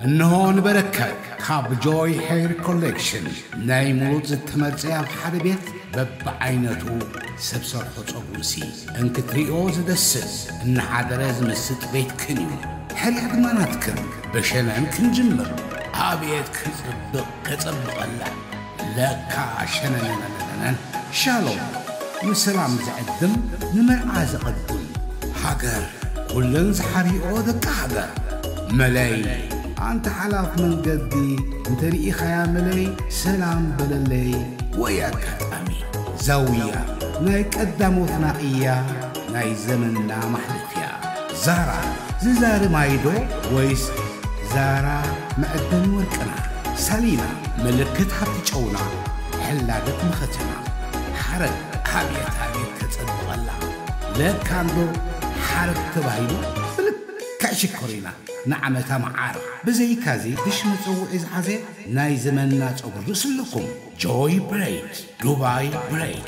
እንሆ ንበረከት ካብ ጆይ ሄር ኮሌክሽን ናይ ሙሉእ ዝተመርጸ ኣብ ሓደ ቤት በብዓይነቱ ሰብ ሰርሖ ጸጉርሲ እንክትሪኦ ዝደስስ እናሓደረ ዝምስጥ ቤትክን እዩ። ሕርያ ድማ ናትክን። ብሸነን ክንጅምር። ኣቤት ክጽብቕ ከጸብቐላ። ለካ ሸነነነነነን። ሻሎም ንሰላም ዝዕድም ንመርዓ ዘቐድም። ሃገር ኩለን ዝሓርኦ ደቂ ሃገር። መለይ ኣንተ ሓላፍ መንገዲ እንተርኢኻያ መለይ ሰላም በለለይ። ወይ ኣጋጣሚ ዛውያ ናይ ቀዳሞትና እያ ናይ ዘመንና ማሕለፍያ። ዛራ ዝዛሪ ማይዶ ወይስ ዛራ መዕደኒ ወርቅና? ሳሊና ምልክት ሃብቲ ጨውና ሕላገት መኸተና። ሓረግ ኣብየት ኣብየት ከጸብቐላ። ለካ እንዶ ሓረግ ተባሂሉ ብልክዕ ሽኮሪና ንዓመታ መዓር። ብዘይካዚ ብሽ መጸውዒ ዝሓዘ ናይ ዘመንና ጸጉሪ ርእሲ ኣለኩም። ጆይ ብሬድ፣ ዱባይ ብሬድ።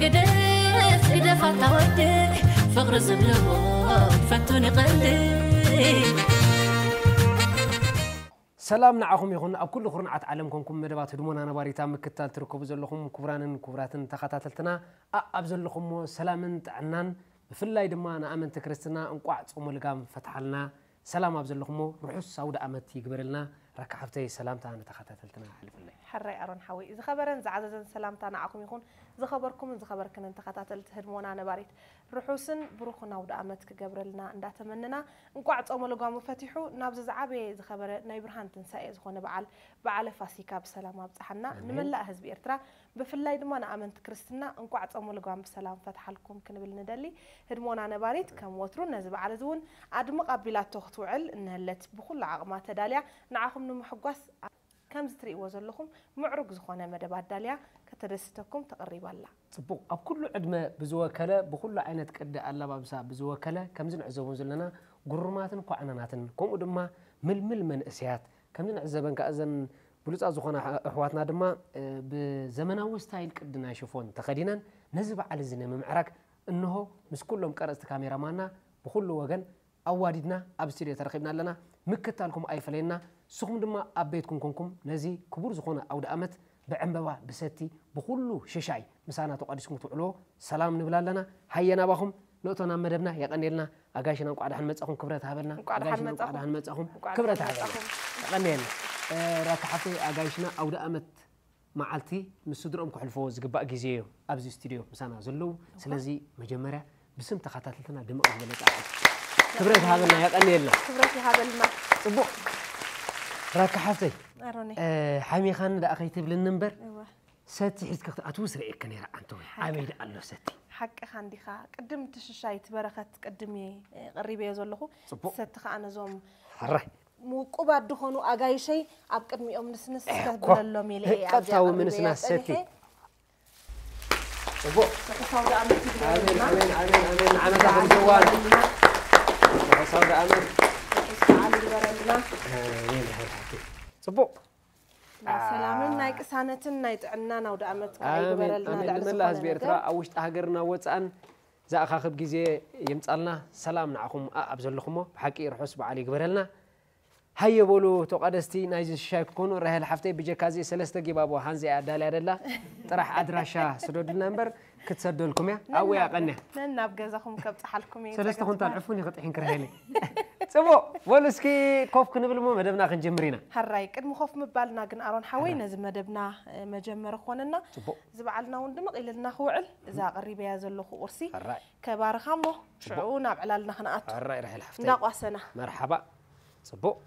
ግደፍ ግደፍ ኣታ ወደይ ፍቕሪ ዝብልዎ ፈቱን ይቐልድ። ሰላም ንዓኹም ይኹን ኣብ ኩሉ ኩርናዓት ዓለም ኮንኩም መደባት ህድሞና ነባሪታ ምክታል ትርከቡ ዘለኹም ክቡራንን ክቡራትን ተኸታተልትና፣ ኣኣብ ዘለኹሞ ሰላምን ጥዕናን፣ ብፍላይ ድማ ንኣመንቲ ክርስትና እንቋዕ ጾመ ልጋም ፈትሓልና። ሰላም ኣብ ዘለኹሞ ርሑስ ኣውደ ኣመት ይግበረልና። ረካ ሓፍተይ ሰላምታ ንተኸታተልትና ኣሕልፍለይ። ሕራይ ኣሮን ሓወይ፣ ዝኸበረን ዝዓዘዘን ሰላምታ ንዓኹም ይኹን። ዝኸበርኩምን ዝኸበርክንን ተኸታተልቲ ህድሞና ነባሪት፣ ርሑስን ብሩኽን ኣውደ ኣመት ክገብረልና እንዳተመነና፣ እንቋዕ ጾመ ልጓሙ ፈቲሑ ናብዚ ዝዓበየ ዝኸበረ ናይ ብርሃን ትንሳኤ ዝኾነ በዓል፣ በዓለ ፋሲካ ብሰላም ኣብጽሓና። ኣሜን። ንመላእ ህዝቢ ኤርትራ ብፍላይ ድማ ንኣመንቲ ክርስትና እንቋዕ ጾመ ልጓም ብሰላም ፈትሓልኩም ክንብል ንደሊ። ህድሞና ነባሪት ከም ወትሩ ነዚ በዓል እዚ እውን ኣድምቕ ኣቢላቶ ክትውዕል እነሀለት ብኹሉ ዓቕማ ተዳልያ ንዓኹም ንምሕጓስ ከምዚ ትርእይዎ ዘለኹም ምዕሩግ ዝኾነ መደብ ኣዳልያ ከተደስቶኩም ተቐሪባ ኣላ። ጽቡቕ። ኣብ ኩሉ ዕድመ ብዝወከለ፣ ብኹሉ ዓይነት ቅዲ ኣለባብሳ ብዝወከለ፣ ከምዚ ንዕዘቦም ዘለና ግሩማትን ኳዕናናትን፣ ከምኡ ድማ ምልምል መንእሰያት፣ ከምዚ ንዕዘበን ከኣ እዘን ብሉጻት ዝኾና ኣሕ-፣ ኣሕዋትና ድማ፣ እ፣ ብዘመናዊ ስታይል ቅዲ ናይ ሽፎን ተኸዲነን ነዚ በዓል እዚ ንምምዕራግ እንሆ ምስ ኩሎም ቀረጽቲ ካሜራማና ብኹሉ ወገን ኣዋዲድና ኣብ ስቱድዮ ተረኺብና ኣለና። ምክታልኩም ኣይፈለየና። ንስኹም ድማ ኣብ ቤትኩም ኮንኩም ነዚ ክቡር ዝኾነ ኣውደ ኣመት ብዕምበባ፣ ብሰቲ፣ ብኹሉ ሽሻይ ምሳና ተቋዲስኩም ትውዕልዎ ሰላም ንብል ኣለና። ሃየ ናባኹም ንእቶ ናብ መደብና። የቐንየልና። ኣጋይሽና እንቋዕ ደሓን መጻኹም፣ ክብረት ሃበልና። እንቋዕ ደሓን ኣጋይሽና እንቋዕ መጻኹም። ደሓን መጻኹም፣ እንቋዕ ክብረት ደሓን ሃበልና። መጻኹም። የቐንየልና። እ፣ ራታ ሓፍተይ፣ ኣጋይሽና ኣውደ ኣመት መዓልቲ ምስ ስድርኦም ከሕልፍዎ ዝግባእ ግዜ እዩ ኣብዚ ስቱድዮ ምሳና ዘለዉ። እኳ። ስለዚ መጀመርያ ብስም ተኸታተልትና ድምቕ ዝበለ ጻዕዳ። ክብረት ሃበልና፣ የቐንየልና። ክብረት ይሃበልና። ጽቡቕ። ራካ ሓፍተይ፣ ኣሮነይ። እ፣ ሓሚኻኒ ደኣ ከይትብልኒ እምበር፣ እወ። ሰቲ ሒዝካ ክትኣትውስ ርእየካ ነይረ ኣንተ ወይ። ሓቂ። ኣበይ ደኣ ኣሎ ሰቲ? ሓቅኻ እንዲኻ። ቅድም እቲ ሽሻይ እቲ በረኸት ቅድም እየ፣ እ፣ ቀሪበዮ ዘለኹ። ጽቡቕ። ሰቲ ኸኣ ነዞም ሕራይ። ውቁባት ዝኾኑ ኣጋይሸይ ኣብ ቅድሚኦም ንስንስ እኮ። ከብለሎም ኢለ እየ ኣብዚኣ ቀጥታዊ ቀሪበያ ምንስናስ ሰቲ። ጸኒሐ። ጽቡቕ። ርሑስ ኣውደ ዓመት ኣሜን፣ ይግበረልና። ኣሜን፣ ኣሜን፣ ኣሜን። ንዓመታ ርሑስ ከምዝዋን። ይግበረልና። ርሑስ ኣውደ ዓመት። ርሑስ በዓል ይግበረልና። ኣሜን፣ ድሕር ሓቂ። ጽቡቕ። ናይ ሰላምን ናይ ቅሳነትን ናይ ጥዕናን ኣውደ ዓመት ከኣ ኣሜን፣ ይግበረልና። ኣሜን። ልዕሊ ንመላእ ዝኾነ ህዝቢ ኤርትራ ነገር። ኣብ ውሽጢ ሃገርና ወጻእን ዝኣኻኽብ ግዜ የምጻልና። ሰላም ንዓኹም ኣኣብ ዘለኹሞ ብሓቂ ርሑስ በዓል ይግበረልና። ሃየ በሉ ተቋደስቲ ናይዚ ሽሻይ ክኮኑ። ራሄል ሓፍተይ ብጀካ እዚ ሰለስተ ጊባቦ ሃንዚ እያ ኣዳልያ ደላ። ጥራሕ ኣድራሻ ስደዱልና እምበር ክትሰደልኩም እያ። ኣብኡ እያ ቀንያ። ነናብ ገዛኹም ከብጽሓልኩም እየ ሰለስተ ጸገምኩም። ኩንታል ዕፉን እዩ ክጥሒን ክረሄኒ። ጽቡቕ፣ በሉ እስኪ ኮፍ ክንብል እሞ መደብና ክንጅምር ኢና። ሕራይ፣ ቅድሚ ኮፍ ምባልና ግን ኣሮን ሓወይ ሕራይ። ነዚ መደብና፣ እ፣ መጀመሪ ክኾነና። ጽቡቕ። እዚ በዓልና እውን ድምቕ ኢልና ክውዕል እዛ ኣቐሪበያ ዘለኹ ቁርሲ ሕራይ። ከባርኻ እሞ ሽዑ ናብ ዕላልና ክንኣቱ። ሕራይ ራሄል ሓፍተይ። እንዳቋሰና። መርሓባ። ጽቡቕ።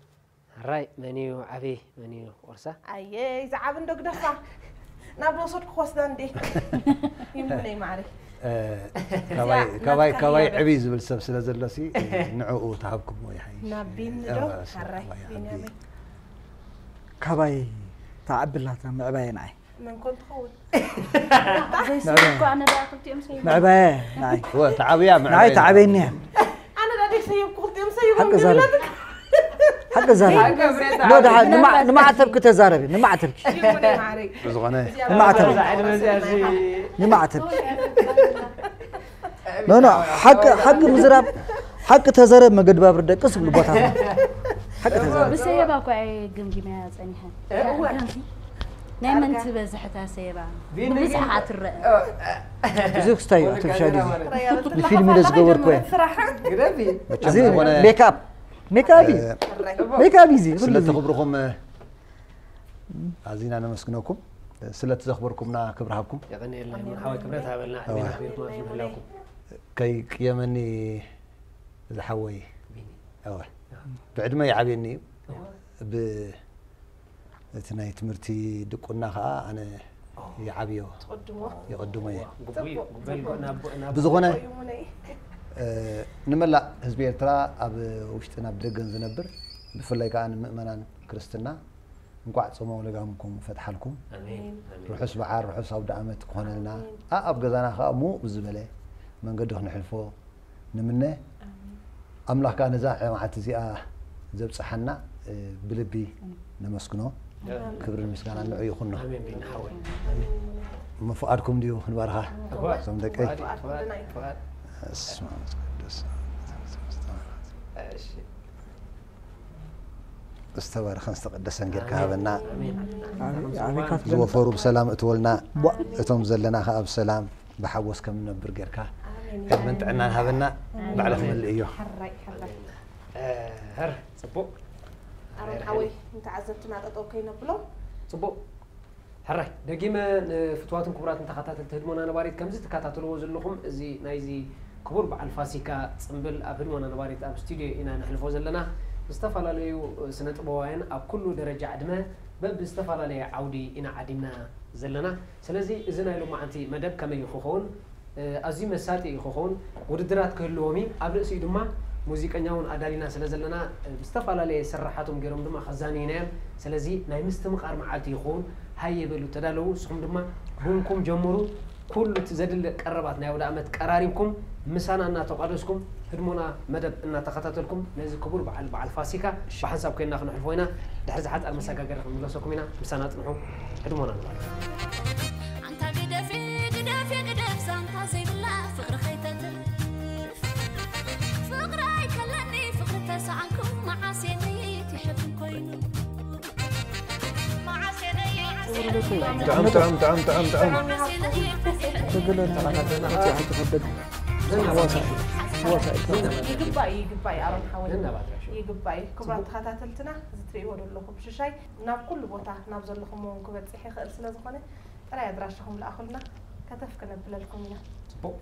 ሕራይ፣ መን እዩ ዓቢ፣ መን እዩ ቁርሳ? ኣየ፣ ዝዓቢ እንዶ ግደፋ። ናብ ዝወሰድኩ ክወስዳ እንዴ? ይሙነይ ማዕረይ። እ፣ እዚኣ ካባይ፣ ናትካ ካባይ፣ ህያበ። ካባይ ዕብይ ዝብል ሰብ ስለ ዘሎሲ፣ ንዕኡ ተሃብኩሞ ይሓይሽ። ናብ ቢኒ ዶ? እወ፣ እሱ ሕራይ፣ ካባይ ቢኒ ዓቢ። ኣበይ? ካባይ ተዓብላታ ምዕባየ ንዓይ። መን ኮን ትኸውን? ዘይስምዕ እኮ ኣነ ደኣ ክልቲኦም ሰይቦም። ምዕባየ ንዓይ። እወ፣ ተዓብያ ምዕባየ። ንዓይ ተዓብየኒ እያ። ኣነ ደኣ ደይ ሰይብኩ ክልቲኦም ሰይቦም ሓቂ ዛረብ። ይብለትካ። ሓቂ ዛረቢ። ኖ፣ ደሓን፣ ንማ-፣ ንማዕተብኪ ተዛረቢ፣ ንማዕተብኪ። ዝኾነ ንማዕተብ። ንማዕተብ። ኖ፣ ኖ፣ ሓቂ፣ ሓቂ ምዝራብ፣ ሓቂ ተዘረብ መገድባብር ደቅስ ብሉ ቦታትና። ሓቂ ተዘረብ። ብሰየባ እኮ እየ ገምጊመያ ጸኒሐ። ገምጊ-፣ ናይ መን ትበዝሕ እታ ሰየባ? ብብዝሓ ትረአ። እዚ ክስታይ እዩ፣ ኣርቲፊሻል እዩ። ንፊልም ኢለ ዝገበርኩ እየ። መቸም እዚ ዝኾነ ሜክኣፕ፣ ሜክኣፕ እዩ። ሜክኣፕ እዩ እዚ፣ ኩሉ ስለ እዚ። ተኽብርኹም፣ ኣዚና ነመስግነኩም። ስለ ተዘኽበርኩምና ክብሪ ሃብኩም። የቐንየልና፣ ሓወይ ክብረት ሃበልና፣ ዕድሜን ኣኽቢርኩም ኣብዚ ምህላውኩም። ከይቅየመኒ ዝሓወይ፣ ቢኒ። እወ። ብዕድመ ይዓብየኒ እዩ። እወ። ብ-፣ እቲ ናይ ትምህርቲ ድቁና ኸዓ ኣነ ኦ። ይዓብዮ፣ ትቕድሞ። ይቕድሞ እየ። ግቡእ እዩ። ጽቡቕ፣ ግቡእ እዩ። ጽቡቕ። ናብ፣ ናብ ብዝኾነ፣ ቆይሙነይ። እ፣ ንመላእ ህዝቢ ኤርትራ ኣብ ውሽጥን ኣብ ደገን ዝነብር፣ ብፍላይ ከኣ ንምእመናን ክርስትና እንቋዕ ጾመ ለጋምኩም ፈትሓልኩም። ኣሜን። ኣሜን። ርሑስ በዓል፣ ርሑስ ኣውደ ዓመት ክኾነልና። ኣሜን። ኣ-፣ ኣብ ገዛና ከኣ ምውቕ ብዝበለ መንገዲ ክንሕልፎ ንምነ። ኣሜን። ኣምላኽ ከኣ ነዛ መዓልቲ እዚኣ ዘብጽሓና፣ እ፣ ብልቢ ኣሜን። ነመስግኖ። ኣሜን። ክብርን ምስጋናን ንዑ ይኹኖ። ኣሜን። ቢኒ ሓወይ። ኣሜን። እሞ ፍቓድኩም ድዩ ክንባርኻ? እወ። እዞም ደቀይ? ፍቓድ፣ ፍቓድ፣ ፍቓድ። እስመ መንፈስ ቅዱስ። እሺ። ዝተባረኸን ዝተቐደሰን ጌርካ ኣሜን። ሃበና። ኣሜን። ኣሜን። ኣሜን። ዝወፈሩ ብሰላም እትወልና፣ ቧ። እቶም ዘለና ከኣ ብሰላም ብሓጎስ ከም ንነብር ጌርካ ኣሜን። ዕድመን ጥዕናን ሃበና። ኣሜን። ባዕልኹም መልእዮ። ሕራይ፣ ሕራይ። እ፣ ሕር፣ ጽቡቕ። ኣሮን ሓወይ፣ ንተዓዘብትና ጠጠው ከይነብሎም። ጽቡቕ። ሕራይ፣ ደጊመ ንፍትዋትን ክቡራትን ተኸታተልቲ ህድሞና ነባሪት፣ ከምዚ ትከታተልዎ ዘለኹም፣ እዚ ናይዚ ክቡር በዓል ፋሲካ ጽምብል ኣብ ህድሞና ነባሪት ኣብ ስቱድዮ ኢና ነሕልፎ ዘለና። ዝተፈላለዩ ስነ ጥበባውያን ኣብ ኩሉ ደረጃ ዕድመ በብዝተፈላለየ ዓውዲ ኢና ዓዲምና ዘለና። ስለዚ እዚ ናይ ሎማዓንቲ መደብ ከመይ እዩ ክኸውን? እ፣ ኣዝዩ መሳጢ እዩ ክኸውን። ውድድራት ክህልዎም እዩ። ኣብ ርእሲኡ ድማ ሙዚቀኛ እውን ኣዳሊና ስለ ዘለና፣ እ፣ ብዝተፈላለየ ስርሓቶም ገይሮም ድማ ከዛንዩና እዮም። ስለዚ ናይ ምስትምቓር መዓልቲ ይኸውን። ሃየ በሉ፣ ተዳለዉ። ንስኹም ድማ ቡንኩም ጀምሩ። ኩሉ እቲ ዘድሊ ቀረባት ናይ ኣውደ ዓመት ቀራሪብኩም ምሳና እናተቋደስኩም ህድሞና መደብ እናተኸታተልኩም ነዚ ክቡር በዓል፣ በዓል ፋሲካ ብሓንሳብ ኮይንና ክነሕልፎ ኢና። ድሕሪ ዝሓጻር መሰጋገሪ ክንምለሰኩም ኢና። ምሳና ጽንሑ። ህድሞና ንባርኽ። ኣንታ ግደፊ፣ ግደፊ፣ ግደፍ ዛንታ ዘይብላ ፍቕሪ ከይተትርፍ። ፍቕሪ ኣይከለኒ፣ ፍቕሪ ተሰኣንኩ፣ መዓስ የነይት ይሕብን ኮይኑ። ጥዑም፣ ጥዑም፣ ጥዑም፣ ጥዑም፣ ጥዑም። ይግባእ እዩ፣ ይግባእ እዩ፣ ኣሮን ሓወይ። ይግባእ እዩ። ክቡራት ተኸታተልትና፣ እዚ ትርእይዎ ዘለኹም ሽሻይ ናብ ኩሉ ቦታ፣ ናብ ዘለኹም እውን ክበጽሕ ይኽእል ስለ ዝኾነ፣ ጥራይ ኣድራሻኹም ለኣኹልና፣ ከተፍ ክነብለልኩም ኢና። ጽቡቕ።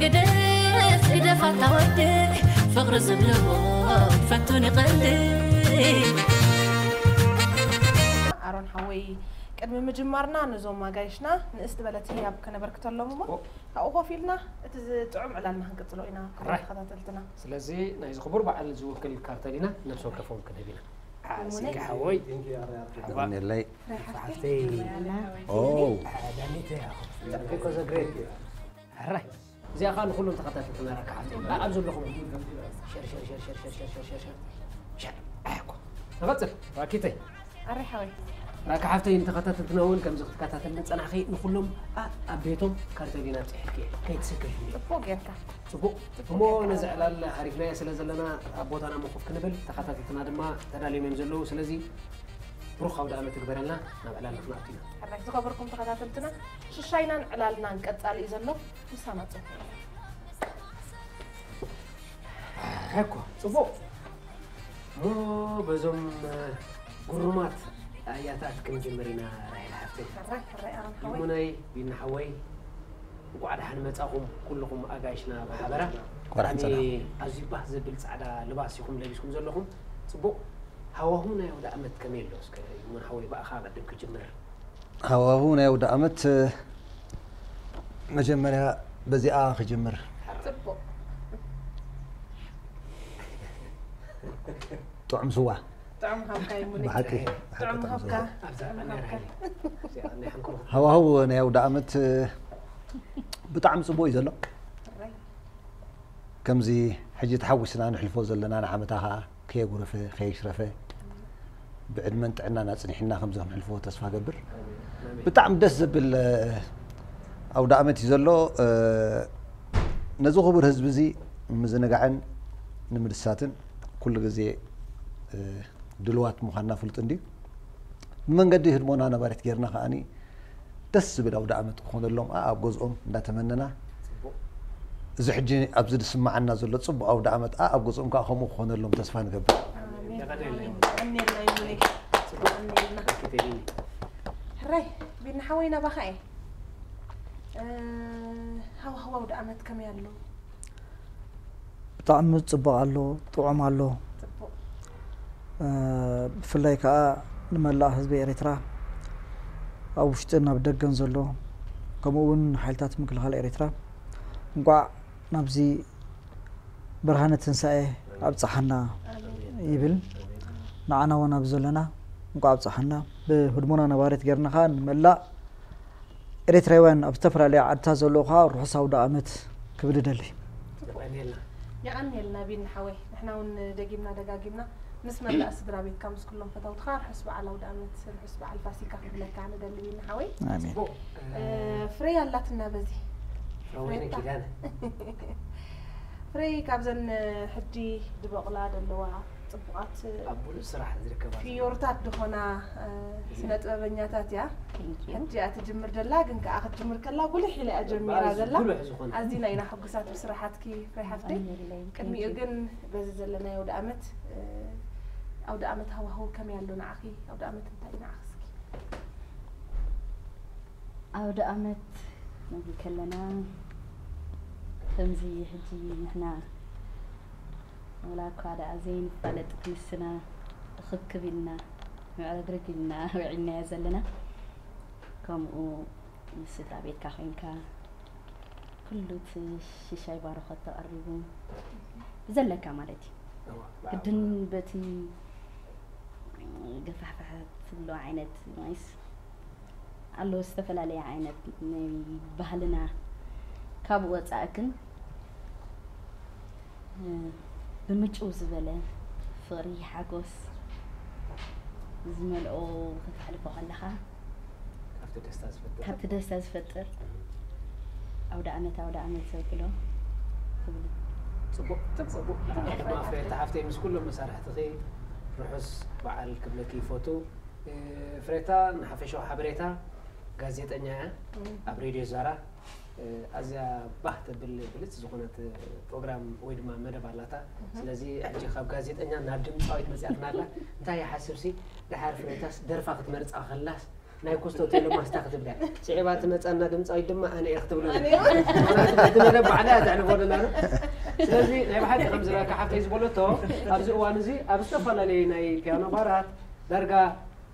ግደፍ፣ ግደፍ ኣታ ወደይ፣ ፍቕሪ ዝብልዎ ፈቱን ይቐልድ። ኣሮን ሓወይ፣ ቅድሚ ምጅማርና ነዞም ኣጋይሽና ንእስ ዝበለት ህያብ ከነበርክተሎም እሞ፣ ኦ። ካብኡ ኮፍ ኢልና እቲ ዝ-፣ ጥዑም ዕላልና ክንቅጽሎ ኢና፣ ክቡራት ራይ። ተኸታተልትና። ስለዚ ናይዚ ክቡር በዓል ዝውክል ካርተል ኢና ነብሲ ወከፎም ክንህብ ኢና። ኣዚኪ ሓወይ፣ ሓባ፣ የለይ። ሓፍተይ፣ ኦ። ዳኒተ፣ ራይ። እዚኣ ኸኣ ንኹሎም ተኸታተልትና ራካ ሓፍተይ። ኣብ ዘለኹም ሸር፣ ሸር፣ ሸር። ሸር፣ ኣይ እኮ። ንቐጽል፣ ራኪተይ። ኣረ ሓወይ። ራካ ሓፍተይ፣ ንተኸታተልትና እውን ከምዚ ክትከታተል ዝጸናሕኺ ንኹሎም ኣ-፣ ኣብ ቤቶም ካርተሊና ኣብጺሕልኪ እየ። ከይትስከፊ። ጽቡቕ ጌርካ። ጽቡቕ። ጽቡቕ እሞ ጌርካ። ነዚ ዕላል ሃሪፍናዮ ስለ ዘለና ኣብ ቦታና መኹፍ ክንብል፣ ተኸታተልትና ድማ ተዳልዮም እዮም ዘለዉ። ስለዚ ብሩኽ ኣውደ ዓመት ይግበረልና። ናብ ዕላልና ክንኣቱ ኢና። ሕራይ ዝኸበርኩም ተኸታተልትና፣ ሽሻይናን ዕላልናን ቀጻሊ እዩ ዘሎ። ምሳና ጽንሑ። ሕኮ፣ ጽቡቕ። እሞ በዞም፣ እ፣ ግሩማት ኣያታት ክንጅምር ኢና፣ ራሄል ሓፍተይ። ሕራይ፣ ሕራይ፣ ኣሮን ሓወይ። ይሙነይ፣ ቢኒ ሓወይ፣ እንቋዕ ደሓን መጻኹም ኩልኹም ኣጋይሽና ብሓበራ። እንቋዕ ደሓን ብጣዕሚ ጸናሕኩም። ኣዝዩ ባህ ዘብል ጻዕዳ ልባስ ኢኹም ለቢስኩም ዘለኹም። ጽቡቕ። ሃዋሁ ናይ ኣውደ ዓመት ከመይ ኣሎ? እስከ ይሙን ሓወይ፣ ብኣኻ ኣቐድም ክጅምር። ሃዋሁ ናይ ኣውደ ዓመት፣ እ፣ መጀመርያ በዚኣ ክጅምር። ጽቡቕ። ጥዑም ስዋ። ጥዑም ሃብካ ይሙነይ። ብሓቂ ብሓቂ ጥዑም ጥዑም ሃብካ። ስራሕ። ኣብዛ ቀናይ ሓይሊ እዚኣ ናይ ሓንኮም ሃዋህው ናይ ኣውደ ዓመት እ፣ ብጣዕሚ ፅቡቅ እዩ ዘሎ። ከምዚ ሕጂ ተሓዊስና ንሕልፎ ዘለና ንዓመታ ከዓ ከየጉረፈ ከየሽረፈ ብዕድመን ጥዕናን ኣፅኒሕና ከምዚ ክንሕልፎ ተስፋ ገብር። ብጣዕሚ ደስ ዘብል እ፣ ኣውደ ዓመት እዩ ዘሎ። እ፣ ነዚ ክቡር ህዝቢ እዚ ንምዝንጋዕን ንምድሳትን ኩሉ ግዜ እ፣ ድልዋት ምዃንና ፍሉጥ እንድዩ። ብመንገዲ ህድሞና ነባሪት ጌርና ከዓኒ ደስ ዝብል ኣውደ ዓመት ክኾነሎም ኣብ ገዝኦም እንዳተመነና፣ እዚ ሕጂ ኣብዚ ዝስማዓና ዘሎ ፅቡቅ ኣውደ ዓመት ኣብ ገዝኦም ከዓ ከምኡ ክኾነሎም ተስፋ ንገብር። የቐንየልና ይሙነይ። የቐንየልና። ሕራይ ቢኒ ሓወይ ናባኻ እየ። እ፣ ሃዋህው ኣውደ ዓመት ከመይ ኣሎ? ብጣዕሚ ፅቡቅ ኣሎ፣ ጥዑም ኣሎ። ፅቡቅ። እ፣ ብፍላይ ከዓ ንመላእ ህዝቢ ኤርትራ ኣብ ውሽጥን ኣብ ደገን ዘሎ ከምኡ እውን ሓይልታት ምክልኻል ኤርትራ እንኳዕ ናብዚ ብርሃነ ትንሳኤ ኣብፀሓና ይብል። ንዓና እውን ኣብ ዘለና እንኳዕ ኣብፀሓና። ብህድሞና ነባሪት ጌርና ከዓ ንመላእ ኤርትራውያን ኣብ ዝተፈላለዩ ዓድታት ዘለዉ ከዓ ርሑስ ኣውደ ዓመት ክብል እደሊ። የቐንየልና። የቐንየልና ቢኒ ሓወይ። ንሕና እውን ደጊምና ደጋጊምና ምስ መላእ ስድራ ቤትካ ምስ ኩሎም ፈተውትኻ ርሑስ በዓል ኣውደ ዓመት ርሑስ በዓል ፋሲካ ክብለካ ንደሊ ቢኒ ሓወይ። ኣሜን። ጽቡቕ። እ፣ ፍሬ ኣላትና በዚ ፍረወይኒ ፍሬታ። ኪዳነ። ፍሬ ካብዘን ሕጂ ድበቕላ ዘለዋ ጽቡቓት ኣብ ሙሉእ ስራሕ ዝርከባ ዘለዋ። ፍዮርታት ዝኾና እ፣ ስነ ጥበበኛታት እያ። ሕጂ እያ ትጅምር ዘላ፣ ግን ከኣ ክትጅምር ከላ ጉልሕ ኢላ እያ ጀሚራ ዘላ። ጉልሕ ዝኾነ። ኣዚና ኢና ሕጉሳት ብስራሓትኪ ፍሬ ሓፍተይ። ቅድሚኡ ግን በዚ ዘለናዮ ኣውደ ዓመት እ፣ ኣውደ ዓመት ሃዋህው ከመይ ኣሎ ንዓኺ? ኣውደ ዓመት እንታይ እዩ ንዓኺ እስኪ? ኣውደ ዓመት ንብል ከለና ከምዚ ሕጂ ንሕና ወላ እኳ ደኣ ዘይንፋለጥ ክንስና እኽብክብ ኢልና ምዕርግርግ ኢልና ውዒልናዮ ዘለና፣ ከምኡ ምስ ስድራ ቤትካ ኮይንካ ኩሉ እቲ ሽሻይ ባርኾት ተቐሪቡ ብዘለካ ማለት እዩ። እዋ፣ ግድን በቲ ገፋሕፋሕ ትብሎ ዓይነት ማይስ ኣለዉ ዝተፈላለየ ዓይነት ናይ ባህልና። ካብኡ ወፃኢ ግን እ፣ ብምጭው ዝበለ ፍቕሪ ሓጎስ ዝመልኦ ከተሕልፎ ከለኻ ካብቲ ደስታ ዝፈጥር። ካብቲ ደስታ ዝፈጥር ኣውደ ዓመት ኣውደ ዓመት ዘብሎ ክብል ጽቡቕ ጽቡቕ። ንዓኺ ድማ ፍሬታ ሓፍተይ ምስ ኩሎም መሳርሕትኺ ርሑስ በዓል ክብለኪ ይፈቱ። እ፣ ፍሬታ ንሓፈሻዊ ሓበሬታ ጋዜጠኛ እያ ኣብ ሬድዮ ዛራ። እ፣ ኣዝያ ባህ ተብል ብልጽ ዝኾነት ፕሮግራም ወይ ድማ መደብ ኣላታ። ስለዚ ሕጂ ካብ ጋዜጠኛ ናብ ድምፃዊት መጽያትና ኣላ። እንታይ ይሓስብሲ ድሓር ፍሬታስ ደርፋ ክትመርጻ ከላስ ናይ ኮስቶ ቴሎ ማስታ ክትብላ ስዒባ ትመጻና ድምጻዊት ድማ ኣነ እየ ክትብሎ። ምኽንያቱ በቲ መደብ ባዕላ እያ ተሕልፎ ደላ ነው። ስለዚ ናይ ብሓቂ ከም ዝበልካ ሓፍተይ ዝበለቶ ኣብዚ እዋን እዚ ኣብ ዝተፈላለዩ ናይ ፒያኖ ባራት ዳርጋ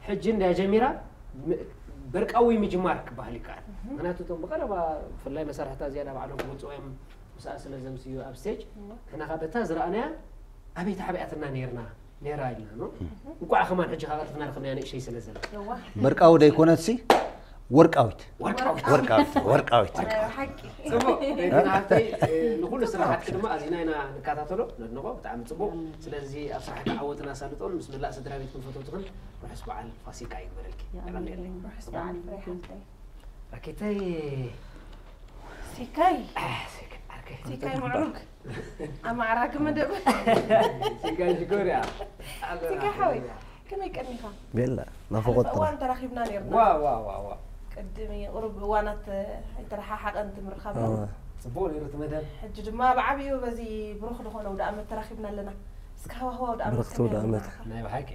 ሕጂ እንድያ ጀሚራ ም- በርቃዊ ምጅማር ክበሃል ይከኣል። ምኽንያቱ እቶም ብቐረባ ብፍላይ መሳርሕታ ዝያዳ ባዕሎም ክገልፅዎ እዮም ምስኣ ስለ ዘምስዩ ኣብ ስቴጅ ንሕና ካ በታ ዝረኣናያ ኣበይ ተሓቢኣትና ነይርና ነይራ ኢልና ነው። እንኳዕ ከማን ሕጂ ካብ ኣጥፍና ረኸብናያ ንእሽተይ ስለ ዘላ እዋ በርቃዊ ደይኮነትሲ ወርቃዊት ወርቃዊት ወርቃዊት ወርቃዊት ናይ ሓቂ ጽቡቕ ቤትና ሃብተይ እ፣ ንኩሉ ስራሓትኪ ድማ ኣዚና ኢና ንከታተሎ ነድንቖ ብጣዕሚ ጽቡቕ። ስለዚ ኣብ ስራሕካ ዓወትን ኣሳልጦን ምስ መላእ ስድራ ቤትክን ፈተውትኽን ርሑስ በዓል ፋሲካ ይግበረልኪ። የቐንየለይ። ርሑስ በዓል ፍሬ ሓፍተይ። ራኬተይ ሲካይ አ፣ ሲካ- ዓርከይ። ሲካይ ምዕሩግ ኣማዕራጊ መደብ። ሲካይ ሽኮር እያ። ሲካይ ሓወይ ከመይ ቀኒኻ? ቤላ ናፍቆት ጥራሕ እዋን ተራኺብና ነርና። ዋ ዋ ዋ ዋ። ቅድሚ ቁሩብ እዋናት ኣይተረሓሓቐን ትምርኻብ። እወ። ጽቡቕ ነይሩ እቲ መደብ። ሕጂ ድማ ብዓብዩ በዚ ብሩኽ ዝኾነ ኣውደ ዓመት ተራኺብና ኣለና። እስኪ ሃዋህዋ ኣውደ ዓመት ብርኽቲ ከመይ ኣውደ ኣሎ ዓመት። ንዓኻ? ናይ ብሓቂ።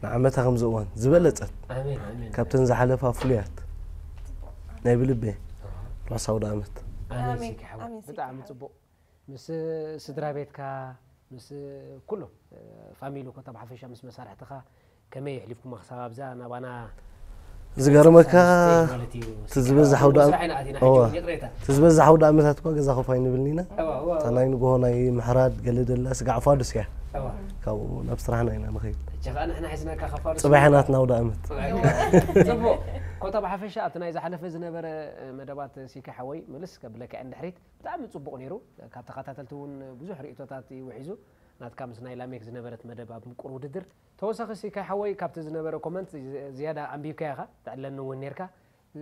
ንዓመታ ከምዚ እዋን ዝበለጸት ኣሜን ኣሜን። ካብተን ዝሓለፋ ፍሉያት ናይ ብልቤ ርሑስ ኣውደ ዓመት። ኣሜን ኣሜን፣ ሲካ ሓወይ። ኣሜን ሲካ ብጣዕሚ ሓወይ። ጽቡቕ። ምስ ስድራ ቤትካ ምስ ኩሎም እ፣ ፋሚሊ ኮታ ብሓፈሻ ምስ መሳርሕትኻ ከመይ የሕሊፍኩማ ክሳብ ኣብዛ ናባና ዝገርመካ ማለት እዩ። እቲ ዝበዝሕ ኣውደ ዓመት- ስራሕ ኢና ኣቲና እወ። ሕጂ እውን ይቕሬታ። እቲ ዝበዝሕ ኣውደ ዓመታት እኳ ገዛ ኮፍ ኣይንብልን ኢና። እወ፣ እወ፣ እታ እወ። ናይ ንግሆ ናይ ምሕራድ ገለ ደላ ስጋዕ ፋዱስ እያ። እወ። ኣብኡ ናብ ስራሕና ኢና ንኸይድ። ጀኻ ንሕና ሒዝናካ ከፋሉ ጽባሕ ናትና ኣውደ ኣመት። ጽቡቕ። ኮታ ብሓፈሻ ኣብቲ ናይ ዝሓለፈ ዝነበረ መደባት ሲካ ሓወይ ምልስ ከብለካ እንድሕሪት ብጣዕሚ ጽቡቕ ነይሩ። ካብ ተኸታተልቲ እውን ብዙሕ ርእቶታት ይውሒዙ። ናትካ ምስ ናይ ላሜክ ዝነበረት መደብ ኣብ ምቁር ውድድር ተወሳኺ ሲካ ሓወይ ካብቲ ዝነበረ ኮመንት ዝያዳ ኣንቢብካ ኢኻ ትዕለኒ እውን ነርካ።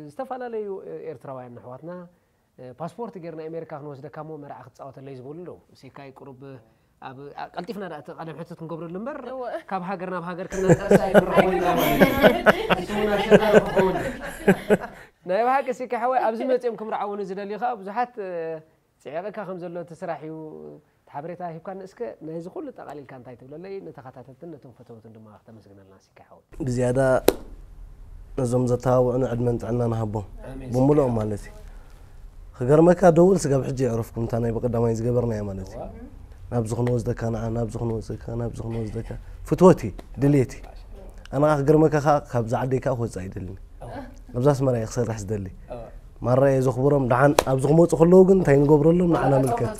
ዝተፈላለዩ ኤርትራውያን ኣሕዋትና ፓስፖርት ጌርና ኣሜሪካ ክንወስደካ እሞ መርዓ ክትፃወተለይ ዝበሉ ኣለዉ። ሴካይ ቁሩብ ኣብ ቀልጢፍና ደኣ እቲ ቀደም ሕትት ክንገብረሉ እምበር ካብ ሃገር ናብ ሃገር ክናንቀሳቀስ ኣይክረኽቦ ኢና ማለት እዩ። እሱ እውን ኣሸጋሪ ክኸውን እዩ። ናይ ብሓቂ ሴካ ሓወይ ኣብዚ መፂኦም ክምርዓውኒ ዝደልዩ ከዓ ብዙሓት ፅዒቕካ ከም ዘሎ እቲ ስራሕ እዩ። እቲ ሓበሬታ ሂብካኒ እስከ ናይዚ ኩሉ ጠቓሊልካ እንታይ ትብለለይ? ንተኸታተልትን ነቶም ፈተውትን ድማ ክተመስግነልና ሲካ ሓወይ። ብዝያዳ ነዞም ዘተባብዑኒ ዕድመን ጥዕናን ሃቦም ኣሜን። ብምልኦም ማለት እዩ። ክገርመካ ደውል ስጋብ ሕጂ የዕረፍኩም እታ ናይ ብቀዳማይ ዝገበርናያ ማለት እዩ። ናብዚ ክንወስደካ ንዓ ናብዚ ክንወስደካ ናብዚ ክንወስደካ ፍትወት እዩ ድልየት እዩ። ኣነ ከዓ ክገርመካ ከዓ ካብዚ ዓደይ ከዓ ክወፅእ ኣይደልን። ኣብዚ ኣስመራ እየ ክሰርሕ ዝደሊ። ማራ እየ ዘኽብሮም ደሓን ኣብዚ ክመፁ ከለዉ ግን እንታይ ንገብረሎም ንዓና ምልከት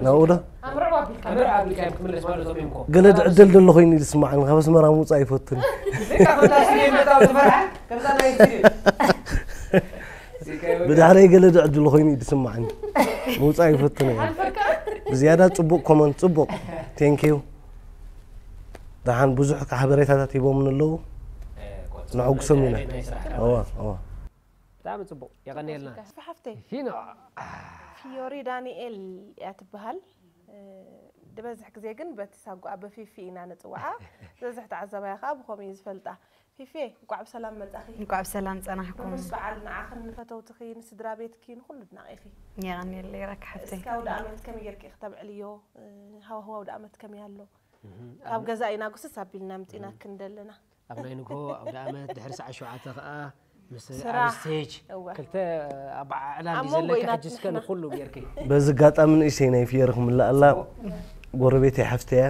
ናብኡ ዶ ኣምርዕ ኣቢልካ ክትምለስ ማለቶም እዮም እኮ። ገለ ድዕድል ደሎ ኮይኑ እዩ ዝስማዓኒ ካብ ኣስመራ ምውፃእ ኣይፈቱን። ልካ ከምታ ስሜን መታው ትፈርሓ ከምታ ናይ ስሜን ብድሕረይ ገለ ድዕድል ኮይኑ እዩ ዝስማዓኒ። ምውፃእ ኣይፈቱን እየ። ብዝያዳ ፅቡቅ ኮመንት ፅቡቅ ቴንኪዩ። ደሓን ብዙሕ ሓበሬታታት ሂቦምኒ ኣለዉ። ነሐጉሶም ኢና። እዋ እዋ። ብጣዕሚ ፅቡቅ የቐንየልና። ሓፍተይ ፊኖ ፊዮሪ ዳንኤል እያ ትበሃል። ድበዝሕ ግዜ ግን በቲ ሳጓኣ በፊፊ ኢና ንፅውዓ። ዝበዝሕ ተዓዛባያ ከዓ ብኸምኡ እዩ ዝፈልጣ። ፊፊ እንቋዕ ብሰላም መፃኺ። እንቋዕ ብሰላም ፀናሕኩም። ርሑስ በዓል ንዓኽን ንፈተውትኺ ንስድራ ቤትኪ ንኹሉ ድናቂኺ። የቐንየለይ ረካ ሓፍተይ። እስኪ ኣውደ ኣመት ከመይ ጌርኪ ክተብዕልዮ? ሃዋህው ኣውደ ኣመት ከመይ ኣሎ? ካብ ገዛ ኢና ጉስስ ኣቢልና ምፂናክን ደለና። ኣብ ናይ ንግሆ ኣውደ ኣመት ድሕሪ ሰዓት ሸውዓተ ከዓ ምስ ስራሕ። ኣብ ስቴጅ እወ። ክልተ ኣበዓዕላ ኣብ እንዲ መንጎ ዘለካ ኢና ሕጂ እስከ ንሕና። ንኩሉ ጌርኪ በዚ ኣጋጣሚ ንእሽተይ ናይ ፍየር ክምልኣላ ጎረቤተይ ሓፍተያ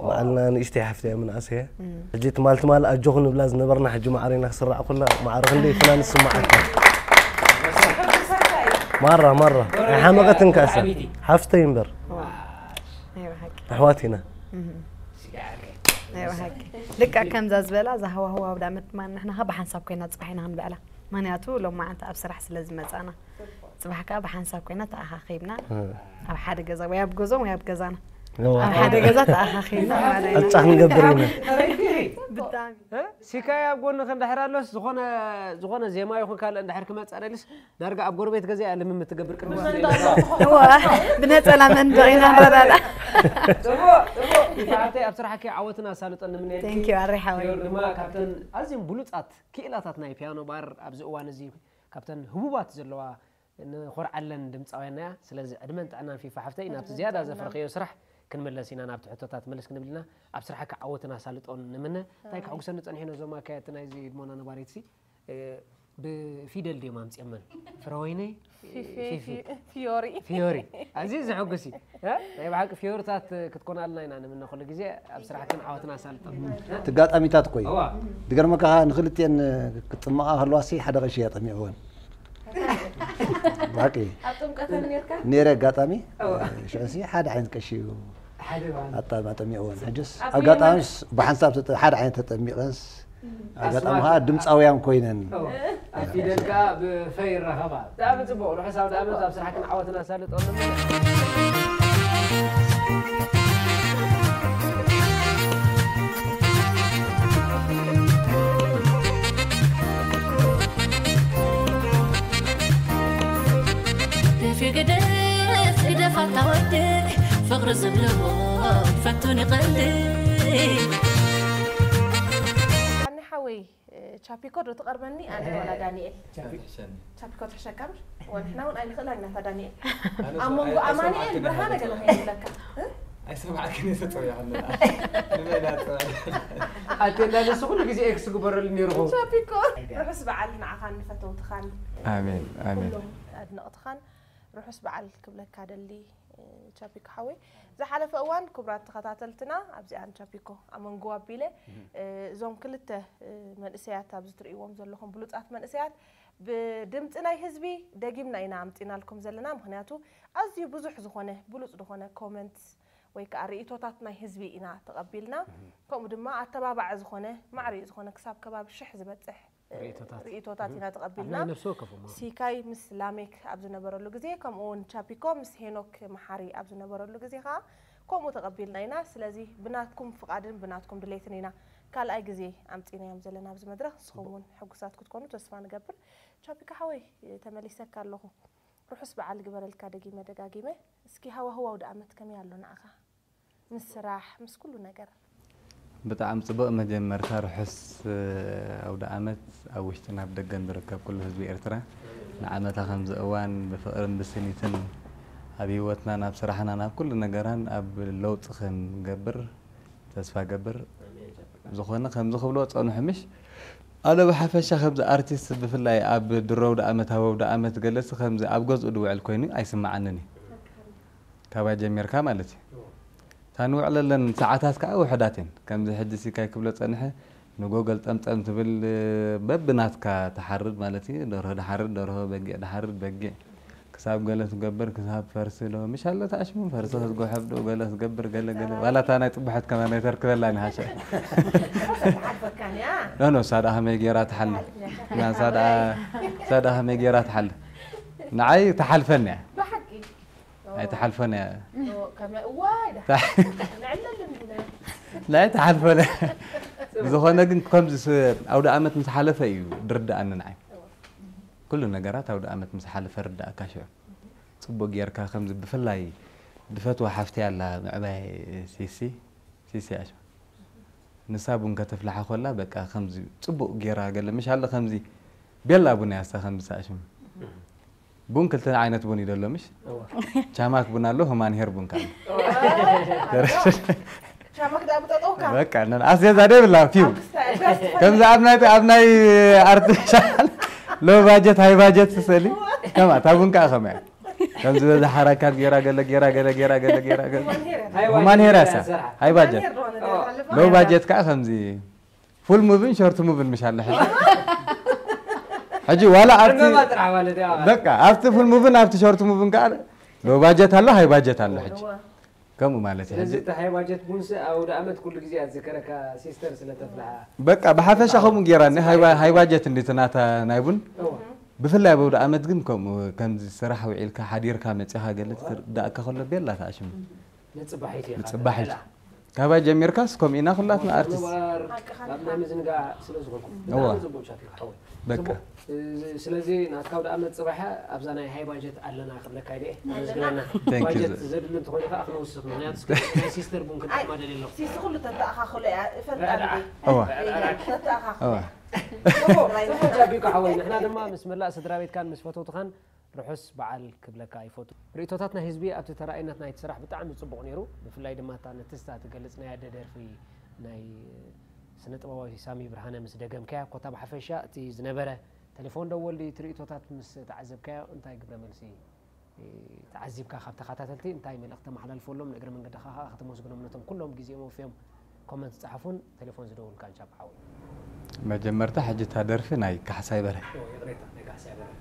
በዓልና ንእሽተይ ሓፍተያ ምንኣሰያ ሕጂ ትማል ትማል ኣጆኹ ንብላ ዝነበርና ሕጂ ማዕሪና ክስራዕ ኩላ ማዕሪ ክንደይ ፍናን ዝስማዓካ ማራ ማራ ኣይሓመቐትን ካሳ ሓፍተይ እምበር ናይ ብሓቂ ኣሕዋት ኢና ናይ ብሓቂ ልክዕ ከምዛ ዝበላ እዛ ሃዋህዋ ኣውደ ኣመት ድማ ንሕና ከ ብሓንሳብ ኮይና ፅባሕ ኢና ክንበዕላ። ምክንያቱ ሎማዓንቲ ኣብ ስራሕ ስለ ዝመፃና ፅባሕ ከዓ ብሓንሳብ ኮይና ተኣኻኺብና ኣብ ሓደ ገዛ ወይ ኣብ ገዞም ወይ ኣብ ገዛና ኣብ ሓደ ገዛ ተኣኻኺብና ማለት እዩ። ዕጫ ክንገብር ኢና ብጣዕሚ ሲካይ ኣብ ጎንኺ እንድሕር ኣሎስ ዝኾነ ዝኾነ ዜማ ይኹን ካልእ እንድሕር ክመፅእ ደሊስ ዳርጋ ኣብ ጎረቤት ገዛ እያ ልምምድ ትገብር ቅድሚ እዋ ብነፀላ መንደቕ ኢና ንረዳዳ ብሓፍተይ ኣብ ስራሕኪ ዓወትን ኣሳልጦን ንምንየልኪ Thank you ኣሬ ሓወይ። ፊዮሪ ድማ ካብተን ኣዝየን ብሉፃት ክኢላታት ናይ ፒያኖ ባር ኣብዚ እዋን እዚ ካብተን ህቡባት ዘለዋ ንኾርዓለን ድምፃውያንና እያ። ስለዚ ዕድመን ጥዕናን ፊፋ ሓፍተይ ናብቲ ዝያዳ ዘፍረኽዮ ስራሕ ክንምለስ ኢና ናብቲ ሕቶታት ምልስ ክንብል ኢና። ኣብ ስራሕካ ዓወትን ኣሳልጦን ንምነ። እንታይ ከሕጉሰኒ ፀኒሑ ነዞም ኣካየድቲ ናይዚ ህድሞና ነባሪትሲ ብፊደል ድዮም ኣምፅኦመን? ፍረወይነይ ፊዮሪ ፊዮሪ ኣዝዩ ዘሐጉስ እዩ። ናይ ብሓቂ ፊዮሪታት ክትኮናልና ኢና ንምነ ኩሉ ግዜ ኣብ ስራሕክን ዓወትን ኣሳልጦን። እቲ ኣጋጣሚታት እኮ እዩ እዋ ዝገርመካ ንክልቲኤን ክጥመቓ ከለዋሲ ሓደ ቀሺ እያ ጠሚዕወን ብሓቂ ኣብ ጥምቀተን ነርካ ነይረ ኣጋጣሚ እዋ ሽዑሲ ሓደ ዓይነት ቀሺ እዩ ሓደ ባህል ኣጣ- ኣጠሚዕወን ሕጅስ ኣብ ኣጋጣሚስ ብሓንሳብ ተጠ- ሓደ ዓይነት ተጠሚቐንስ ኣጋጣሚ ከዓ ድምፃውያን ኮይነን እዋ ኣብ ፊደል ከዓ ብፈይ ይረኸባ። ብጣዕሚ ፅቡቕ። ርሑስ ኣውደ ኣመት ኣብ ስራሕክን ዓወትን ኣሳልጦ። ግደፍ ግደፍ ኣታ ወደይ ፍቕሪ ዝብልዎ ፈቱን ይቐልድ ኣነ ሓወይ ቻፒኮ ዶ ትቐርበኒ ኣነ ዋላ ዳንኤል ቻፒኮ ትሕሸካ እምበር ወንሕና እውን ኣይንኽእላን ኢና እታ ዳንኤል ኣብ መንጎ ኣማንኤል ብርሃነ ገለ ከይብለካ ኣይሰማዕክን እየ ተፀዊዐ ኣለና ንመን ኣፀዊዐ ኣቴና ንሱ ኩሉ ግዜ ኤክስ ግበረሉ ነይርኹ። ቻፒኮ ርሑስ በዓል ንዓኻን ንፈተውትኻን ኣሜን ኣሜን ኩሎም ኣድነቕትኻን ርሑስ በዓል ክብለካ ደሊ ቻፒኮ ሓወይ። ዝሓለፈ እዋን ክቡራት ተኸታተልትና ኣብዚኣን ቻፒኮ ኣመንጎ ኣቢለ እዞም ክልተ መንእሰያት ኣብዚ ትርእይዎም ዘለኹም ብሉፃት መንእሰያት ብድምፂ ናይ ህዝቢ ደጊምና ኢና ኣምፂናልኩም ዘለና። ምክንያቱ ኣዝዩ ብዙሕ ዝኾነ ብሉፅ ዝኾነ ኮመንት ወይ ከዓ ርእቶታት ናይ ህዝቢ ኢና ተቐቢልና። ከምኡ ድማ ኣተባባዒ ዝኾነ ማዕሪኡ ዝኾነ ክሳብ ከባቢ ሽሕ ዝበፅሕ ርእቶታት። ርእቶታት ኢና ኣብ ተቐቢልና። ናይ ነፍሲ ወከፎም፣ ኣዎ። ሲካይ ምስ ላሜክ ኣብ ዝነበረሉ ግዜ፣ ከምኡ እውን ቻፒኮ ምስ ሄኖክ መሓሪ ኣብ ዝነበረሉ ግዜ ከዓ ከምኡ ተቐቢልና ኢና። ስለዚ ብናትኩም ፍቓድን ብናትኩም ድሌትን ኢና ካልኣይ ግዜ ኣምፂናዮም ዘለና ኣብዚ መድረኽ። ንስኹም እውን ሕጉሳት ክትኮኑ ተስፋ ንገብር። ቻፒኮ ሓወይ፣ ተመሊሰካ ኣለኹ። ርሑስ በዓል ግበረልካ ደጊመ ደጋጊመ። እስኪ ሃዋህው ኣውደ ዓመት ከመይ ኣሎ ንዓኻ? ምስ ስራሕ፣ ምስ ኩሉ ነገር። ብጣዕሚ ጽቡቕ መጀመርታ። ርሑስ ኣውደ ዓመት ኣብ ውሽጥን ኣብ ደገን ዝርከብ ኩሉ ህዝቢ ኤርትራ። ንዓመታ ከምዚ እዋን ብፍቕርን ብስኒትን ኣብ ህይወትና፣ ናብ ስራሕና፣ ናብ ኩሉ ነገራን ኣብ ለውጢ ክንገብር ተስፋ ገብር። ዝኾነ ከምዚ ክብሎ ጸንሑ ምሽ ኣነ ብሓፈሻ ከምዚ ኣርቲስት ብፍላይ ኣብ ድሮ ኣውደ ዓመት፣ ኣብ ኣውደ ዓመት ገለሲ ከምዚ ኣብ ገዝኡ ድውዕል ኮይኑ ኣይስምዓንን እዩ። ካባይ ጀሚርካ ማለት እዩ። እታ ንውዕለለን ሰዓታት ከዓ ውሑዳት እየን። ከምዚ ሕጂ ሲካይ ክብሎ ጸንሐ ንጎ ገልጠምጠም ትብል፣ በብናትካ ትሓርድ ማለት እዩ። ደርሆ ድሓርድ ደርሆ፣ በጊዕ ድሓርድ በጊዕ፣ ክሳብ ገለ ትገብር፣ ክሳብ ፈርሲ ዶ ምሽ ኣሎ ተኣሽሙ፣ ፈርሲ ክትጎሐፍ ዶ ገለ ክትገብር፣ ገለ ገለ። ዋላ እታ ናይ ጽቡሐት ከማን ኣይተርክበላን ሓሸ። ሓፈካን እያ። ኖ ኖ፣ እሳ ደኣ ከመይ ገይራ ትሓሊ? እና እሳ ደኣ፣ እሳ ደኣ ከመይ ገይራ ትሓሊ? ንዓይ ትሓልፈኒ እያ። ብሓቂ። ኣይትሓልፈን እያ። ከመ-፣ እዋይ፣ ዳ-፣ ንዕለል እንዲና። ናይ ትሓልፈን እያ። ብዝኾነ ግን ከምዚ ስ-፣ ኣውደ ዓመት ምስ ሓለፈ እዩ ድርድኣኒ ንዓይ። ኩሉ ነገራት ኣውደ ዓመት ምስ ሓለፈ ርድኣካ ሽዑ። ጽቡቕ ጌርካ ከምዚ ብፍላይ ድፈትዋ ሓፍቲ ኣላ ምዕባይ ሲሲ፣ ሲሲ ኣሽ። ንሳ ቡን ከተፍልሓ ኮላ በቃ ከምዚ ጽቡቕ ጌራ ገለ ምሽ ኣለ ከምዚ ቤላ ቡን እያ እሳ ከምዚ ሳሽም። ቡን ክልተ ዓይነት ቡን እዩ ዘሎ ምሽ? ቻማክ ቡን ኣሎ፣ ሁማን ሄር ቡን ካለ። ቻማክ ዳ ብጠጠውካ። በቃ ነን ኣስቤዛ ደብላ ፊው። ከምዚ ኣብ ናይ፣ ኣብ ናይ ኣርቲፊሻል ሎ ባጀት ሃይ ባጀት ስሰሊ ከማ እታ ቡን ከዓ ከመያ። ከምዚ በዛ ሓራካት ጌራ ገለ ጌራ ገለ ጌራ ገለ ጌራ ገለ። ሁማን ሄር እያ። ሁማን ሄር እያ እሳ። ሃይ ባጀት። ሄር ዶ ነደር ሓለፋ? ሎ ባጀት ከዓ ከምዚ ፉል ሙቭን ሾርት ሙቭን ምሽ ኣለ ሕጂ። ሕጂ ዋላ ኣብቲ ዕመማ ጥራሕ ማለት እያ። በቃ ኣብቲ ፉል ሙቭን ኣብቲ ሾርት ሙቭን ከዓ ሎ ባጀት ኣሎ ሃይ ባጀት ኣሎ ሕጂ። እዋ። ከምኡ ማለት እዩ ስለዚ ሕጂ። እቲ ሃይ ባጀት ቡንስ ኣውደ ዓመት ኩሉ ግዜ ኣትዝከረካ ሲስተር ስለ ተፍልሓ። በቃ ብሓፈሻ ከምኡ ጌራኒ ሃይ ባ-፣ ሃይ ባጀት እንዴት ናታ ናይ ቡን እዋ። ብፍላይ ኣብ ኣውደ ዓመት ግን ከምኡ ከምዚ ስራሕ ውዒልካ ሓዲርካ መጺኻ ገለ ክትርዳእካ ከሎ ቤላ ተኣሽሙ። ንጽባሒት ኢኻ ንጽባሒት። ተብዕላ። ካባይ ጀሚርካስ ከምኡ ኢና ኩላትና ኣርቲስት። ምንባር፣ ኣብ ናይ ምዝንጋዕ ስለ ዝኾንኩም። እዋ። ብጣዕሚ ጽቡቕ ቻፒኮ ሓወይ። በቃ። ጽቡቕ። እ፣ ስለዚ ናትካ ኣውደ ዓመት ጽባሕ ኣብዛ ናይ ሃይ ባጀት ኣለና ክብለካ ኢለ። ኣመስግነና። ኣለና። Thank you። ባጀት ዘድሊ እንተኾይኑ ከዓ ክነውስኽ። ምኽንያቱ ናይ ሲስተር ቡን ክጠቕማ ደልየ ኣለኹ። ሲሲ ኩሉ ተተኣኻኽሎ እያ፣ እፈልጣ ብዕዳ። እንዴ? እዋ። ተተኣኻኽሎ። እዋ። ጽቡቕ፣ ጽቡቕ ቻፒኮ ሓወይ። ንሕና ድማ ምስ መላእ ስድራ ቤትካን ምስ ፈተውትኻን ርሑስ በዓል ክብለካ ይፈቱ። ርእይቶታት ናይ ህዝቢ ኣብቲ ተራእይነት ናይቲ ስራሕ ብጣዕሚ ጽቡቕ ነይሩ። ብፍላይ ድማ እታ ንትስታ ትገልጽ ናይ ኣደ ደርፊ ናይ ስነ ጥበባዊ ሳሚ ብርሃነ ምስ ደገምካያ፣ ኮታ ብሓፈሻ እቲ ዝነበረ ቴሌፎን ደወል ድዩ፣ እቲ ርእይቶታት ምስ ተዓዘብካዮ እንታይ ግብረ መልሲ ተዓዚብካ ካብ ተኸታተልቲ እንታይ መልእኽቲ ተመሓላልፈሎም፣ ንእግረ መንገድኻ ኸኣ ከተመስግኖም ነቶም ኩሎም ግዜኦም ወፍዮም ኮመንት ዝጸሓፉን ቴሌፎን ዝደውሉልካን ቻፕ ሓወይ። መጀመርታ ሕጂ እታ ደርፊ ናይ ካሕሳይ በርሀ። ኦ፣ ይቕሬታ፣ ናይ ካሕሳይ በርሀ።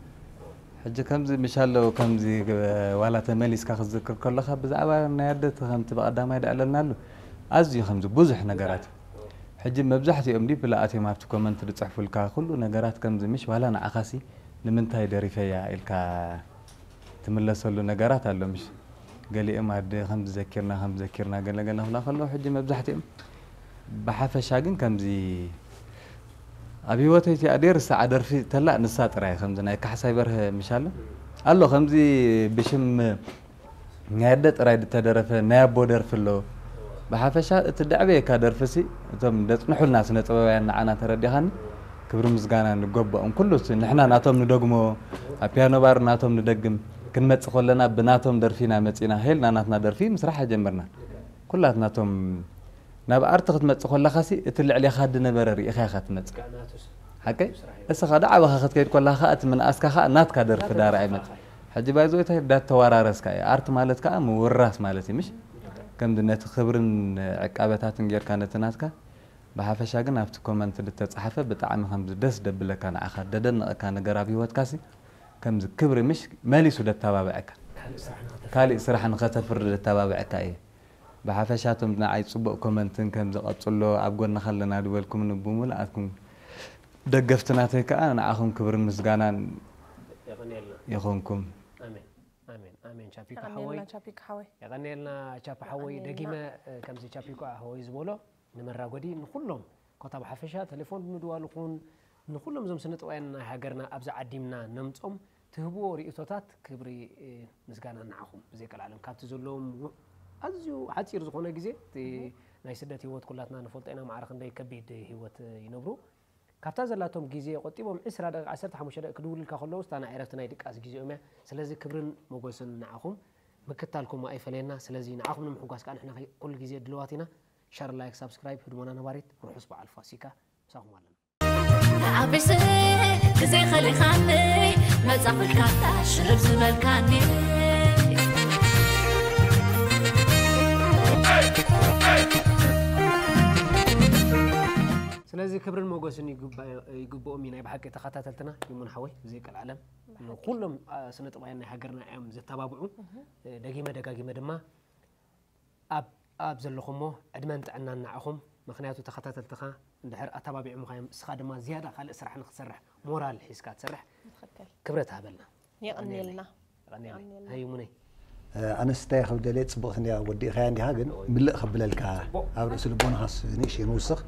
ሕጂ ከምዚ ምሻሎ ከምዚ ዋላ ተመሊስካ ክትዝክር ከለኻ ብዛዕባ ናይ ኣደት ከምቲ ብቐዳማይ ደዕለልናሉ ኣዝዩ ከምዚ ብዙሕ ነገራት እዩ። ሕጂ መብዛሕትኦም ዲፕ ለኣትዮም ኣብቲ ኮመንት ዝጽሕፉልካ ኩሉ ነገራት ከምዚ ምሽ ዋላ ንዓኻሲ ንምንታይ ደሪፈያ ኢልካ ትምለሰሉ ነገራት ኣሎ ምሽ? ገሊኦም ኣደ ከምዚ ዘኪርና ከምዚ ዘኪርና ገለ ገለ ክብላ ከለዉ ሕጂ መብዛሕትኦም ብሓፈሻ ግን ከምዚ ኣብ ህይወተይ እቲኣ ደይርሳዓ ደርፊ ተላ ንሳ ጥራይ ከምዚ ናይ ካሕሳይ በርሀ ምሽ ኣሎ ኣሎ ከምዚ ብሽም ናይ ኣደ ጥራይ ዝተደረፈ ናይ ኣቦ ደርፊ ኣሎ። ብሓፈሻ እቲ ደዕበየካ ደርፊሲ እቶም ደጽንሑልና ስነ ጥበባውያን ንዓና ተረዲኻኒ ክብሪ ምስጋና ንገቦኦም ኩሉ እቲ ንሕና ናቶም ንደግሞ ኣብ ፒያኖ ባር ናቶም ንደግም ክንመጽእ ከለና ብናቶም ደርፊ ኢና መጺና ሄልና ናትና ደርፊ ምስራሕ ኣይጀመርናን። ኩላትናቶም ናብ ኣርቲ ክትመጽእ ከለኻሲ እቲ ልዕሌኻ ዝነበረ ርኢኻ ኢኻ ትመጽእ። ሓቀይ? እስኻ ዳዕባኻ ክትከይድ ከለኻ እቲ ምንኣስካ ኸኣ ናትካ ደርፊ ዳርኣይ መጽእ። ሕጂ ባይዘወይ እንታይ ዳተዋራረስካ እዩ። ኣርት ማለት ከኣ ምውራስ ማለት እዩ ምሽ? ከምዚ ነቲ ክብርን ዕቃበታትን ጌርካ ነቲ ናትካ ብሓፈሻ ግን ኣብቲ ኮመንት ዝተጻሕፈ ብጣዕሚ ከምዚ ደስ ደብለካ ንዓኻ ደደንቐካ ነገር ኣብ ህይወትካሲ ከምዚ ክብሪ ምሽ መሊሱ ደተባብዐካ ካልእ ስራሕ ንኸተፍሪ ደተባብዐካ እየ። ብሓፈሻ እቶም ንዓይ ጽቡቕ ኮመንትን ከምዚ ቀጽሎ ኣብ ጎንኻ ኣለና ዝበልኩምኒ ብምልኣትኩም ደገፍቲ ናተይ ከኣ ንዓኹም ክብርን ምስጋናን የቐንየልና። ይኹንኩም። ኣሜን ኣሜን ኣሜን። ቻፒካ ሓወይ የቐንየልና ቻፒካ ሓወይ። የቐንየልና ቻፒ ሓወይ። የቐንየልና። ደጊመ እ፣ ከምዚ ቻፒካ ሓወይ ዝበሎ ንመራጎዲ ንኹሎም ኮታ ብሓፈሻ ቴሌፎን ብምድዋል ይኹን ንኹሎም እዞም ስነ ጥበባውያን ናይ ሃገርና ኣብዚ ዓዲምና ነምጾም ትህብዎ ርእቶታት ክብሪ እ፣ ምስጋና ንዓኹም ብዘይቀልዓለም ካብቲ ዘለዎም ው- ኣዝዩ ሓፂር ዝኾነ ግዜ እቲ ናይ ስደት ህይወት ኩላትና ንፈልጦ ኢና። ማዕረ ክንደይ ከቢድ ህይወት እ፣ ይነብሩ። ካብታ ዘላቶም ግዜ ቆጢቦም ዕስራ ደቂቕ ዓሰርተ ሓሙሽተ ደቂቕ ክድውልልካ ከለዉ ስታ ናይ ዕረፍቲ ናይ ድቃስ ግዜኦም እያ። ስለዚ ክብርን ሞገስን ንዓኹም። ምክታልኩም ኣይፈለየና። ስለዚ ንዓኹም ንምሕጓስ ከዓ ንሕና ከይ- ኩሉ ግዜ ድልዋት ኢና። ሸር፣ ላይክ፣ ሳብስክራይብ ህድሞና ነባሪት። ርሑስ በዓል ፋሲካ ምሳኹም ኣለና። ተዓቢሰ ግዜ ከሊኻኒ መጻኹልካታ ሽርብ ዝበልካኒ ስለዚ ክብርን ሞገስን ይግባ- ይግብኦም እዩ ናይ ብሓቂ ተኸታተልትና ይሙን ሓወይ ብዘይቀልዓለም ንኩሎም አ፣ ስነ ጥበባውያን ናይ ሃገርና እዮም ዘተባብዑ። እ፣ ደጊመ ደጋጊመ ድማ ኣብ ኣብ ዘለኹሞ ዕድመን ጥዕናን ንዓኹም። ምክንያቱ ተኸታተልትኻ እንድሕር ኣተባቢዖምኻ እዮም እስኻ ድማ ዝያዳ ካልእ ስራሕ ንክትሰርሕ ሞራል ሒዝካ ትሰርሕ። ትኽክል። ክብረት ሃበልና። የቐንየልና። የቐንየልና። የቐንየልና። ሃይ ሙነይ። ኣነስ እንታይ ክብል ደልየ ጽቡቕቲ እንድያ ወዲእኻያ እንዲኻ ግን ምልእ ከብለልካ ኣብ ርእሲ ልቦናኻስ ንእሽተይ ንውስኽ።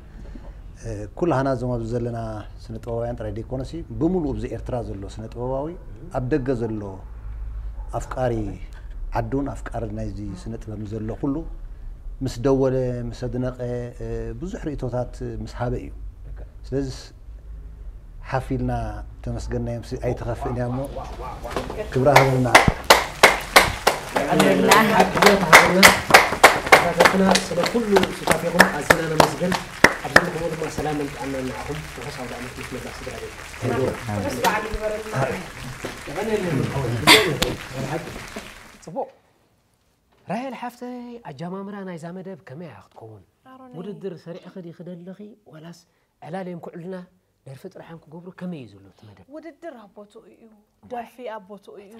እ፣ ኩላህና እዞም ኣብዚ ዘለና ስነ ጥበባውያን ጥራይ ደይኮነሲ ብምሉእ ኣብዚ ኤርትራ ዘሎ ስነ ጥበባዊ ኣብ ደገ ዘሎ ኣፍቃሪ ዓዱን ኣፍቃሪ ናይዚ ስነ ጥበብ ዘሎ ኩሉ ምስ ደወለ ምስ ኣድነቐ እ፣ ብዙሕ ርእቶታት ምስ ሃበ እዩ። ስለዚስ ሓፍ ኢልና ተመስገናዮም ሲ ኣይተኸፍእን እያ እሞ ክብሪ ሃበልና። ሓድነት ሃገርና ተኸታተልትና ስለ ኩሉ ሱታፌኹም ኣዝና ነመስግን። ኣብ ዘለኹሞ ድማ ሰላምን ጥዕናን ንዓኹም። ርሑስ ኣውደ ዓመት ምስ መላእ ስድራ ቤት። ርሑስ በዓል ይግበረልና። ጽቡቕ። ራሄል ሓፍተይ ኣጀማምራ ናይዛ መደብ ከመይ እያ ክትከውን? ኣሮነይ። ውድድር ሰሪዕኺ ዲኺ ደለኺ ዋላስ ዕላል እዮም ክዕሉና ደርፊ ጥራሕ እዮም ክገብሩ ከመይ እዩ ዘሎ እቲ መደብ? ውድድር ኣብ ቦትኡ እዩ። ደርፊ ኣብ ቦትኡ እዩ።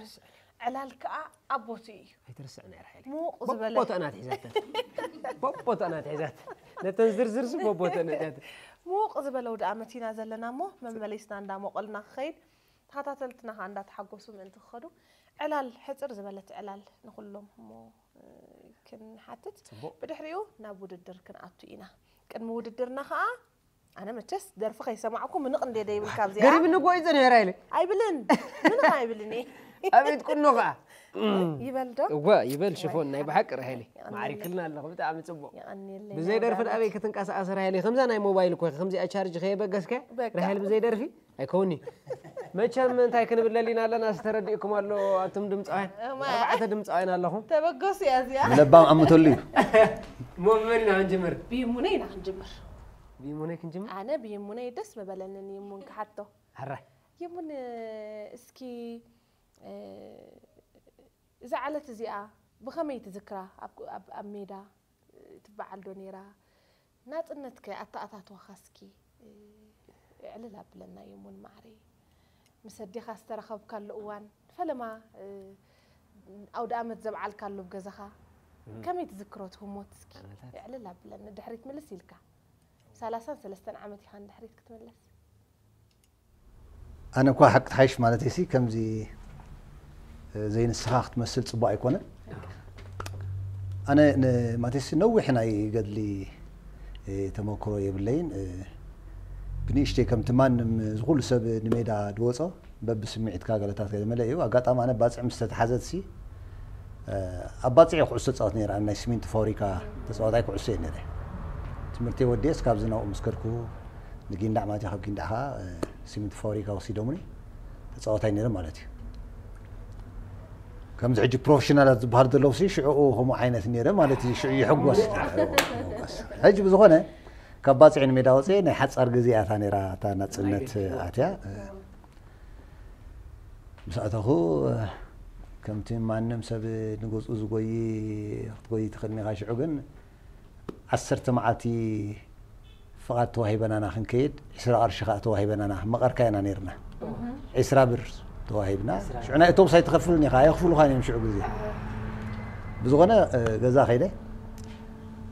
ዕላል ከዓ ኣብ ቦትኡ እዩ። ኣይትርስዕና ራሄል። ሙቕ ዝበለ ቦቦታ ናት ሒዛተን። ቦቦታ ናት ሒዛት። ነተን ዝርዝርዚ ቦቦታ ናት። ሙቕ ዝበለ ውድኣ መቲና ዘለና እሞ መመለስና እንዳሞቐልና ክኸይድ ተኸታተልትና ከዓ እንዳተሓጎሱ ምእንቲ ክኸዱ ዕላል ሕፅር ዝበለት ዕላል ንኹሎም እሞ እ፣ ክንሓትት ጽቡቕ። ብድሕሪኡ ናብ ውድድር ክንኣቱ ኢና። ቅድሚ ውድድርና ከዓ ኣነ መቸስ ደርፊ ከይሰማዕኩ ምንቕ እንደ ደይብል ካብዚኣ ገሪብኒ ጎይዘ ነራ ኢለ። ኣይብልን ምንቕ ኣይብልን እየ ኣቤት ቁኖ ከዓ ይበል ዶ እዋ ይበል ሽፎን ናይ ብሓቂ ራሄሊ ማዕሪክልና ኣለኹ ብጣዕሚ ጽቡቕ። የቐንየለይ ብዘይ ደርፊ ኣበይ ክትንቀሳቐስ ራሄሊ ከምዛ ናይ ሞባይል እኮ ከምዚኣ ቻርጅ ከየበገስከ በቃ። ራሄሊ ብዘይ ደርፊ ኣይከውኒ። መቸም እንታይ ክንብል ደሊና ኣለና ዝተረዲእኩም ኣሎ ኣቱም ድምፃውያን እማ። ኣርባዕተ ድምፃውያን ኣለኹም። ተበገሱ እያ እዚኣ ንለባም ኣምተሉ እዩ። ሞመን ኢና ክንጅምር ብይሙነይ ኢና ክንጅምር ብይሙነይ ክንጅምር ኣነ ብይሙነይ ደስ ምበለንን ይሙን ክሓቶ ሕራይ ይሙን እስኪ እ፣ እዛ ዕለት እዚኣ ብኸመይ ትዝክራ ኣብ- ኣብ ኣብ ሜዳ እ፣ ትበዓል ዶ ነይራ ናፅነትከ ኣተኣታትዋኻ እስኪ እ፣ ዕልል ኣብለና ይሙን ማዕረይ ምስ ኣዴኻ ዝተረኸብካሉ እዋን ፈለማ እ፣ ኣውደ ኣመት ዘብዓልካሉ ኣብ ገዛኻ ከመይ ትዝክሮ እቲ ህሞት እስኪ ዓመታት። ዕልል ኣብለኒ ድሕሪት ምልስ ኢልካ ሰላሳን ሰለስተን ዓመት ኢኻ ንድሕሪት ክትምለስ ኣነ እኳ ሓቂ ትሓይሽ ማለት ሲ ከምዚ ዘይንስኻ ክትመስል ጽቡቕ ኣይኮነን። ኣነ ማለት ሲ ነዊሕ ናይ ገድሊ ተመክሮ የብለይን። ብንእሽተይ ከምቲ ማንም ዝኹሉ ሰብ ንሜዳ ድወጾ በብስምዒትካ ገለታት ገለ መለ እዩ። ኣጋጣሚ ኣነ ባጽዕ ምስ ተተሓዘት ሲ ኣብ ባጽዕ ኩዕሶ ጻወት ነይረ። ኣብ ናይ ሲሚንቶ ፋብሪካ ተጻዋታይ ኩዕሶ እየ ነይረ። ትምህርተይ ወዲኤስ ካብዚ ናብኡ ምስ ከድኩ ንጊንዳዕ ማለት እዩ። ካብ ጊንዳዕ ከዓ ሲሚንቶ ፋብሪካ ወሲዶምኒ ተጻዋታይ ነይረ ማለት እዩ። ከምዚ ሕጂ ፕሮፌሽናላት ዝበሃሉ ዘለዉ ሲ ሽዕኡ ከምኡ ዓይነት ነይረ ማለት እዩ። ሽዑ ይሕጎስ። ሕጂ ብዝኾነ ካብ ባጽዕ ንሜዳ ወፅየ ናይ ሓፃር ግዜ እያ እታ ነይራ እታ ናፅነት ኣትያ። ምስ ኣተኹ ከምቲ ማንም ሰብ ንገዝኡ ዝጎይ ክትጎይ ትኽእል ኢኻ። ሽዑ ግን ዓሰርተ መዓልቲ ፍቓድ ተዋሂበናና ክንከይድ ዕስራ ቅርሺ ከዓ ተዋሂበናና መቐርካ ኢና ነይርና። ዕስራ ብር ተዋሂብና። ሽዑ ናይ ኣውቶቡስ ኣይትኸፍልን ኢኻ፣ ኣየኽፍሉኻን እዮም ሽዑ ግዜ። ብዝኾነ ገዛ ከይደ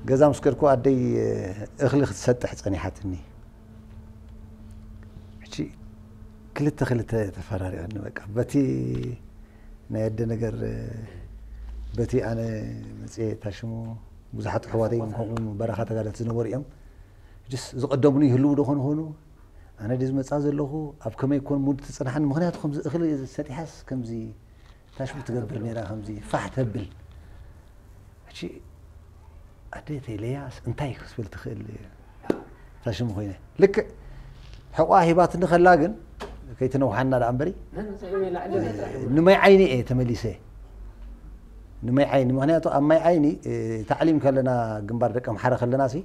ገዛ ምስ ከድኩ ኣደይ እኽሊ ክትሰጥሕ ጸኒሓትኒ። ሕጂ ክልተ ክልተ ተፈራሪቐኒ። በቃ በቲ ናይ ኣደ ነገር፣ በቲ ኣነ መጽየ ታሽሙ ብዙሓት ኣሕዋተይ እውን ከምኡ በረኻ ተጋደልቲ ዝነበሩ እዮም። ሕጅስ ዝቐደሙኒ ይህልዉ ዶ ኾን ኾኑ? ኣነ ድየ ዝመጽኣ ዘለኹ? ኣብ ከመይ ኮን ሙድ ትጽንሓኒ? ምኽንያቱ ከምዚ እኽሊ ሰጢሓስ ከምዚ ታሽሙ ትገብር ነይራ፣ ከምዚ ፋሕ ተብል። ሕጂ ኣደይ ተይለያስ እንታይ ክትብል ትኽእል? ታሽሙ ኮይነ ልክዕ ሕቋ ሂባትኒ ከላ ግን ከይትነውሓና ደኣ እምበሪ፣ ንማይ ዓይኒ እየ ተመሊሰ። ንማይ ዓይኒ፣ ምኽንያቱ ኣብ ማይ ዓይኒ፣ እ፣ ታዕሊም ከለና፣ ግንባር ደቀምሓረ ከለና ሲ፣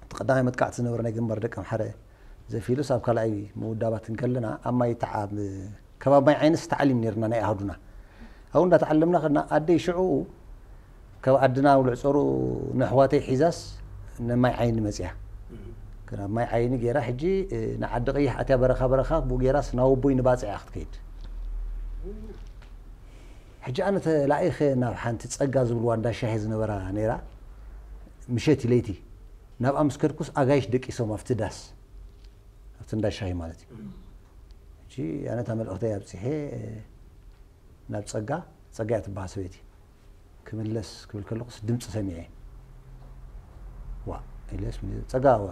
እቲ ቀዳማይ መጥቃዕቲ ዝነበረ ናይ ግንባር ደቀምሓረ ዘፊሉስ ኣብ ካልኣይ ምውዳባት እንከለና ኣብ ማይ ተዓ-፣ ኣብ ከባቢ ማይ ዓይንስ ታዕሊም ነይርና ናይ ኣሃዱና። ኣብኡ እንዳተዓለምና ከድና ኣደይ ሽዑኡ ካብ ኣድና ውልዕ ጸሩ ነሕዋተይ ሒዛስ ንማይ ዓይኒ መጽያ። ግን ኣብ ማይ ዓይኒ ገይራ ሕጂ፣ እ፣ ንዓዲ ቀይሕ ኣትያ በረኻ በረኻ ብኡ ገይራስ ናብ ኣቦይ ንባጽዕ እያ ክትከይድ። ሕጂ ኣነ ተላኢኸ ናብ ሓንቲ ጸጋ ዝብልዋ እንዳ ሻሂ ዝነበራ ነይራ። ምሸት ለይቲ ናብኣ ምስ ከድኩስ ኣጋይሽ ደቂሶም ኣብቲ ዳስ፣ ኣብቲ እንዳ ሻሂ ማለት እዩ። ሕጂ ኣነ እታ መልእኽተይ ኣብጺሐ ናብ ጸጋ፣ ጸጋ እያ ትበሃል ሰበይቲ። ክምለስ ክብል ከለኹስ ድምጺ ሰሚዐ። ዋ ኢለስ፣ ጸጋ፣ ዋ፣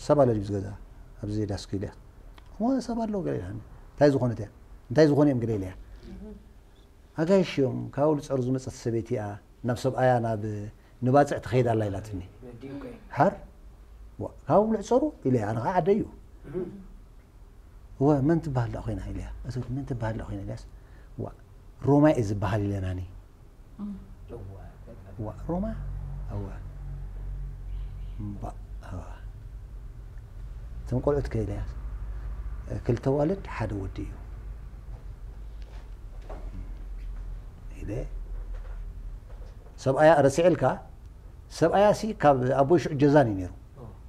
ሰብ ኣሎ ድዩ ኣብዚ ገዛ? ኣብዚ ዳስ ኢለያ። እሞ ሰብ ኣሎ ገለ ኢላ። እንታይ ዝኾነት እያ? እንታይ ዝኾኑ እዮም ገለ ኢለያ። ኣጋይሽ እዮም፣ ካብ ልጸሩ ዝመጸት ሰበይቲ እያ፣ ናብ ሰብኣያ ናብ ንባጽዕ ትኸይድ ኣላ ኢላትኒ። ሓር? ዋ፣ ካብ ልዕጸሩ ኢለ፣ ኣነ ኸዓ ዓደይ እዩ። እወ፣ መን ትበሃል ደኣ ኮይና ኢለያ። እሱ መን ትበሃል ደኣ ኮይና ኢለያስ፣ ዋ፣ ሮማ እየ ዝበሃል ኢለናኒ። ዋ፣ ሮማ? እወ። እምባእ፣ እወ። እቶም ቆልዑት ከ ኢለያስ፣ ክልተ ኣዋልድ ሓደ ወዲ እዩ ኢለ። ሰብኣያ ረሲዕልካ፣ ሰብኣያ ሲ ካብ ኣቦይ ሽዑ ጀዛን እዩ ነይሩ።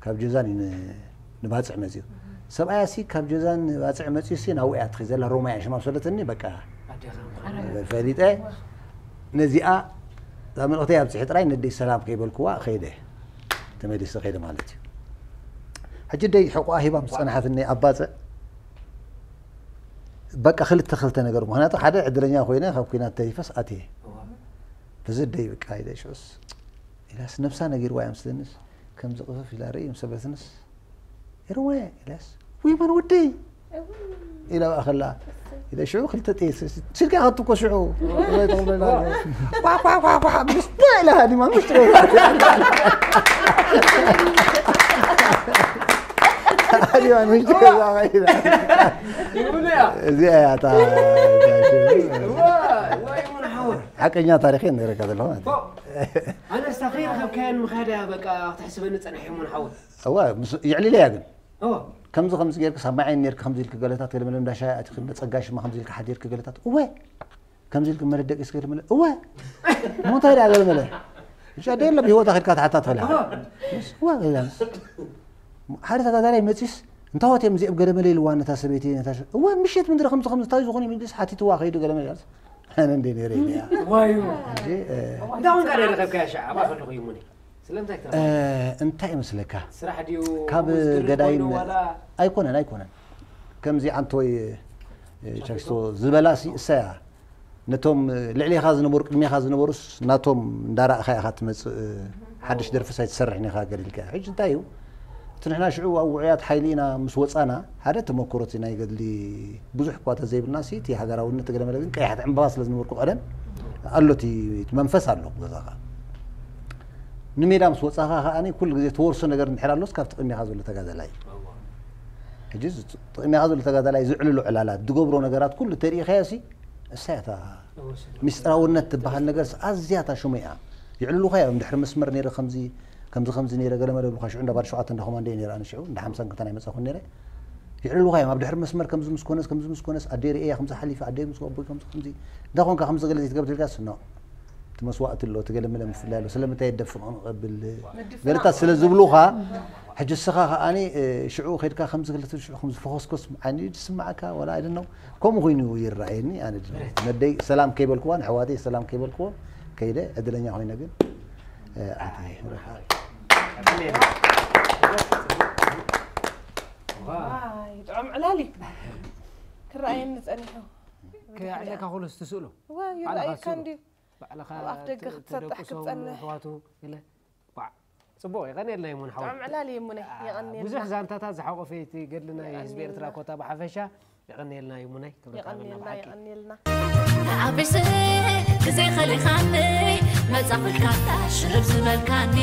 ካብ ጀዛን እዩ ን-፣ ንባጽዕ መጺኡ። ሰብኣያ ሲ ካብ ጀዛን ንባጽዕ መጺኡ ሲ ናብኡ እያ ትኸይድ ዘላ፣ ሮማ እያ ሽማ ዝፈለተኒ፣ በቃ ፈሊጠ። ነዚኣ እዛ መልእኽተይ ኣብጽሒ ጥራይ ነደይ ሰላም ከይበልክዋ ኸይደ፣ ተመሊሰ ኸይደ ማለት እዩ። ሕጂ ደይ ሕቑኣ ሂባ ምስ ጸንሓትኒ ኣብ ባጽዕ፣ በቃ ክልተ ክልተ ነገር፣ ምኽንያቱ ሓደ ዕድለኛ ኮይነ ካብ ኲናት ተሪፈስ ኣትየ። እዋ። በዚ ደይ በቃ ኢለ ሽዑስ ኢላስ ነብሳ ነጊርዋ እያ ምስለንስ፣ ከምዚ ቅፍፍ ኢላ ርእይ ምስ በለትንስ፣ "ኤርሞየ" ኢላስ፣ "ውይ መን ወደይ?" ኢላ ብኣ ከላ፣ ኢለ ሽዑ ክልተ ጥይት ስ-፣ ስልኪ ኣኸቱ እኮ ሽዑ። ቋ፣ ቋ፣ ቋ፣ ቋ፣ ምስ ባ ኢላ ሃዲማ፣ ምሽ ትበል። ሃዲማ፣ ምሽ ትበል፣ ኢላ። ይብሉ እያ። እዚኣ እያ እታ፣ እዋ፣ እዋ፣ ይሙን ሓወ። ሓቀኛ ታሪኽ እየ ነግረካ ዘለኹ ማለት እዩ። ኣነስ ከይረኸብካያ ንምኻድ እያ በቃ ክትሕስበኒ ጸኒሐ፣ ይሙን ሓወ። እዋ፣ ምስ፣ የዕሊለያ ግን። እዋ። ከምዚ ከምዚ ጌርክስ ኣብ ማይ ዓይኒ ኔርኪ ከምዚ ኢልኪ ገለታት ገለመለ፣ እንዳ ሻሂ ኣቲኺ እንዳ ጸጋ ሽማ ከምዚ ኢልኪ ሓዲርኪ ገለታት። እወ! ከምዚ ኢልኪ መለ ደቂስኪ ገለመለ። እወ! እሞ እንታይ ደኣ ገለመለ? እዛ ደለ ብህይወታ ከድካ ትሓታ ትኽእል ኢኻ። እዋ። ምስ፣ እወ ገለመለ። ሓደ ተጋዳላይ መጺስ፣ እንታይ ወት እዮም እዚኦም ገለመለ ኢልዋ ነታ ሰበይቲ፣ ነታ ሸ-፣ እወ፣ ምሸት ምንድሪ ከምዚ ከምዚ እንታይ ዝኾነ ይምልስ ሓቲትዋ ከይዱ ገለመለ ኢላስ። ኣነ እንደ ነይረ ኢለያ። ዋዩ። ሕጂ፣ እ፣ እንታይ ኮንካ ደኣ ረኸብካያ ሻዕ? ኣብኣ ከለኹ ይሙኒ። ስለምንታይ ትረኽቦ? እ፣ እንታይ ይመስለካ? ስራሕ ድዩ? ካብ ከምኡ ዝድለ ገዳይም ኮይኑ ዋላ? ኣይኮነን፣ ኣይኮነን። ከምዚ ኣንቶይ፣ እ፣ ቻኪቶ? ቻኪቶ ዝበላሲ እሳያ። ነቶም፣ እ፣ ልዕሌኻ ዝነበሩ፣ ቅድሜኻ ዝነበሩስ ናቶም እንዳረኣኻ ኢኻ ትመጽእ፣ እ፣ ሓድሽ ደርፍስ ኣይትሰርሕን ኢኻ ገለ ኢልካ። ሕጂ እንታይ እዩ? እቲ ንሕና ሽዑ ኣብ ውዑያት ሓይሊ ኢና ምስ ወጻና፣ ሓደ ተመክሮ እቲ ናይ ገድሊ ብዙሕ እኳ ተዘይብልና ሲ፣ እቲ ሃገራውነት ገለመለ ግን ቀያሕቲ ዕምባባ ስለ ዝነበርኩ ቀደም ኣሎ እቲ፣ እቲ መንፈስ ኣሎ ገዛኻ። ንሜዳ ምስ ወጻኻ ከኣ ኩሉ ግዜ ተወርሶ ነገር እንድሕር ኣሎስ ካብቲ ቅድሜኻ ዘሎ ተጋዳላይ። ሕጂ እዚ ቅድሜኻ ዘሎ ተጋዳላይ ዝዕልሎ ዕላላት፣ ዝገብሮ ነገራት ኩሉ ተሪኢኻዮ ሲ፣ እሳ እያ እታ ሚስጥራውነት ትበሃል ነገር ኣዝያ እታ ሽሙ እያ። ይዕልሉኻ እዮም፣ ድሕሪ መስመር ነይረ ከምዚ፣ ከምዚ፣ ከምዚ ነይረ ገለመለ ይብሉኻ። ሽዑ እንዳ ባር ሸውዓተ እንዳ ኮማንዶ እየ ነይረ ኣነ ሽዑ፣ እንዳ ሓምሳን ክልተን ኣይመጻኹን ነይረ። ይዕልሉኻ እዮም፣ ኣብ ድሕሪ መስመር ከምዚ ምስ ኮነስ፣ ከምዚ ምስ ኮነስ፣ ኣደይ ርእየያ ከምዚ ሓሊፋ፣ ኣደይ ምስ ኣቦይ ከምዚ፣ ከምዚ። እንዳ ኮንካ ከምዚ ገለ ዘይትገብር ኢልካስ፣ ኖ። እቲ መስዋእቲ ኣሎ፣ እቲ ገለመለ ምፍላይ ኣሎ፣ ስለምንታይ የደፍቕ ንቐብል ምድፍናቕ ገለታት ስለ ዝብሉኻ፣ ሕጂ እስኻ ከኣኒ፣ እ፣ ሽዑ ኸይድካ ከምዚ ገለ ትብል፣ ሽዑ ከምዚ ፈኾስኮስ ዓይኒ ዝስምዓካ፣ ወላ፣ I don't know፣ ከምኡ ኮይኑ ይረኣየኒ። ኣነ ድማ ነደይ ሰላም ከይበልክዋ፣ ንኣሕዋተይ ሰላም ከይበልክዎ ከይደ፣ ዕድለኛ ኮይነ ግን ኣቲ ዋይ ጥዑም ዕላል እዩ ክረኣየኒ ጸኒሑ። ከይዕለካ ኩሉ ትስእሎ ዋይ ባዕልኻ ይረኣየካ ስእሎ። እንድዩ። ባዕልኻ ኣብ ኣፍ ደገ ክትሰጥሕ ተደቁሶም ክትጸንሕ። ኣሕዋቱ ገለ ባዕ ጽቡቕ እዩ ቀንየልና ይሙን ሓወይ ጥዑም ዕላል እዩ እሙነ። የቐንየልና። ብዙሕ ዛንታታት ዝሓቆፈ እቲ ገድሊ ናይ ህዝቢ ኤርትራ የቐንየልና። ኮታ ብሓፈሻ የቐንየልና ይሙነይ ክብረት ሃበልና የቐንየልና ብሓቂ የቐንየልና። ተዓቢሰ ግዜ ከሊኻለይ መጻኹልካታ ሽርብ ዝበልካኒ።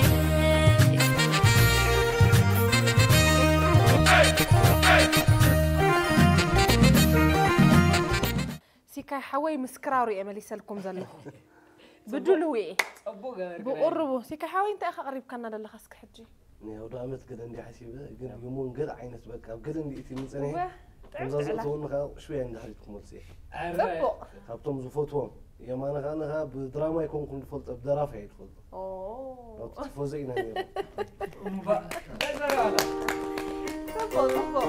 ሲካይ ሓወይ ምስ ክራሩ እየ መሊሰልኩም ዘለኹ ብድልው እየ ጽቡቕ ገበርክ ብቑርቡ ሲካይ ሓወይ እንታይ ኢኻ ቀሪብካና ዘለኻ እስኪ ሕጂ ናይ ኣውደ ዓመት ገለ እንዲ ሓሲበ ግን ይሙን ገለ ዓይነት በቃ ኣብ ገለ እንዲ እቲ ምጸነ እወ ጥዕም ከምዛ ትዕላ ዘእተወኒ ከኣ ሽወያ እንዲ ሓሊፍኩ ክመልጽ እየ ጽቡቕ ካብቶም ዝፈትዎም የማነ ከኣ ንኻ ብድራማ ኣይኮንኩን ዝፈልጦ ብደራፊ እየ ዝፈልጦ ኦ ናብቲ ቲፎዘ ኢና ነይሩ ጽቡቕ ጽቡቕ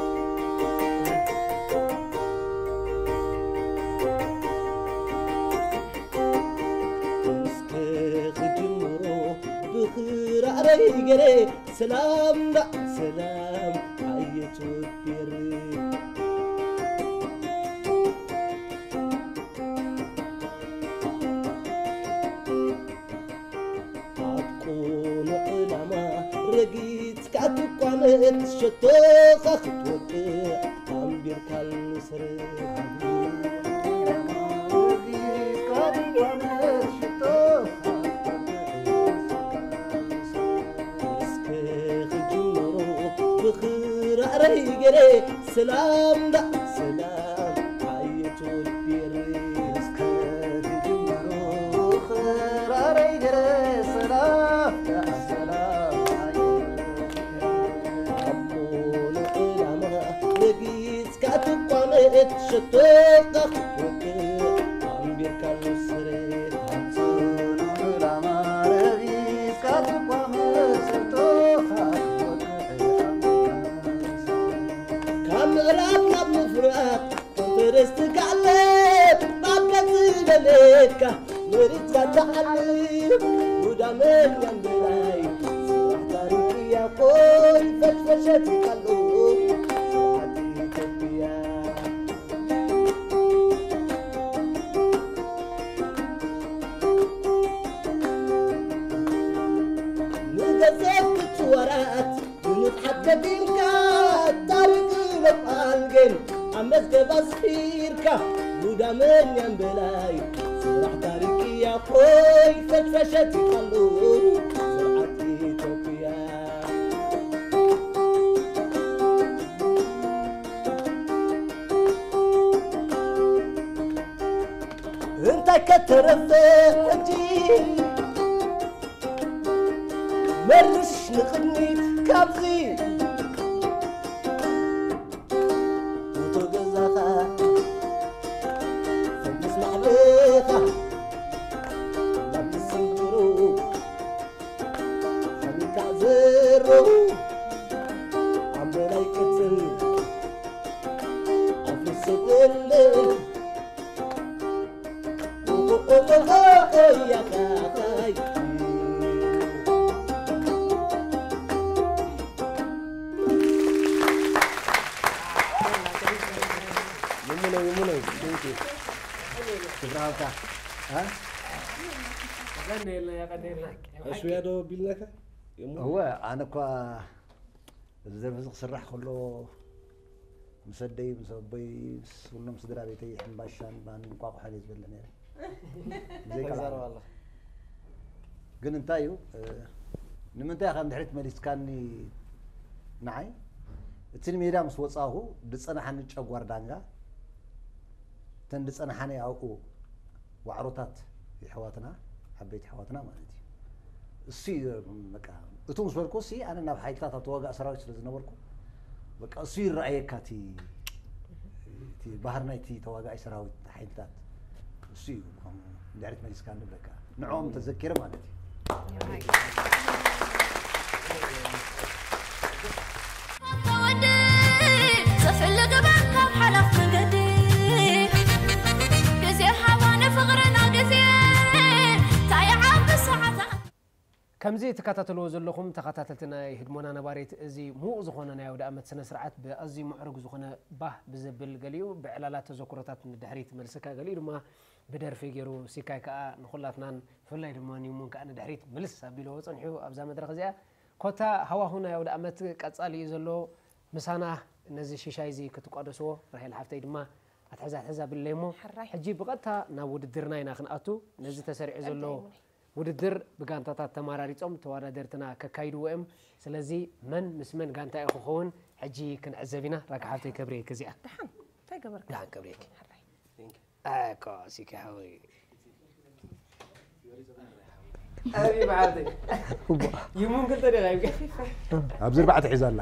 እስከ ክጅምሮ ብኽራረይ ገረ ሰላም ዳ ሰላም ኣየት ወዴር ኣብ ቁኑዕ ዕላማ ረጊጽካ ትቋመት ሸቶኻ ክትወቅዕ ኣንቢርካሉ ስርኻ እስከ ክጅምሮ ብኽራረይ ገረ ሰላም ዳ ሰላም ኣየት ወዴር እስከ ክጅምሮ ብኽራረይ ገረ ሰላም ዳ ሰላም ኣየት ወዴር ኣሞ ንዕላማ ረጊጽካ ትቋመት ሸቶኻ ክትወቅዕ ኣንቢርካሉ ስርኻ ጽኑዕ ዕላማ ረጊጽካ ትቋመት ሸቶኻ ክትወቅዕ ኣንቢርካሉ ስርኻ ካብ ምዕራብ ናብ ምፍራቕ ፈረስ ትጋለብ ኣብ ገጽ በለካ መሪጽካ ትዓልብ ጉዳመኛን በላይ ስራሕ ታሪክ እያ ቆይ ፈትፈሸት ይቃሉ ስርዓት ኢትዮጵያ ንገዘፍቲ ወራት ብንቕሓት ገጢምካ ታሪኽ ለቓልግን ኣብ መዝገብ ኣስፊርካ ጉዳመኛን በላይ ስራሕ ታሪኽ እያ ኾይ ፈሽፈሸት ይኻሉ ስርዓት ኢትዮጵያ እንታይ ከተረፈ ሕጂ መርሽ ንቕድሚት ካብዚ ሞቶ ገዛኻ ፈምስ ማዕበኻ ናብ ትስንክሩ ሓሚካ ዘሮ ኣምበላይ ቅጽል ኣፍልስ በለ ይሙነይ ይሙነይ ቴንኪ ክብሪ ሃብታ ኣሽውያ ዶ ቢልናካ እወ ኣነ እኳ እዚ ደርፊ እዚ ክስራሕ ከሎ ምስ ኣደይ ምስ ኣቦይ ምስ ኩሎም ስድራ ቤተይ ሕምባሻን ባን እንቋቑሖን እየ ዝበልዕ ነይረ ብዘይካ ተዛረብ ኣለኻ ግን እንታይ እዩ ንምንታይ ከም ድሕሪት መሊስካኒ ንዓይ እቲ ንሜዳ ምስ ወፃኹ ዝፀናሓኒ ጨጓር ዳንጋ እተን ዝፀናሓኒ ኣብኡ ዋዕሮታት የሕዋትና ዓበይቲ ኣሕዋትና ማለት እዩ እሱ እዩ በቃ እቱ ምስ በልኩ እሲ ኣነ ናብ ሓይልታት ኣብ ተዋጋእ ሰራዊት ስለ ዝነበርኩ በቃ እሱ ይረኣየካ እቲ እቲ ባህር ናይቲ ተዋጋኣይ ሰራዊት ሓይልታት እሱ እዩ ድሕሪት መሊስካ ንብለካ ንዕኦም ተዘኪረ ማለት እዩ ተወደ ጽፍሊ ግበር ካብ ሓላፍ መንገዲ ግዜ ሃባ ንፍቕርና ግዜ ታይዓቢ ሰዓታት ከምዚ ትከታተልዎ ዘለኹም ተኸታተልቲ ናይ ህድሞና ነባሪት፣ እዚ ምዉቕ ዝኾነ ናይ ኣውደ ኣመት ስነ ስርዓት ብኣዝዩ ምዕሩግ ዝኾነ ባህ ብዘብል፣ ገሊኡ ብዕላላት ተዘክሮታት ንድሕሪት መልስካ፣ ገሊኡ ድማ ብደርፊ ገይሩ፣ ሲካይ ከኣ ንኹላትናን ብፍላይ ድማ ኒሙን ከኣ ንድሕሪት ምልስ ኣቢልዎ ጸኒሑ ኣብዛ መድረኽ እዚኣ። ኮታ ሃዋሁ ናይ ኣውደ ኣመት ቀጻሊ እዩ ዘሎ። ምሳና ነዚ ሽሻይ እዚ ክትቋደስዎ፣ ራሄል ሓፍተይ ድማ ኣትሕዛ ኣትሕዛ ብለይ እሞ፣ ሕራይ። ሕጂ ብቐጥታ ናብ ውድድርና ኢና ክንኣቱ። ነዚ ተሰሪዑ ዘሎ እንታይ ይሙኒ? ውድድር ብጋንታታት ተማራሪጾም ተወዳደርትና ከካይድዎ እዮም። ስለዚ መን ምስ መን ጋንታ እዩ ክኸውን ሕጂ ክንዕዘብ ኢና። ራካ ሓፍተይ ከብርየኪ እዚኣ። ደሓን፣ እንታይ ገበርካ? ደሓን ከብርየኪ። ሕራይ። ኣኮ ሲኪ ሓወይ። ኣቢ ብሓፍተይ። ይሙን ክልተ ደቂቕ። ኣብዚ ኣርባዕተ ሒዛ ኣላ።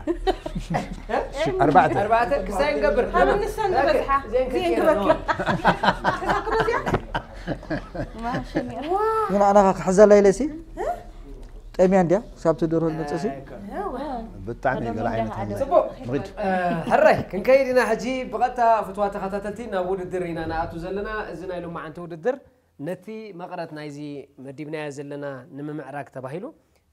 ኣርባዕተ። ኣርባዕተ ክሳይ ንገብር። ሃብኒ ሰን ዝበዝሓ። ዜን ክበኪ። ተዘክሮ እዚኣ? ማሸሚያ። ግን ኣናኻ ክሕዘላ ኢለሲ? ጠምያ እንድያ፣ ክሳብ እቲ ደርሆ ዝመጽእሲ? ብጣዕሚ በላዒ መትሓዚ። ጽቡቕ። ንኺድ። እ፣ ሕራይ፣ ክንከይድ ኢና ሕጂ ብቐጥታ ፍትዋ ተኸታተልቲ ናብ ውድድር ኢና ንኣቱ ዘለና። እዚ ናይ ሎማዓንቲ ውድድር ነቲ መቐረት ናይዚ መዲብናዮ ዘለና ንምምዕራግ ተባሂሉ፣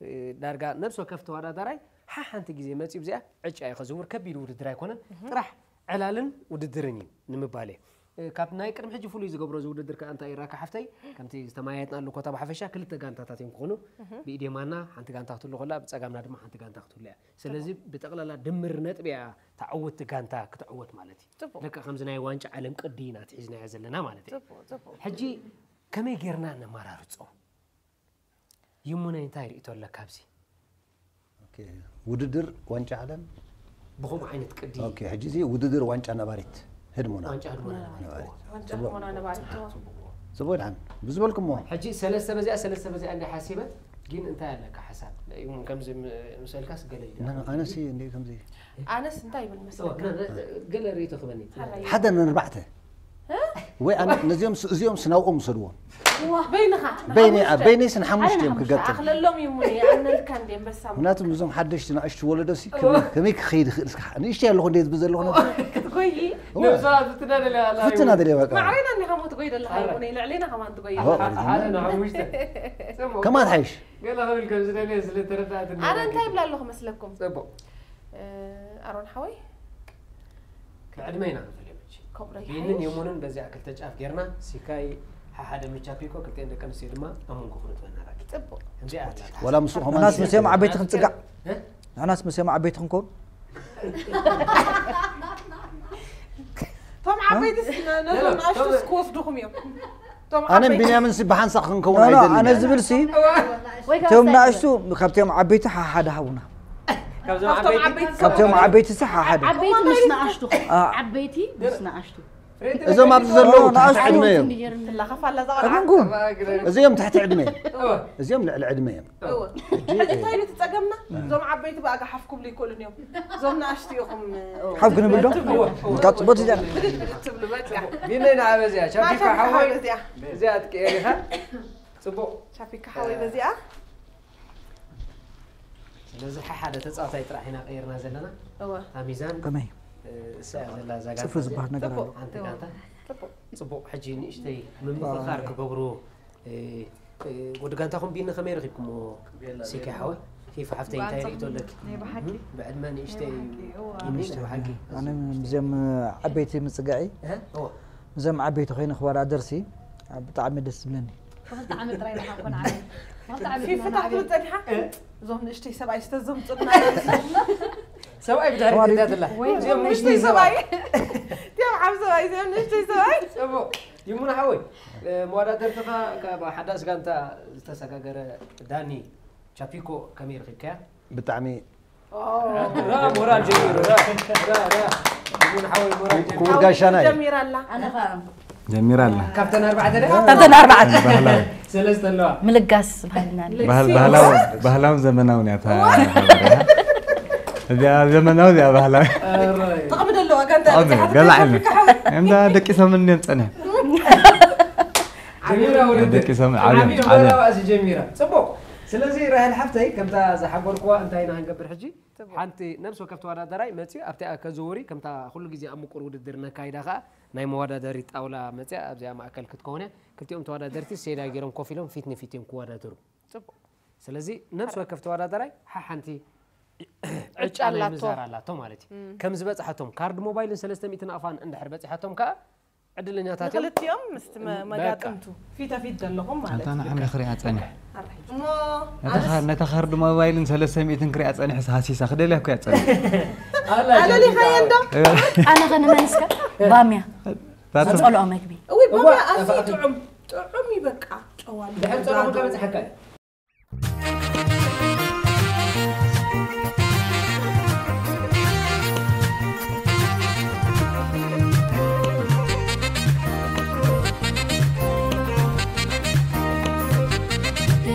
እ፣ ዳርጋ ነብሲ ወከፍ ተወዳዳራይ ሓሓንቲ ግዜ መጺኡ ብዚኣ ዕጫ እዩ ከዝውር፣ ከቢድ ውድድር ኣይኮነን። ጥራሕ ዕላልን ውድድርን እዩ ንምባል እየ። እ፣ ካብ ናይ ቅድሚ ሕጂ ፍሉይ ዝገብሮ እዚ ውድድር ከኣ እንታይ እዩ ራካ ሓፍተይ? ከምቲ ዝተመያየጥናሉ ኮታ ብሓፈሻ ክልተ ጋንታታት እዮም ክኾኑ። ብኢድ የማና ሓንቲ ጋንታ ክትህሉ ከላ፣ ብጸጋምና ድማ ሓንቲ ጋንታ ክትህሉ እያ። ስለዚ ብጠቕላላ ድምር ነጥቢ እያ ተዓወትቲ ጋንታ ክትዕወት ማለት እዩ። ጽቡቕ። ልክዕ ከምዚ ናይ ዋንጫ ዓለም ቅዲ ኢና ኣትሒዝናዮ ዘለና ማለት እዩ። ጽቡቕ፣ ጽቡቕ። ሕጂ ከመይ ጌርና ነመራርጾ? ይሙነይ እንታይ ርእይቶ ኣለካ ኣብዚ? ኦኬ፣ ውድድር ዋንጫ ዓለም ብኸምኡ ዓይነት ቅዲ። ኦኬ፣ ሕጂ እዚ ውድድር ዋንጫ ነባሪት ህድሞና። ዋንጫ ህድሞና ነባሪት። ነባሪት። ዋንጫ ጽቡቕ። ህድሞና ነባሪት። ጽቡቕ። ጽቡቕ ድሓን። ብዝበልኩሞ። ሕጂ ሰለስተ በዚኣ፣ ሰለስተ በዚኣ እንደ ሓሲበት፣ ግን እንታይ ኣለካ ሓሳብ? ይሙን ከምዚ ም-፣ ምሰልካስ ገለ ኢሉ። ና፣ ኣነሲ እንደ ከምዚ። ኣነስ እንታይ ይብል መስለካ? ኦ፣ ና፣ ና፣ ገለ ርእይቶ ክበኒ። ሓራይ። ሓደ ንኣርባዕተ። እ? ወይ ኣነ ነዚኦም ስ-፣ እዚኦም ስናብኦም ውሰድዎም። በይንኻ። በይነይ፣ በይነይስ ንሓሙሽተ እዮም ክገጥም። ኣኽለሎም እዩ ሙኒ፣ ኣነልካ እንደ ኣንበሳ ሙኒ። ምክንያቱም እዞም ሓደሽቲ ንኣሽቱ ወለዶሲ ከመይ፣ ከመይ ክኸይድ ይኽእል እስካ? ንእሽተይ ኣለኹ እንደ ዝብል ዘለኹ ነብሲ። ክትጎይ? እወ። ነብሳ ፍትና ደልያ ኣላ ፍትና እዩ። ደልያ በቃ። ማዕበይና እንዲኻ ሞ ትጎይ ደለኻ እዩ ሓራይ። ሙኒ፣ ልዕሌና ከማን ትጎይ ኣዎ፣ ኣለኻ። ሓደ ንሓሙሽተ። ጽቡቕ። ከማን ሓይሽ። ገለ ክብል ከም ዝደልየ ስለ ተረዳእትኒ ኣነ ማለት እንታይ እዩ። ይብላ ኣለኹ መስለኩም? ጽቡቕ። እ፣ ኣሮን ሓወይ? ብዕድመ ኢና ንፈልዮም ሕጂ። ከምኡ ዶ ቢንን ይሓይሽ? የሙንን በዚኣ ክልተ ጫፍ ጌርና፣ ሲካይ ሓሓደ ምቻ ፒኮ፣ ክልቲኤን ደቂ ኣንስትዮ ድማ ኣብ መንጎ ኩሉ ትበና ራኪ። ጽቡቕ። ከምዚኣ ኣላ። ወላ ምስኡ ከማን ንሕናስ ምስኦም ዓበይቲ ክንጽጋዕ? እ? ንሕናስ ምስኦም ዓበይቲ ክንከውን? እቶም ዓበይትስ ነ-፣ ነዞም ኖ፣ ኖ፣ ንኣሽቱስ ቶም ክወስዱኹም እዮም። እቶም ኣነን ዓበይቲ። ቢንያምን ሲ ብሓንሳእ ክንከውን ኖ፣ ኖ፣ ኣይደልን ኣነ እየ። ዝብል ሲ፣ ወይ ከዓ እቶም ሳይክል። ንኣሽቱ ካብቶም ዓበይቲ ሓሓደ ሃቡና። ካብዞም ካብቶም ዓበይቲ? ዓበይቲ ካብቶም ሰባት። ዓበይቲ ሲ ሓሓደ። ዓበይቲ ምስ ንኣሽቱ። ኣ። ዓበይቲ ምስ ንኣሽቱ። ፍሬት እዞም ኣብዚ ዘለዉ ኖ፣ ኖ፣ ትሕቲ ንኣሽቱ። ዕድመ እዮም። ትላኸፍ ኣላ እዛ ቆልዓ። እምንኩ። እዚኦም ትሕቲ ዕድመ እዮም። እወ። እዚኦም ልዕሊ ዕድመ እዮም። እወ። ሕጂ እንታይ እዩ እቲ ጸገምና? እዞም ዓበይቲ ብኣጋ ሓፍ ክብሉ ይክእሉን እዮም። እዞም ንኣሽቱ ኢኹም፣ እወ። ሓፍ ክንብል ዶ? እወ፣ እወ። በቃ ጽቡቅ እዚኣ። ብድድ ብድድ ትብሉ በቃ። ቢነይ ንዓ በዚኣ፣ ቻፒካ ሓወይ። በዚኣ። እዚኣ ትቀየር ኢኻ። ጽቡቅ። ቻፒካ ሓወይ በዚኣ። ስለዚ ሓሓደ ተጻዋታይ ጥራሕ ኢና ቀይርና ዘለና። እወ። እታ ሚዛን፣ ከመይ? እ፣ እሳ እያ ዘላ እዛ ጽፍሪ ጋንታ እዚኣ። ዝበሃል ነገር ጽቡቅ። ኣሎ። ሓንቲ እወ። ጋንታ። ጽቡቅ። ጽቡቅ። ሕጂ ንእሽተይ ምምኽኻር እወ። ክገብሩ፣ እ፣ እ፣ ወዲ ጋንታኹም ቢኒ ከመይ ረኺብኩምዎ? ሲኬ ሓወይ፣ ፊፋ ሓፍተይ እንታይ ርእይቶ ኣለኪ? ናይ ብሓቂ። እም? ብዕድመ ንእሽተይ ናይ ብሓቂ፣ እወ። ቢኒ ንእሽተይ። ብሓቂ። ኣነ ምስዚኦም ዓበይቲ ምጽጋዒ፣ እህ? እወ። ምስዚኦም ዓበይቲ ኮይነ ክወዳደርሲ ብጣዕሚ ደስ ዝብለኒ። ብኽልተ ዓመት ጥራይ ኢኻ ኮን ዓብየ። ብኽልተ ዓመት ፊፋ ኢኻ ታሕቲ ዓብየ። ጸኒሓ? እ? እዞም ንእሽተይ ሰብኣይ ዝተዘምጹልና። ሰብኣይ ብድሕሪት ተዋሪድ። እንዳ ትላ። ወይ እዚኦም ንእሽተይ ንእሽተይ ሰብኣይ። ሰብኣይ። እዚኦም ዓብ ሰብኣይ፣ እዚኦም ንእሽተይ ሰብኣይ። ጽቡቕ። ይሙን ሓወይ፣ እ፣ መወዳደርትኻ ካብ ሓዳስ ጋንታ ዝተሰጋገረ ዳኒ ቻፒኮ ከመይ ረኺብካያ? ብጣዕሚ ራ ሞራል ጀሚሩ፣ ራ፣ ራ፣ ራ። ይሙን ሓወይ ሞራል ጀሚሩ። ክቡር ጋሻና እዩ። ጀሚራ ኣላ። ኣነ ኸኣ ጀሚራ ኣላ። ካብተን ኣርባዕተ ደ? ካብተን ኣርባዕተ። ባህላዊ። ሰለስተ ኣለዋ። ምልጋስ ባህልና። ባህል-፣ ባህላዊ፣ ባህላውን ዘመናውን እያ እታ። እዚኣ ዘመናዊ፣ እዚኣ ባህላዊ። ኣሮይ። ጥቕሚ ደለዋ፣ ጋንታ ጥቕሚ፣ በዚሓ ገላ ትከፍል ዓይነት። ከሓዊ። እንዳ ደቂሶም እንድዮም ጸኒሖም። ጀሚራ ወለደ። ደቂሶም ዓብዮም፣ ዓብዮም። ጀሚራ፣ ጀሚራ። ጽቡቕ። ስለዚ ራሄል ሓፍተይ፣ ከምታ ዝሓበርኩዋ እንታይ ኢና ክንገብር ሕጂ? ጽቡቕ። ሓንቲ ነብሲ ወከፍ ተወዳዳራይ መጺኡ ኣብቲኣ ከዘውሪ፣ ከምታ ኩሉ ግዜ ኣብ ምቁር ውድድር ነካይዳ ከኣ ናይ መወዳደሪ ጣውላ መጺኣ ኣብዚኣ ማእከል ክትከውን እያ። ክልቲኦም ተወዳደርቲ ሴዳ ገይሮም ኮፍ ኢሎም ፊት ንፊት እዮም ክወዳደሩ። ጽቡቕ። ስለዚ ነፍሲ ወከፍ ተወዳዳራይ ሓሓንቲ ዕጫ ናይ ኣላቶ። ምዛር ኣላቶ ማለት እዩ። ከም ዝበፅሓቶም ካርድ ሞባይልን ሰለስተ ሚእቲ ናቕፋን እንድሕር በፂሓቶም ከዓ ዕድለኛታት እዮም። ንክልቲኦም ምስቲ መ- መጋጥምቱ ፊት ፊት ዘለኹም ማለት ኣንታ እዩ። ንዓመይ ክሪኣ ፀኒሐ እሞ ነታ ካር- ነታ ካርድ ሞባይልን ሰለስተ ሚእትን ክሪኣ ፀኒሐ ሃሲሳ ክደልያ እኮ እያ ፀኒሐ ኣለሊኻዮ እንዶ ኣነ ከ ንመንስከ ባምያ ታቱ ዝፀልኦ መግቢ እዊ ባምያ ኣዝዩ ጥዑም ጥዑም እዩ በቃ ጨዋ ኣሎ። ድሕር ፀሎኹም ከበፅሓካ እዩ።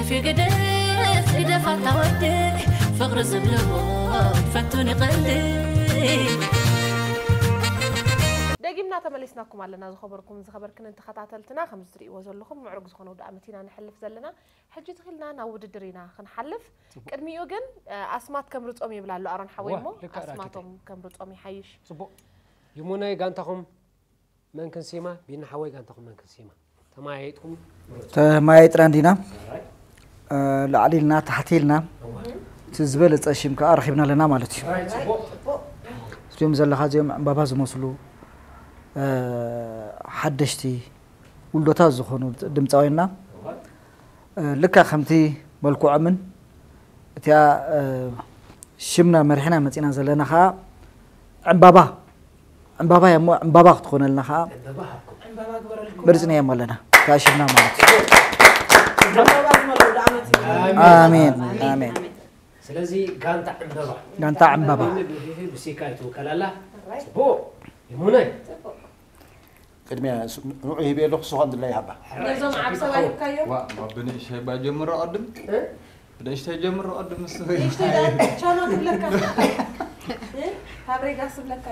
في قدس إذا فات ودك فقر زبلو فتوني قلبي ደጊምና ተመሊስናኩም ኣለና። ዝኸበርኩም ዝኸበርክንን ተኸታተልትና፣ ከምዚ ትርእይዎ ዘለኹም ምዕሩግ ዝኾነ ውድኣ መቲና ንሕልፍ ዘለና። ሕጂ ትኽልና ናብ ውድድር ኢና ክንሓልፍ። ቅድሚኡ ግን ኣስማት ከምርጾም ይብል ኣሎ ኣሮን ሓወይ። እሞ ኣስማቶም ከምርጾም ይሓይሽ። ፅቡቕ። ይሙነይ ጋንታኹም መን ክንስይማ? ቢኒ ሓወይ ጋንታኹም መን ክንስይማ? ተማያይጥኩም። ተማያይጥና እንዲና ላዕሊ ኢልና ታሕቲ ኢልና እቲ ዝበለፀ ሽም ከዓ ረኪብና ኣለና ማለት እዩ። እዚኦም ዘለካ እዚኦም ዕምባባ ዝመስሉ ሓደሽቲ ውልዶታት ዝኾኑ ድምፃውያንና ልካ ከምቲ መልክዖምን እቲኣ ሽምና መሪሕና መፂና ዘለና ከዓ ዕምባባ ዕምባባ እያ እሞ ዕምባባ ክትኾነልና ከዓ መሪፅናዮም ኣለና። እቲኣ ሽምና ማለት እዩ። ኣሜን ኣሜን። ስለዚ ጋንታ ዕምበባ ጋንታ ዕምበባ ብሲካ ይትውከል ኣላ። ጽቡቕ ይሙነይ። ቅድሚያ ንዑ ሂበ ኣለኹ ስኻ እንድላይ ሃባ ነዞም ዓብ ሰባ ሂብካዮም ዋ ብንእሽተይ ባ ጀምሮ ቅድም ብንእሽተይ ጀምሮ ቅድም ምስ ቻኖ ትብለካ ካብ ሬጋ ስብለካ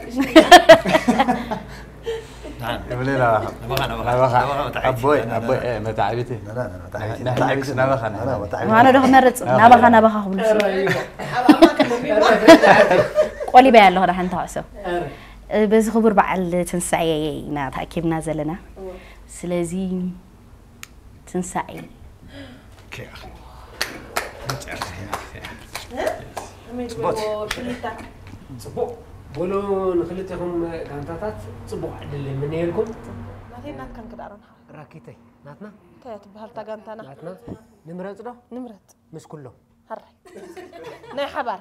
ኣቦይ ኣቦይ መታዕቢቲ ምዃኑ ዶ ክመርፅ ናባኻ ናባኻ ክብሉ ቆሊበያ ኣለኹ ዳሓን ተዋዕሶ በዚ ክቡር በዓል ትንሳኤ ኢና ተኣኪብና ዘለና ስለዚ ትንሳኤ ጽቡቕ በሉ ንክልቴኹም ጋንታታት ጽቡቕ ዕድል ይምነየልኩም። ናተይ ናትካን ክዳረን ሓ ራኪተይ ናትና እንታይ እያ ትበሃል እታ ጋንታና ናትና ንምረጽ ዶ ንምረጥ ምስ ኩሎም ሃራይ ናይ ሓባር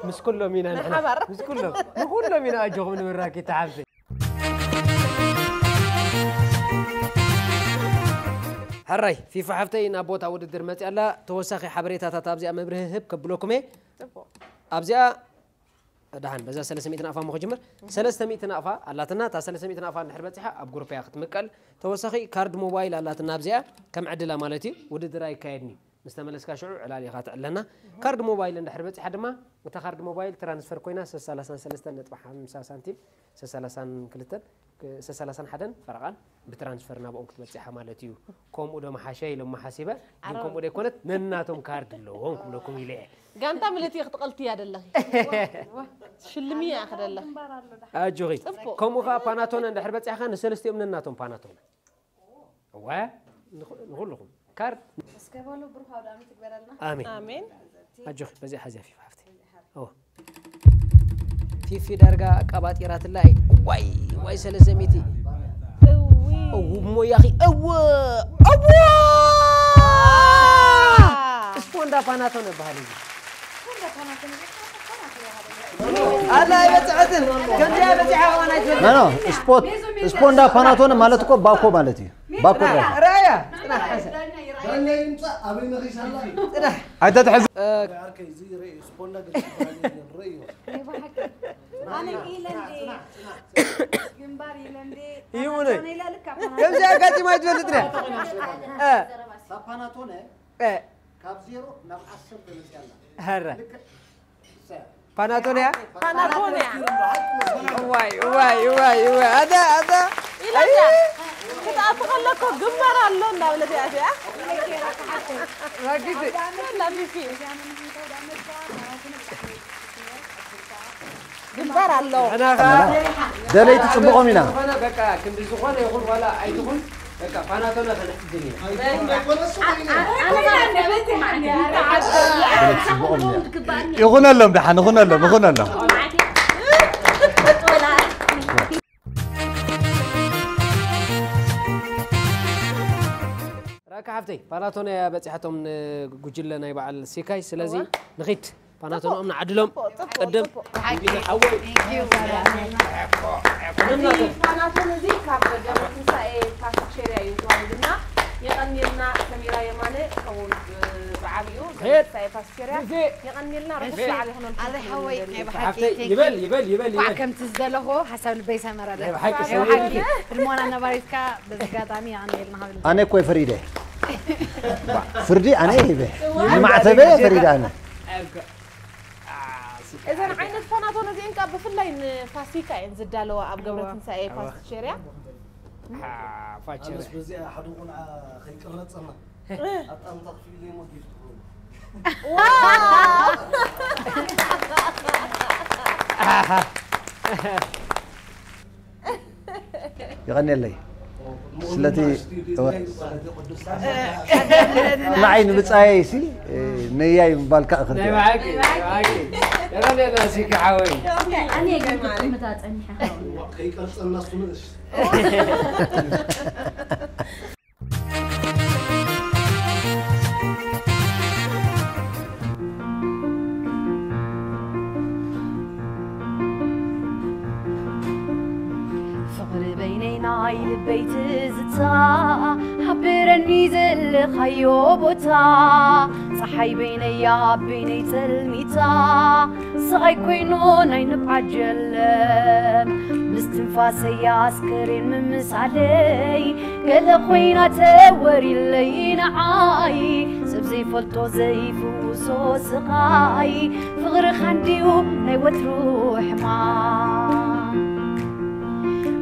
ምስ ኩሎም ኢና ናይ ንሕና ሓባር ምስ ኩሎም ንኩሎም ኢና ኣጆኹም ንብል ራኪተ ሓብተይ። ሕራይ ፊፋ ሓፍተይ ናብ ቦታ ውድድር መፅያ ኣላ። ተወሳኺ ሓበሬታታት ኣብዚኣ መብርሂ ህብ ከብለኩም እየ። ኣብዚኣ ደሓን በዛ ሰለስተ ሚእቲ ናቕፋ እሞ ክጅምር። ሰለስተ ሚእቲ ናቕፋ ኣላትና። እታ ሰለስተ ሚእቲ ናቕፋ እንድሕር በፂሓ ኣብ ግሩፕ እያ ክትምቀል። ተወሳኺ ካርድ ሞባይል ኣላትና ኣብዚኣ ከም ዕድላ ማለት እዩ። ውድድር ኣይካየድን እዩ። ምስ ተመለስካ ሽዑ ዕላል ኢኻ ትዕለና። ካርድ ሞባይል እንድሕር በፂሓ ድማ እታ ካርድ ሞባይል ትራንስፈር ኮይና ሰለስተ ሰላሳን ሰለስተን ነጥቢ ሓምሳ ሳንቲም ሰለስተ ሰላሳን ክልተን ሰለስተ ሰላሳን ሓደን ፈረቓን ብትራንስፈር ናብኦም ክትበፅሓ ማለት እዩ። ከምኡ ዶ መሓሸ ኢሎሞ ሓሲበ ግን ከምኡ ደይኮነት ነናቶም ካርድ ኣለዎም ክብለኩም ኢለ እየ። ጋንታ ምልእቲ ክትቐልትያ ደለኺ ሽልምያ ኢኺ ደለኺ። ኣጆኺ ከምኡ ከዓ ፓናቶነ እንድሕር በፂሕኻ ንሰለስቲኦም ነናቶም ፓናቶነ እወ ንኹልኹም ካርድ እስከ በሉ ብሩኽ ኣውደ ዓመት ይግበረልና። ኣሜን ኣሜን። ኣጆኺ በዚኣ ሓዝያ ፊፋ ሓፍተይ። እወ ፊፊ ዳርጋ ኣቃባጢራትላ እይ። ዋይ ዋይ ሰለስተ ሚእቲ እዊ እሞ ያኺ እወ እወ እስፖንዳ ፓናቶነ በሃል እዩ። ኣላ ኣይበፅዐትን ከምዚኣ በፂሓ ከማን ኣይትፈልጥ። ኖ ኖ ስፖት ስፖንዳ ፓናቶነ ማለት እኮ ባኮ ማለት እዩ። ባኮ ራያ ጽናሕ ሓሰ ዳኛ ይምጻእ ኣበይ ነኺሳላ እዩ። ጽናሕ ኣይተትሕዝ ዓርከይ እዚ ርእዩ ስፖንዳ ገጽ ይባሃል። ኣነ ኢለ እንዴ ግንባር ኢለ እንዴ ይሙነ ኔላ ልካ ከምዚ ኣጋጢማ ትፈልጥ ድያ? ሳፓናቶነ ካብ ዜሮ ናብ ዓሰርተ መጽያላ ሀረ ልክ ፓናቶንያ ፓናቶንያ ዋይ ዋይ ዋይ ዋይ ኣታ ኣታ ኢለና ክትኣቱ ከለኮ ግንባር ኣሎ እንዳብለት እያ እዚኣ ራጊት ላፊፊ ግንባር ኣሎ ንሕና ኸዓ ደለይቲ ጽቡቖም ኢና ዝኾነ በቃ ክንዲ ዝኾነ ይኹን ዋላ ኣይትኹን በቃ ፓናቶና ከነዕድል ኢና። ኣነ ነበቲ ማዕዲ ይኹነሎም ደሓን፣ ይኹነሎም፣ ይኹነሎም። ራካ ሓፍተይ ፓናቶን እያ በፂሓቶም ንጉጅለ ናይ በዓል ሲካይ። ስለዚ ንኺድ ፓናቶንኦም ንዓድሎም። ቅድም ሓወይ ፓናቶን እዚ ካብ ደብረ ትንሳኤ ፓስቸርያ እዩ ተዋሂዱና። የቐንየልና ሰሚራ የማነ ከምኡ ብዓብዩ ደብረ ትንሳኤ ፓስቸርያ የቐንየልና። ርሑስ በዓል ይኹነልኩም። ኣለ ሓወይ ናይ ብሓቂ ሓፍተይ ይበል ይበል ይበል ኳዕ ይበል ከምቲ ዝደለኹ ሓሳብ ልበይ ሰመረ ናይ ብሓቂ ሓቂ ቅድሞና ነባሪትካ በዚ ኣጋጣሚ ኣንዴልና ሃብል ኣነ እኮ ፈሪደ ፍርዲ ኣነ ሂበ ንማዕተበ ፈሪደ ኣነ እዘን ዓይነት ፋናቶን እዚአን ከዓ ብፍላይ ንፋሲካ እየን ዝዳለዋ ኣብ ገብረ ትንሳኤ ፓስቸርያ። ፋቸር ኣነስ በዚኣ ሓደ ቆልዓ ከይቅረፀና ኣጣምታ ክፍኢለይ ሞ ጊፍት ክህቦ ይቐንየለይ ስለቲ ንዓይ ንምፃየይ ሲ ነያይ ምባልካ እኽርት ናይ ብሓቂ ናይ ብሓቂ የቐንየልና ሲካ ሓወይ ኣነ ግን ክጥምታ ጸኒሐ ከይቀርፀና እሱ ንእሽ ፍቕሪ በይነይ ናይ ልበይ ትዝታ ሓብረኒ ዘለኻዮ ቦታ ፀሓይ በይነይ ኣብ በይነይ ፀልሚታ ስቓይ ኮይኑ ናይ ንብዓት ጀለም ምስትንፋሰይ ኣስከሬን ምምሳለይ ገለ ኮይና ተወሪለይ ንዓይ ሰብ ዘይፈልጦ ዘይፍውሶ ስቓይ ፍቕርኻ እንድዩ ናይ ወትሩ ሕማም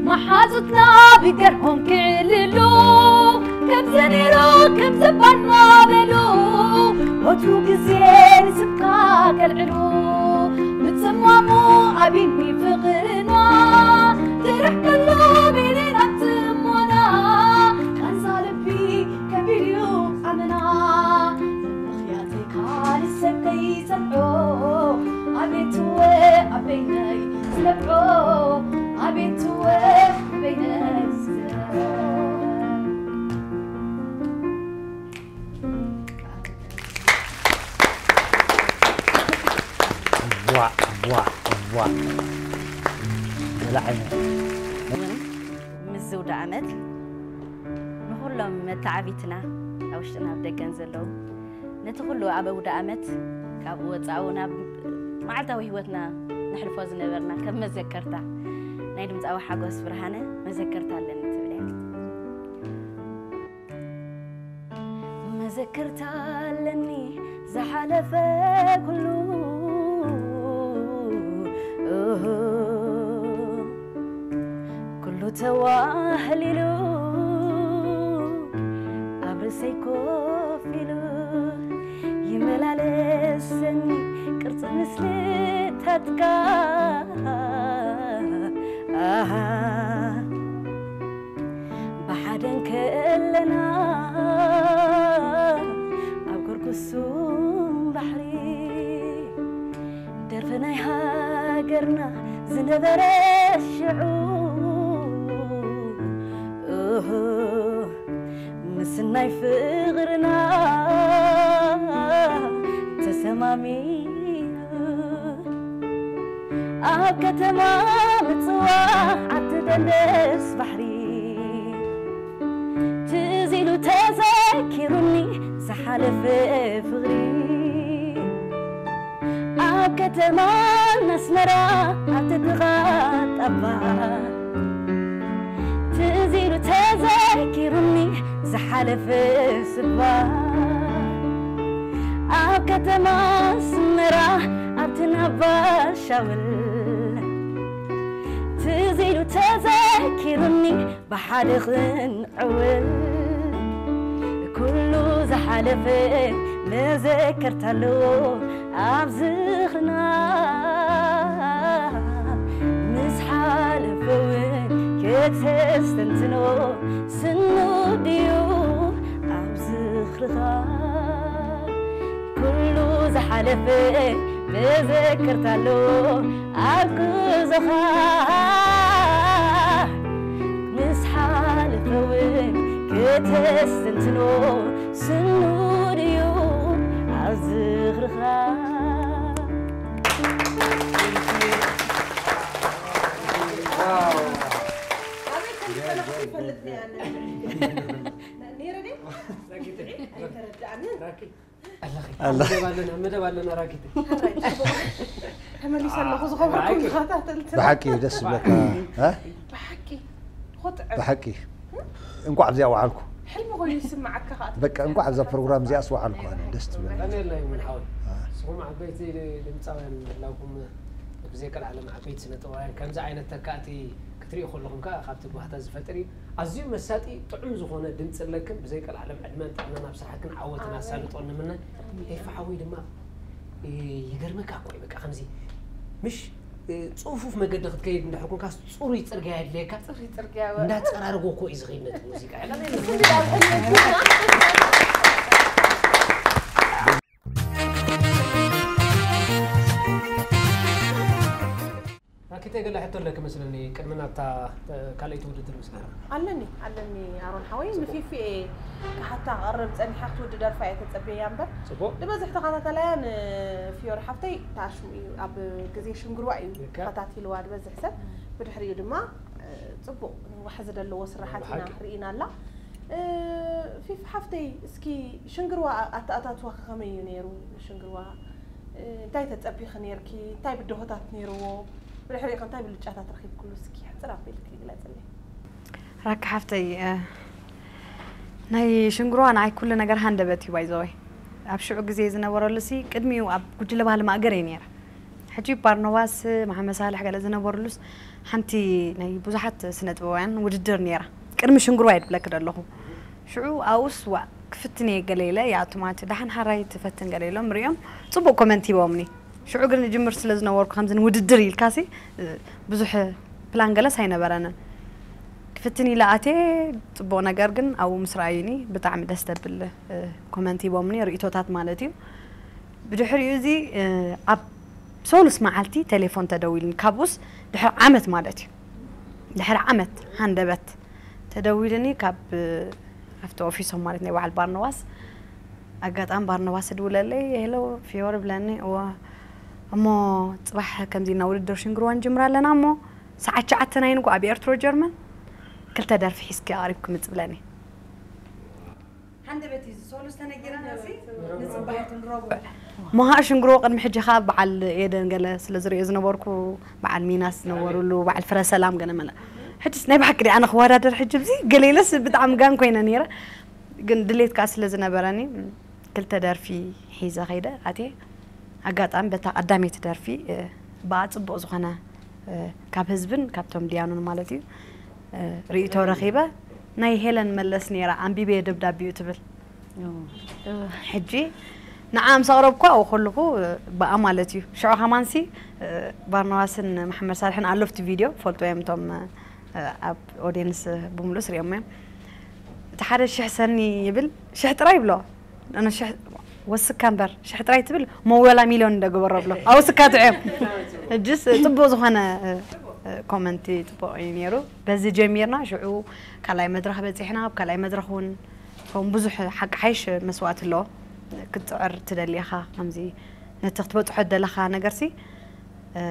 መሓዙትና ብገርሆም ክዕልሉ ከም ዘኔሮ ከም ዘባና በሉ ወትሩ ግዜ ንስምካ ከልዕሉ ምጽማሙ ኣቢኒ ፍቕርና ትርሕቀሉ ቤኔና ጽሞና ቃንዛ ልቢ ከቢድ እዩ ኣመና ምኽንያተይ ካልእ ሰብ ከይሰምዖ ኣቤትወ ኣበይነይ ዝነብዖ ኣቤትወ ኣበይነይ ዝነብዖ ዋ ዋ ዋ ገለ ዓይነት እውን ምስ ዝውደ ዓመት ንኹሎም መተዓቢትና ኣብ ውሽጥን ኣብ ደገን ዘለዉ ነቲ ኩሉ ኣብ ኣውደ ኣመት ካብኡ ወፃኡ ናብ መዓልታዊ ህይወትና ነሕልፎ ዝነበርና ከም መዘከርታ ናይ ድምፃዊ ሓጎስ ብርሃነ መዘከርታ ኣለኒ ትብል እያ። መዘከርታ ኣለኒ ዝሓለፈ ኩሉ ኩሉ ተዋህሊሉ ኣብ ርእሰይ ኮፍ ኢሉ ይመላለሰኒ ቅርፂ ምስልታትካ ኣሃ ብሓደ እንከለና ኣብ ጎርጉሱም ባሕሪ ደርፊ ናይ ሃገርና ዝነበረ ሽዑ እህ ምስናይ ፍቕርና ተሰማሚዑ ኣብ ከተማ ምጽዋዕ ዓዲ ደንደስ ባሕሪ ትዝ ኢሉ ተዘኪሩኒ ዝሓለፈ ፍቕሪ ኣብ ከተማ ኣስመራ ኣብቲ ጥቓ ጣባ ትዝ ኢሉ ተዘኪሩኒ ዝሓለፈ ስባ ኣብ ከተማ ኣስመራ ኣብቲ ናባ ሻውል ትዝ ኢሉ ተዘኪሩኒ ብሓደ ክንዕውል ኩሉ ዝሓለፈ መዘከርታ ኣለዎ ኣብ ዝኽርና ምስ ሓለፈ እውን ከተስተንትኖ ስኑ ድዩ ኣብ ዝኽርኻ ኩሉ ዝሓለፈ ተዘክርታሎ ኣብ ጉዞኻ ምስ ሓለፈ እውን ከተስተንትኖ ስኑድ እዩ ኣብ ዝኽርኻ። ኣበይ ከም ዝፈለኹ ይፈልጥ ነይ ኣነ። ነይረ ድየ? ኣይተረድኣንን። ኣለኺ። ኣላ። ኣብ መደብ ኣለና፣ ኣብ መደብ ኣለና ራኪት። ሕራይ፣ ጽቡቕ። ተመሊሰ ኣለኹ ዝኸበርኩም ተኸታተልቲ። ብሓቂ ደስ ዝብለካ፣ እ? ብሓቂ። ኹጥዕም። ብሓቂ። እንኳዕ ኣብዚኣ ወዓልኩ። ሕልሚ ኮይኑ ይስምዓካ ኸኣ። በቃ፣ እንኳዕ ኣብዛ ፕሮግራም እዚኣ ኣስወዓልኩ ኣነ፣ ደስ ትብል። ቀንየልና ይሙን ሓወይ። አ። ንስኹም ዓበይቲ ድምፃውያን ምህላውኩም ብዘይቀልዓለም ዓበይቲ ስነ-ጥበባውያን ከምዚ ዓይነት ተካእቲ ክትሪኡ ከለኹም ከኣ ካብቲ ባህታ ዝፈጥር እዩ። ኣዝዩ መሳጢ፣ ጥዑም ዝኾነ ድምጺ ኣለክን። ብዘይቀልዓለም ዕድመን ጥዕናን ኣብ ስራሕክን ዓወትን ኣሳልጦን ንምነ። ኤፋ ሓወይ ድማ፣ እ፣ ይገርመካ እኮ እዩ፣ በቃ ከምዚ፣ ምሽ፣ እ፣ ጽፉፍ መገዲ ክትከይድ እንድሕር ኮንካስ ጽሩይ ጽርግያ የድልየካ። ጽሩይ ጽርግያ፣ በ- እንዳጸራረጎ እኮ እዩ ዝኸይድ ነቲ ሙዚቃ። ራኪተ ገለ ሕቶ ኣለኪ መስለኒ፣ ቅድሚ ናብታ፣ እ፣ ካልኣይቲ ውድድር ምስ ገና። ኣለኒ፣ ኣለኒ ኣሮን ሓወይ፣ ጽቡቕ። ንፊፊ እየ ክሓታ ክቐርብ ጸኒሐ፣ ክትውድድ ደርፋ እየ ተጸብየያ እምበር። ጽቡቕ። ንበዝሕ ተኸታተላያ ንፊዮሪ ሓፍተይ ተኣሽሙ እዩ፣ ኣብ ግዜ ሽንግርዋ እዩ ልክዕ። ተኸታቲልዋ ዝበዝሕ ሰብ። ብድሕሪኡ ድማ፣ እ፣ ጽቡቕ ንዋሕ ዝደለዎ ስራሓት ኢና ብሓቂ። ርኢና ኣላ። እ፣ ፊፊ ሓፍተይ፣ እስኪ ሽንግርዋ ኣተኣታትዋኺ ከመይ እዩ ነይሩ? ሽንግርዋ፣ እ፣ እንታይ ተጸቢኺ ነይርኪ? እንታይ ብድሆታት ነይርዎ? ብድሕሪኡ ከ እንታይ ብልጫታት ረኺብክሉ? እስኪ ሕጽር ኣቢልኪ ግለጽለይ። ራኪ ሓፍተይ፣ እ፣ ናይ ሽንግርዋ ንዓይ ኩሉ ነገር ሃንደበት እዩ፣ ባይዘወይ። ኣብ ሽዑ ግዜ ዝነበረሉ ሲ፣ ቅድሚኡ ኣብ ጉጅለ ባህሊ ማእገር እየ ነይረ። ሕጂ ባርኖባስ፣ መሓመድ ሳልሕ ገለ ዝነበሩሉስ ሓንቲ ናይ ብዙሓት ስነ ጥበባውያን ውድድር ነይራ። ቅድሚ ሽንግርዋ እየ ድብለኪ ደለኹ። ሽዑ ኣብኡስ ዋእ ክፍትን እየ ገለ ኢለ ይኣቱ ማለት እዩ። ደሓን ሓራይ ትፈትን ገለ ኢሎም ሪኦም ጽቡቕ ኮመንት ሂቦምኒ። ሽዑ ግን እጅምር ስለ ዝነበርኩ ከምዚ ንውድድር ኢልካሲ፣ እ፣ ብዙሕ ፕላን ገለስ ኣይነበረንን። ክፍትን ኢለ ኣትየ ጽቡቕ ነገር ግን ኣብኡ ምስ ረኣዩኒ ብጣዕሚ ደስ ዘብል፣ እ፣ ኮመንት ሂቦምኒ፣ ርእይቶታት ማለት እዩ። ብድሕሪኡ እዚ፣ እ፣ ኣብ ሰሉስ መዓልቲ ቴሌፎን ተደዊሉኒ። ካብኡስ ድሕሪ ዓመት ማለት እዩ። ድሕሪ ዓመት ሃንደበት ተደዊሉኒ ካብ፣ እ፣ ኣብቲ ኦፊሶም ማለት ናይ በዓል ባርኖባስ። ኣጋጣሚ ባርኖባስ ይድውለለይ፣ "ሄሎ ፊዮሪ" ብለኒ። "እወ፣ እሞ ጽባሕ ከምዚ ኢና ውድድር ሽንግርዋ ንጅምር ኣለና እሞ ሰዓት ትሽዓተ ናይ ንግሆ ኣብ ኤርትሮ ጀርመን ክልተ ደርፊ ሒዝኪ ኣቕሪብኪ ምጽ" ብለኒ። ሃንደበት እዩ ዝሰሉ ዝተነጊረናሲ ንጽባሕ ትንረቡ። ሞሃ ሽንግሮ ቅድሚ ሕጂ ኸኣ በዓል ኤደን ገለ ስለ ዝርእዮ ዝነበርኩ፣ በዓል ሚናስ ዝነበሩሉ፣ በዓል ፍረ ሰላም ገለ መለ። ሕጅስ ናይ ብሓቂ ድኣ ኣነ ክወዳደር ሕጂ ብዚ ገለ ኢለስ ብጣዕሚ ጋን ኮይነ ነይረ። ግን ድሌት ከኣ ስለ ዝነበረኒ ክልተ ደርፊ ሒዘ ኸይደ ኣትየ። ኣጋጣሚ በታ ቀዳመይቲ ደርፊ፣ እ፣ ብኣ ጽቡቕ ዝኾነ፣ እ፣ ካብ ህዝብን ካብቶም ድያኑን ማለት እዩ፣ እ፣ ርእይቶ ረኺበ። ናይ ሄለን መለስ ነይራ፣ ኣንቢበ ደብዳቤኡ ትብል። ኦ። እ፣ ሕጂ ንዓ ምስ ኣቕረብኩ ኣብኡ ከለኹ፣ እ፣ ብኣ ማለት እዩ። ሽዑ ከማንሲ፣ እ፣ ባርናባስን መሓመድ ሳልሕን ኣለፍቲ ቪድዮ ፈልጦ እዮም እቶም፣ እ፣ ኣብ ኦድየንስ ብምሉእ ስሪኦም እዮም። እቲ ሓደ ሽሕ ሰኒ ይብል፣ ሽሕ ጥራይ ይብሎ። ኣነ ሽሕ ወስካ እምበር፣ ሽሕ ጥራይ ትብል፣ መወላ ሚልዮን እንደገበሮ ብሎ። ኣውስካ ጥዑም። ሕጅስ ጽቡቕ ዝኾነ፣ እ፣ እ፣ ኮመንቲ ጽቡቕ እዩ ነይሩ። በዚ ጀሚርና፣ ሽዑ ካልኣይ መድረኽ በጺሕና፣ ኣብ ካልኣይ መድረኽ እውን ከም ብዙሕ ሓቂ ሓይሽ መስዋእቲ ኣለዎ። ክትጽዕር ትደሊ ኢኻ፣ ከምዚ ነቲ ክትበጽሖ ዝደለኻ ነገርሲ፣ እ፣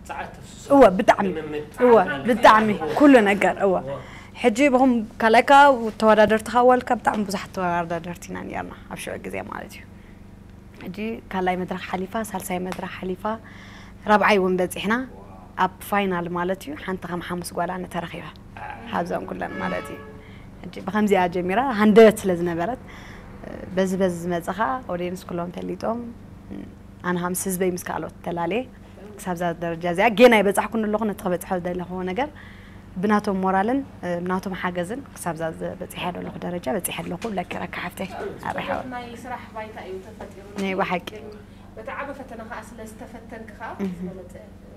ጸዓት ተፍስሶ። እወ፣ ብጣዕሚ። ልምምድ፣ እወ፣ ጸዓት ብጣዕሚ። ንምፍሳስ። ኩሉ ነገር፣ እወ። እወ። ሕጂ ብኹም ካልኣይ ከኣ ተወዳደርቲ ከኣ ዋልካ ብጣዕሚ ብዙሓት ተወዳደርቲ ኢና ነርና ኣብ ሽዑ ግዜ ማለት እዩ። ሕጂ ካልኣይ መድረኽ ሓሊፋ፣ ሳልሳይ መድረኽ ሓሊፋ፣ ራብዓይ እውን በጺሕና ኣብ ፋይናል ማለት እዩ። ሓንቲ ከም ሓሙስ ጓል ኣነ ተረኺባ። ካብዘን ኩለን ማለት እዩ። ሕጂ ብኸምዚኣ ጀሚራ ሃንደበት ስለ ዝነበረት፣ በዚ በዚ ዝመጸ ከኣ ኦድየንስ ኩሎም ፈሊጦም፣ ኣነ ከኣ ምስ ህዝበይ ምስ ካልኦት ተላልየ ክሳብዛ ደረጃ እዚኣ ጌና ኣይበጻሕኩን ኣለኹ። ነቲ ክበጽሖ ዝደለኹዎ ነገር ብናቶም ሞራልን፣ እ፣ ብናቶም ሓገዝን ክሳብዛ በጺሐ ዘለኹ ደረጃ በጺሐ ኣለኹ። ብለኪ ረካ ሓፍተይ፣ ኣረ ሓወይ። ናይ ስራሕ ባይታ እዩ ተፈጢሩ። ናይ ብሓቂ። በቲ ዓቢ ፈተና ከኣ ስለ ዝተፈተንኪ ከኣ እህ። ዝበለጸ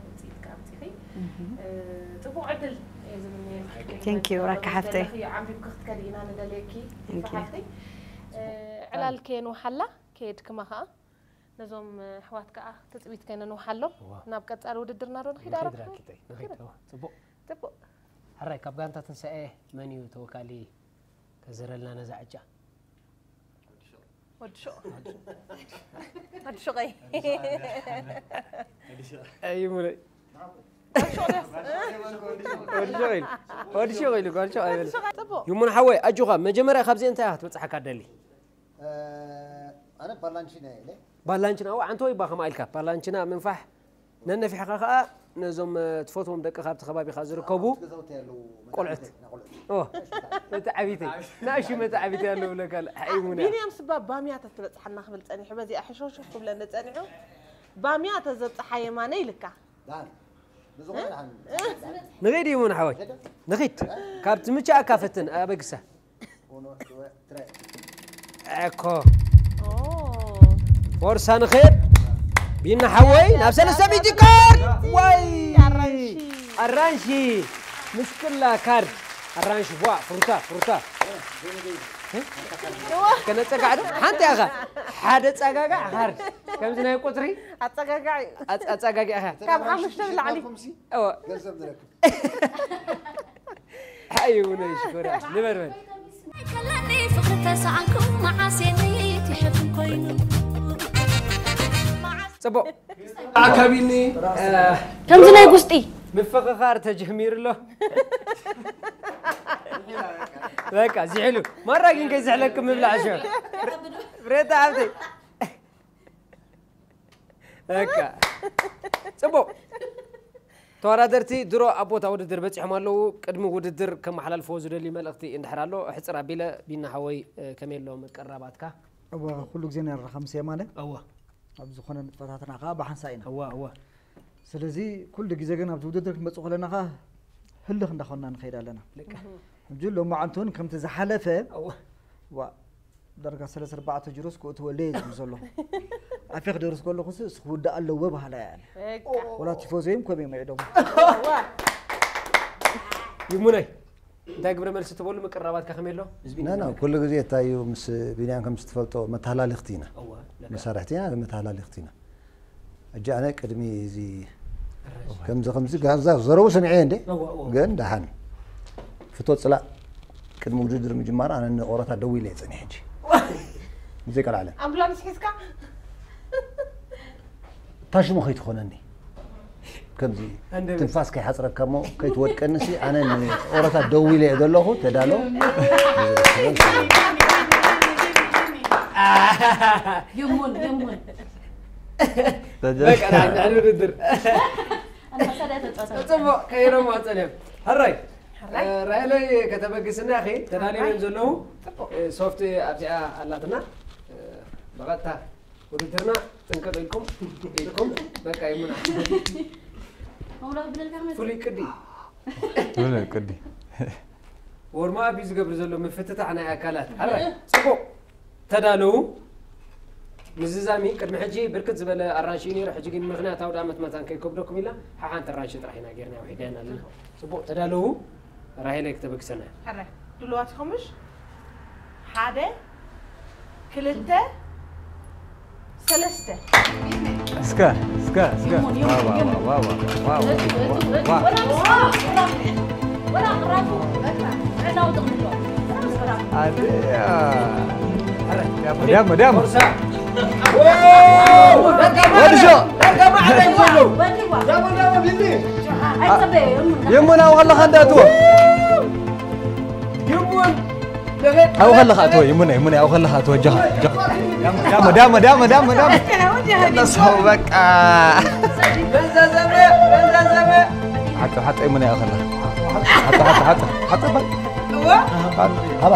ውጽኢት ከኣ ኣምጺእኺ። እህ። እ፣ ጽቡቕ ዕድል እየ ዝምነየልኪ። Thank you፣ ረካ ሓፍተይ። ዘለኺ ዓንቢብኪ ክትከዲ ኢና ንደልየኪ፣ Thank you። ሓፍተይ። እ፣ ዕላል ከየንውሓላ። ከየድክማ ከኣ ነዞም ኣሕዋት ከኣ ትጽቢት ከይነንውሓሎም። እዋ። ናብ ቀጻሊ ውድድርና ዶ ንኺድ ንኺድ ኣረፍና? ራኪተይ፣ ንኺድ። እዋ፣ ጽቡቕ። ጽቡቕ። ሕራይ፣ ካብ ጋንታ ትንሳኤ መን እዩ ተወካሊ? ከዘረልና ነዛ ዕጫ። ወዲ ሹቕ። ወዲ ሹቐይ። እዩ ሙለይ። ወዲ ሹቕ ድያስ? ወዲ ሹቕ ኢሉ። ወዲ ሹቕ ኢሉ፣ ጓል ሹቕ ኣይበል። ወዲ ሹቕ፣ ጽቡቕ። ይሙን ሓወይ፣ ኣጆኻ፣ መጀመርያ ካብዚ እንታይ እያ ክትበጽሓካ ደሊ? እ፣ ኣነ ባላንቺና እየ ኢለ። ባላንቺና፣ እዋ፣ ዓንተ ወይ ባ ከምኣ ኢልካ፣ ባላንቺና ምንፋሕ፣ ነነፊሕኻ ኸኣ ነዞም፣ እ፣ ትፈትዎም ደቅኻ ኣብቲ ከባቢኻ ዝርከቡ ኣብቲ ገዛውቲ ያለው ቆልዑት። መድኃኒት ናይ ቆልዑት። ኦ፣ መተዓቢተይ። ናእሹ መተዓቢተይ ኣለዉ ብለካ ኣለ። ሓይሙና። ቢንያም ስባ ባምያ ተትበጽሓና ክብል ጸኒሑ፣ በዚኣ ሕሾሾ ክብለኒ ጸኒሑ። ባምያ ተዘብጽሓ የማነ ኢልካ። ዳን። ብዝኾነ እ? ደሓን። እ? ንኸይድ ይሙን ሓወይ። ንኸይድ። ካብ ትምችኣካ ፈትን፣ ኣበግሳ። ኡኖ፣ ዱወ፣ ትረ። እኮ። ኦ። ፎርሳ ንኸይድ። ቢና ሓወይ፣ ናብ ሰለስተ ሚእቲ ካርድ። ዋይ። ኣራንሺ። ኣራንሺ። ምስክላ ካርድ። ኣራንሺ፣ ቧ፣ ፍሩታ፣ ፍሩታ። እ? ከነጸጋዕ ዶ? ሓንቲ ኢኻ። ሓደ ጸጋጋዕ ካርድ። ከምዚ ናይ ቁጽሪ? ኣጸጋጋዕ እዩ። ኣጸ-፣ ኣጸጋጊዕኻ። ካብ ሓሙሽተ ንላዕሊ። እወ። ገንዘብ ንረክብ። ኣይውነ ሽኮርያ፣ ንበር በል። ከላኒ ፍቕሪ ተሰኣንኩ መዓሴኒ ትሕፍን ኮይኑ። ጽቡቕ። ኣካቢኒ። ከምዚ ናይ ጉስጢ። ምፍኽኻር ተጀሚሩ ኣሎ። በቃ፣ ዝሕሉ። ማራ ግን ከይዝሕለኩም ምብላዕ ሽዑ። ፍሬታ ሃብተይ። በቃ። ጽቡቕ። ተወዳደርቲ ድሮ ኣብ ቦታ ውድድር በጺሖም ኣለዉ። ቅድሚ ውድድር ከመሓላልፎ ዝደሊ መልእኽቲ እንድሕር ኣሎ፣ ኣሕጽር ኣቢለ ቢና ሓወይ፣ እ፣ ከመይ ኣሎ ምቅርራባትካ? እወ፣ ኩሉ ግዜ ነራኻ ምስ የማነ። እወ። ኣብ ዝኾነ ንጥፈታትና ከኣ ብሓንሳእ ኢና። እወ፣ እወ። ስለዚ ኩሉ ግዜ ግን ኣብዚ ውድድር ክንመጽእ ከለና ከኣ ህልኽ እንዳኾንና ንኸይድ ኣለና። ልክዕ። ሕጂ ሎማዓንቲ እውን ከምቲ ዝሓለፈ እወ። ዋ፣ ዳርጋ ሰለስተ ኣርባዕተ ጅሮስ ክእትወለይ ዝብል ዘለኹ። ኣፌ ክደርስ ከለኹስ፣ እሱ ክውዳእ ኣለዎ በሃላይ እየ ኣነ። በቃ። ወላ ቲፎዞ እዮም ኮም እዮም ይዕደሙ። እዋ። ይሙነይ፣ እንታይ ግብረ መልሲ ትበሉ? ምቅርራባትካ ከመይ ኣሎ? ህዝቢ ና፣ ና፣ ይመልከት። ኩሉ ግዜ እንታይ እዩ፣ ምስ ቢንያም ከም ዝትፈልጦ መተሃላሊኽቲ ኢና። እዋ፣ ለካ። መሳርሕቲ ኢና፣ መተሃላሊኽቲ ኢና። ሕጂ ኣነ ቅድሚ እዚ ከምዚ ከምዚ ጋዛ ዘረቡ ሰሚዐ እንዴ? እወ፣ እወ። ግን ደሓን ፍቶ ጽላእ ቅድሚ ውድድር ምጅማር ኣነ ንቆረታ ደው ኢለ እየ ጸኒሐ ሕጂ። ብዘይ ቀልዓለም። ኣምቡላንስ ሒዝካ? ታሽሙ ከይትኾነኒ። ከምዚ ኣንደበት። ትንፋስ ከይሓጽረካ እሞ ከይትወድቀኒ ሲ ኣነ ንቆረታ ደው ኢለ እየ ዘለኹ፣ ተዳሎ። ይሙን፣ ይሙን። በቃ፣ ናይ ውድድር። ኣንበሳ ዳኣ ተጻወተ። ጽቡቕ፣ ከይሮም ኣጸልዮም። ሕራይ። ሕራይ። እ፣ ራሄለይ ከተበግስና ኢኺ፣ ተዳልዮም እዮም ዘለዉ። ጽቡቕ። እ፣ ሶፍት ኣብዚኣ ኣላትና። እ፣ ብቐጥታ ውድድርና ጥንቅቕ ኢልኩም፣ ኢልኩም፣ በቃ ይሙና። መውላ ክብለልካ መስ- ፍሉይ ቅዲ። ፍሉይ ቅዲ። ዎርም ኣፕ እዩ ዝገብር ዘሎ፣ ምፍትታሕ ናይ ኣካላት። ሕራይ፣ ጽቡቕ። ተዳለዉ። ምዝዛሚ ቅድሚ ሕጂ ብርክት ዝበለ ኣራንሺ እዩ ነይሩ፣ ሕጂ ግን ምኽንያት ኣውደ ዓመት መታን ከይከብደኩም ኢልና ሓሓንቲ ኣራንሺ ጥራሕ ኢና ጌርና ውሒድና ኣለና። ጽቡቕ ተዳለዉ። ራሄለይ ክተበግሰና። ሕራይ፣ ድሉዋት ኢኹም ምሽ? ሓደ፣ ክልተ፣ ሰለስተ። እስከ፣ እስከ፣ እስከ። ይሙን፣ ይሙን፣ ዋ፣ ዋ፣ ይሙን። ዋ፣ ዋ፣ ዋ፣ ዋ። እቱ፣ እቱ፣ እቱ። ዋ። ወላ፣ ወላ፣ ወላ፣ ወላ፣ ወላ፣ ወላ። ኣድያ። ዲያሞ፣ ዲያሞ፣ ዲያሞ። ወዲ ሾ። የሙን ኣብኡ ከለኻ እንዳእትዎ። ኣብኡ ከለኻ እትዎ፣ የሙን፣ የሙን፣ ኣብኡ ከለኻ እትዎ፣ ጃ፣ ጃ። ዲያሞ፣ ዲያሞ፣ ዲያሞ፣ ዲያሞ፣ ዲያሞ። እነሱ በቃ። ሓጠ፣ ሓጠ፣ የሙን፣ ኣብኡ ከለኻ። ሓጠ፣ ሓጠ፣ ሓጠ፣ ሓጠ፣ በል። እዋ። ሃባ፣ ሃባ።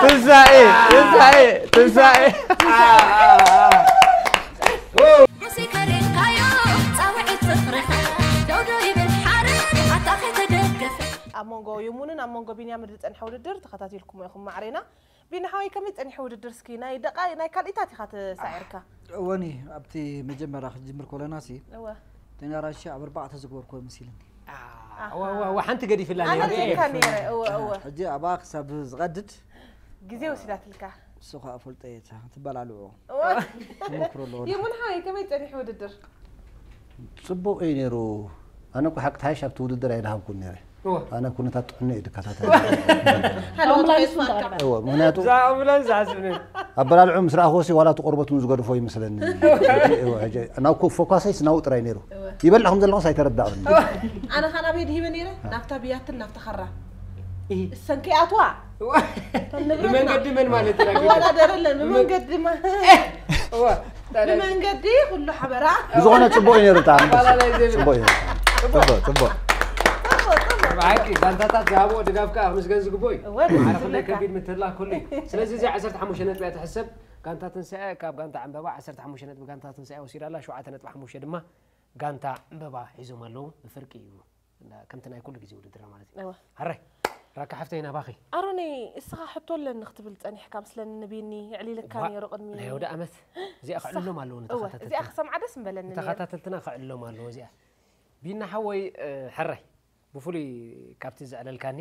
ትንሳኤ፣ ትንሳኤ፣ ትንሳኤ። ኣብ መንጎ የሙንን ኣብ መንጎ ቢንያምን ዝጸንሐ ውድድር ተኸታቲልኩሞ ኢኹም ማዕሬና። ቢኒ ሓወይ፣ ከመይ ጸኒሑ ውድድር? እስኪ ናይ ደቓ-፣ ናይ ካልኢታት ኢኻ ተሳዒርካ። እወኒ፣ ኣብቲ መጀመርያ ክትጅምር ከለና ሲ፣ እወ። ተናራሺ ኣብ ኣርባዕተ ዝግበር ኮ መሲልኒ። እዋ፣ እዋ፣ እዋ፣ ሓንቲ ገዲፍላ ኣነ ነይረ። ርእየካ ነይረ። እወ፣ እወ። ሕጂ ኣብኣ ክሳብ ዝቐድድ ግዜ ወሲዳትልካ። እሱ ኸኣ ፈልጦ እየ፣ እታ ትበላልዑ። እወ። ተመክሮ ኣለዎ። ይሙን ሓወይ፣ ከመይ ጸኒሑ ውድድር? ጽቡቕ እዩ ነይሩ። ኣነ እኮ ሓቂ ተሓይሽ ኣብቲ ውድድር ኣይደሃብኩን ነይረ። እወ። ኣነ ኩነታት ጥዕና እየ ዝከታተል። ሓደ ኣምቡላንስ እውን ተቐርባ። እወ፣ ምኽንያቱ ብዛዕባ ኣምቡላንስ ዝሓስብ ነይሩ። ኣበላልዑ ምስ ረኣኽዎ ሲ ዋላ እቲ ቆርበቱ ዝገድፎ ይመስለኒ። እወ፣ ሕጂ ናብ ኮ-፣ ፎካሰይ ስናው ጥራይ ነይሩ። እወ። ይበልዕ ከም ዘለኹስ ኣይተረዳእን። ኣነ ኸኣ ናበይ ድሂበ ነይረ? ናብታ ብያትን ናብታ ኸራ። እሂ። እሰን ከይኣትዋ። እወ። እተን ንብረትና። ብመንገዲ መን ማለት እዩ? ይወዳደረለን። ብመንገዲ ማ-፣ እወ። ብመንገዲ ኩሉ ሓበራ። ብዝኾነ ጽቡቕ እዩ ነይሩ፣ ብጣዕሚ ኣባላላይ ዘይብሉ። ጽቡቕ እዩ። ጽቡቕ፣ ጽቡቕ። ጽቡቕ፣ ጽቡቕ። ብሓቂ ጋንታታት ዝሃብዎ ድጋፍ ከኣ ክምስገን ዝግብኦ እዩ። እወ፣ ማዕረ ክንደይ ዝብለካ። ከቢድ ምትላኽ ኩሉ እዩ። ስለዚ እዚኣ ዓሰርተ ሓሙሽተ ነጥቢ እያ ትሕሰብ። ጋንታ ትንሳኤ ካብ ጋንታ ዕምበባ ዓሰርተ ሓሙሽተ ነጥቢ ጋንታ ትንሳኤ ወሲዳ ኣላ፣ ሸውዓተ ነጥቢ ሓሙሽተ ድማ ጋንታ ዕምበባ ሒዞም ኣለዉ። ብፍርቂ እዩ እንዳ-፣ ከምቲ ናይ ኩሉ ግዜ ውድድርና ማለት እዩ። እወ። ሕራይ፣ ራካ ሓፍተይ ናባኺ። ኣሮነይ፣ እስኻ ሕቶ ኣለኒ ክትብል ጸኒሕካ ምስለኒ ንቢኒ የዕሊልካ እዋ፣ ነይሩ ቅድሚ ናይ ወደ ኣመት እዚኣ ክዕልሎም ኣለዎ እወ፣ ንተኸታተልትና። እዚኣ ክሰምዓ ደስ ምበለኒ ነይሩ። ንተኸታተልትና ክዕልሎም ኣለዎ እዚኣ። ቢና ሓወይ፣ እ፣ ሕራይ፣ ብፍሉይ ካብቲ ዘዕለልካኒ፣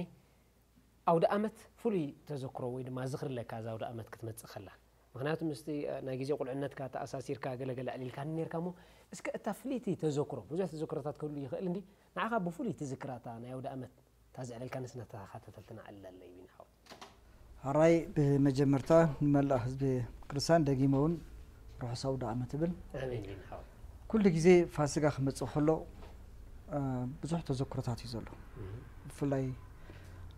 ኣውደ ኣመት ፍሉይ ተዘክሮ ወይ ድማ ዝኽሪ ኣለካ እዛ ኣውደ ኣመት ክትመጽእ ከላ? ምኽንያቱ ምስቲ፣ እ፣ ናይ ግዜ ቁልዕነትካ ተኣሳሲርካ ገለ ገለ ኣዕሊልካኒ ነይርካ እሞ፣ እስከ እታ ፍልይቲ ተዘክሮ፣ ብዙሕ ተዘክሮታት ክህሉ ይኽእል እንዲ፣ ንዓኻ ብፍሉይ ትዝክራ እታ ናይ ኣውደ ኣመት እታ ዘዕለልካንስ ነታ ተኸታተልትና ኣዕልለለይ ቢኒ ሓወይ። ሕራይ ብመጀመርታ ንመላእ ህዝቢ ክርስቲያን ደጊመ እውን ርሑስ ኣውደ ኣመት እብል። ኣሜን ቢኒ ሓወይ። ኩሉ ግዜ ፋሲጋ ክመጽእ ከሎ፣ እ፣ ብዙሕ ተዘክሮታት እዩ ዘሎ። እህ። ብፍላይ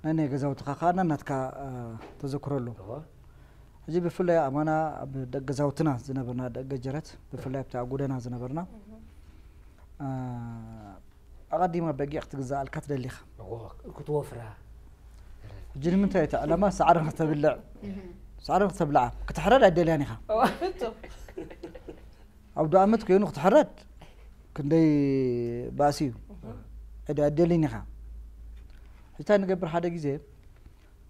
ናይ ናይ ገዛውትኻ ከኣ ናትካ፣ እ፣ ተዘክሮ ኣሎ። እወ። ሕጂ ብፍላይ ኣማና ኣብ ደገ ገዛውትና ዝነበርና ደገ ጀረት፣ ብፍላይ ኣብቲ ኣብ ጎደና ዝነበርና፣ እህ። እ፣ ኣቐዲማ በጊዕ ክትግዛኣልካ ትደሊ ኢኻ። እወ፣ ክትወፍራ። ሕጂ ንምንታይ እቲ ዕላማ ሳዕሪ ንክተብልዕ፣ እህ። ሳዕሪ ንክተብልዓ፣ ክትሕረድ ኣይደልያን ኢኻ። እወ። ፍጹም። ኣብ ዶ ኣመት ኮይኑ ክትሕረድ ክንደይ ባእሲ እዩ። እህ። ዕዳ ኣደሊን ኢኻ። እንታይ ንገብር፣ ሓደ ግዜ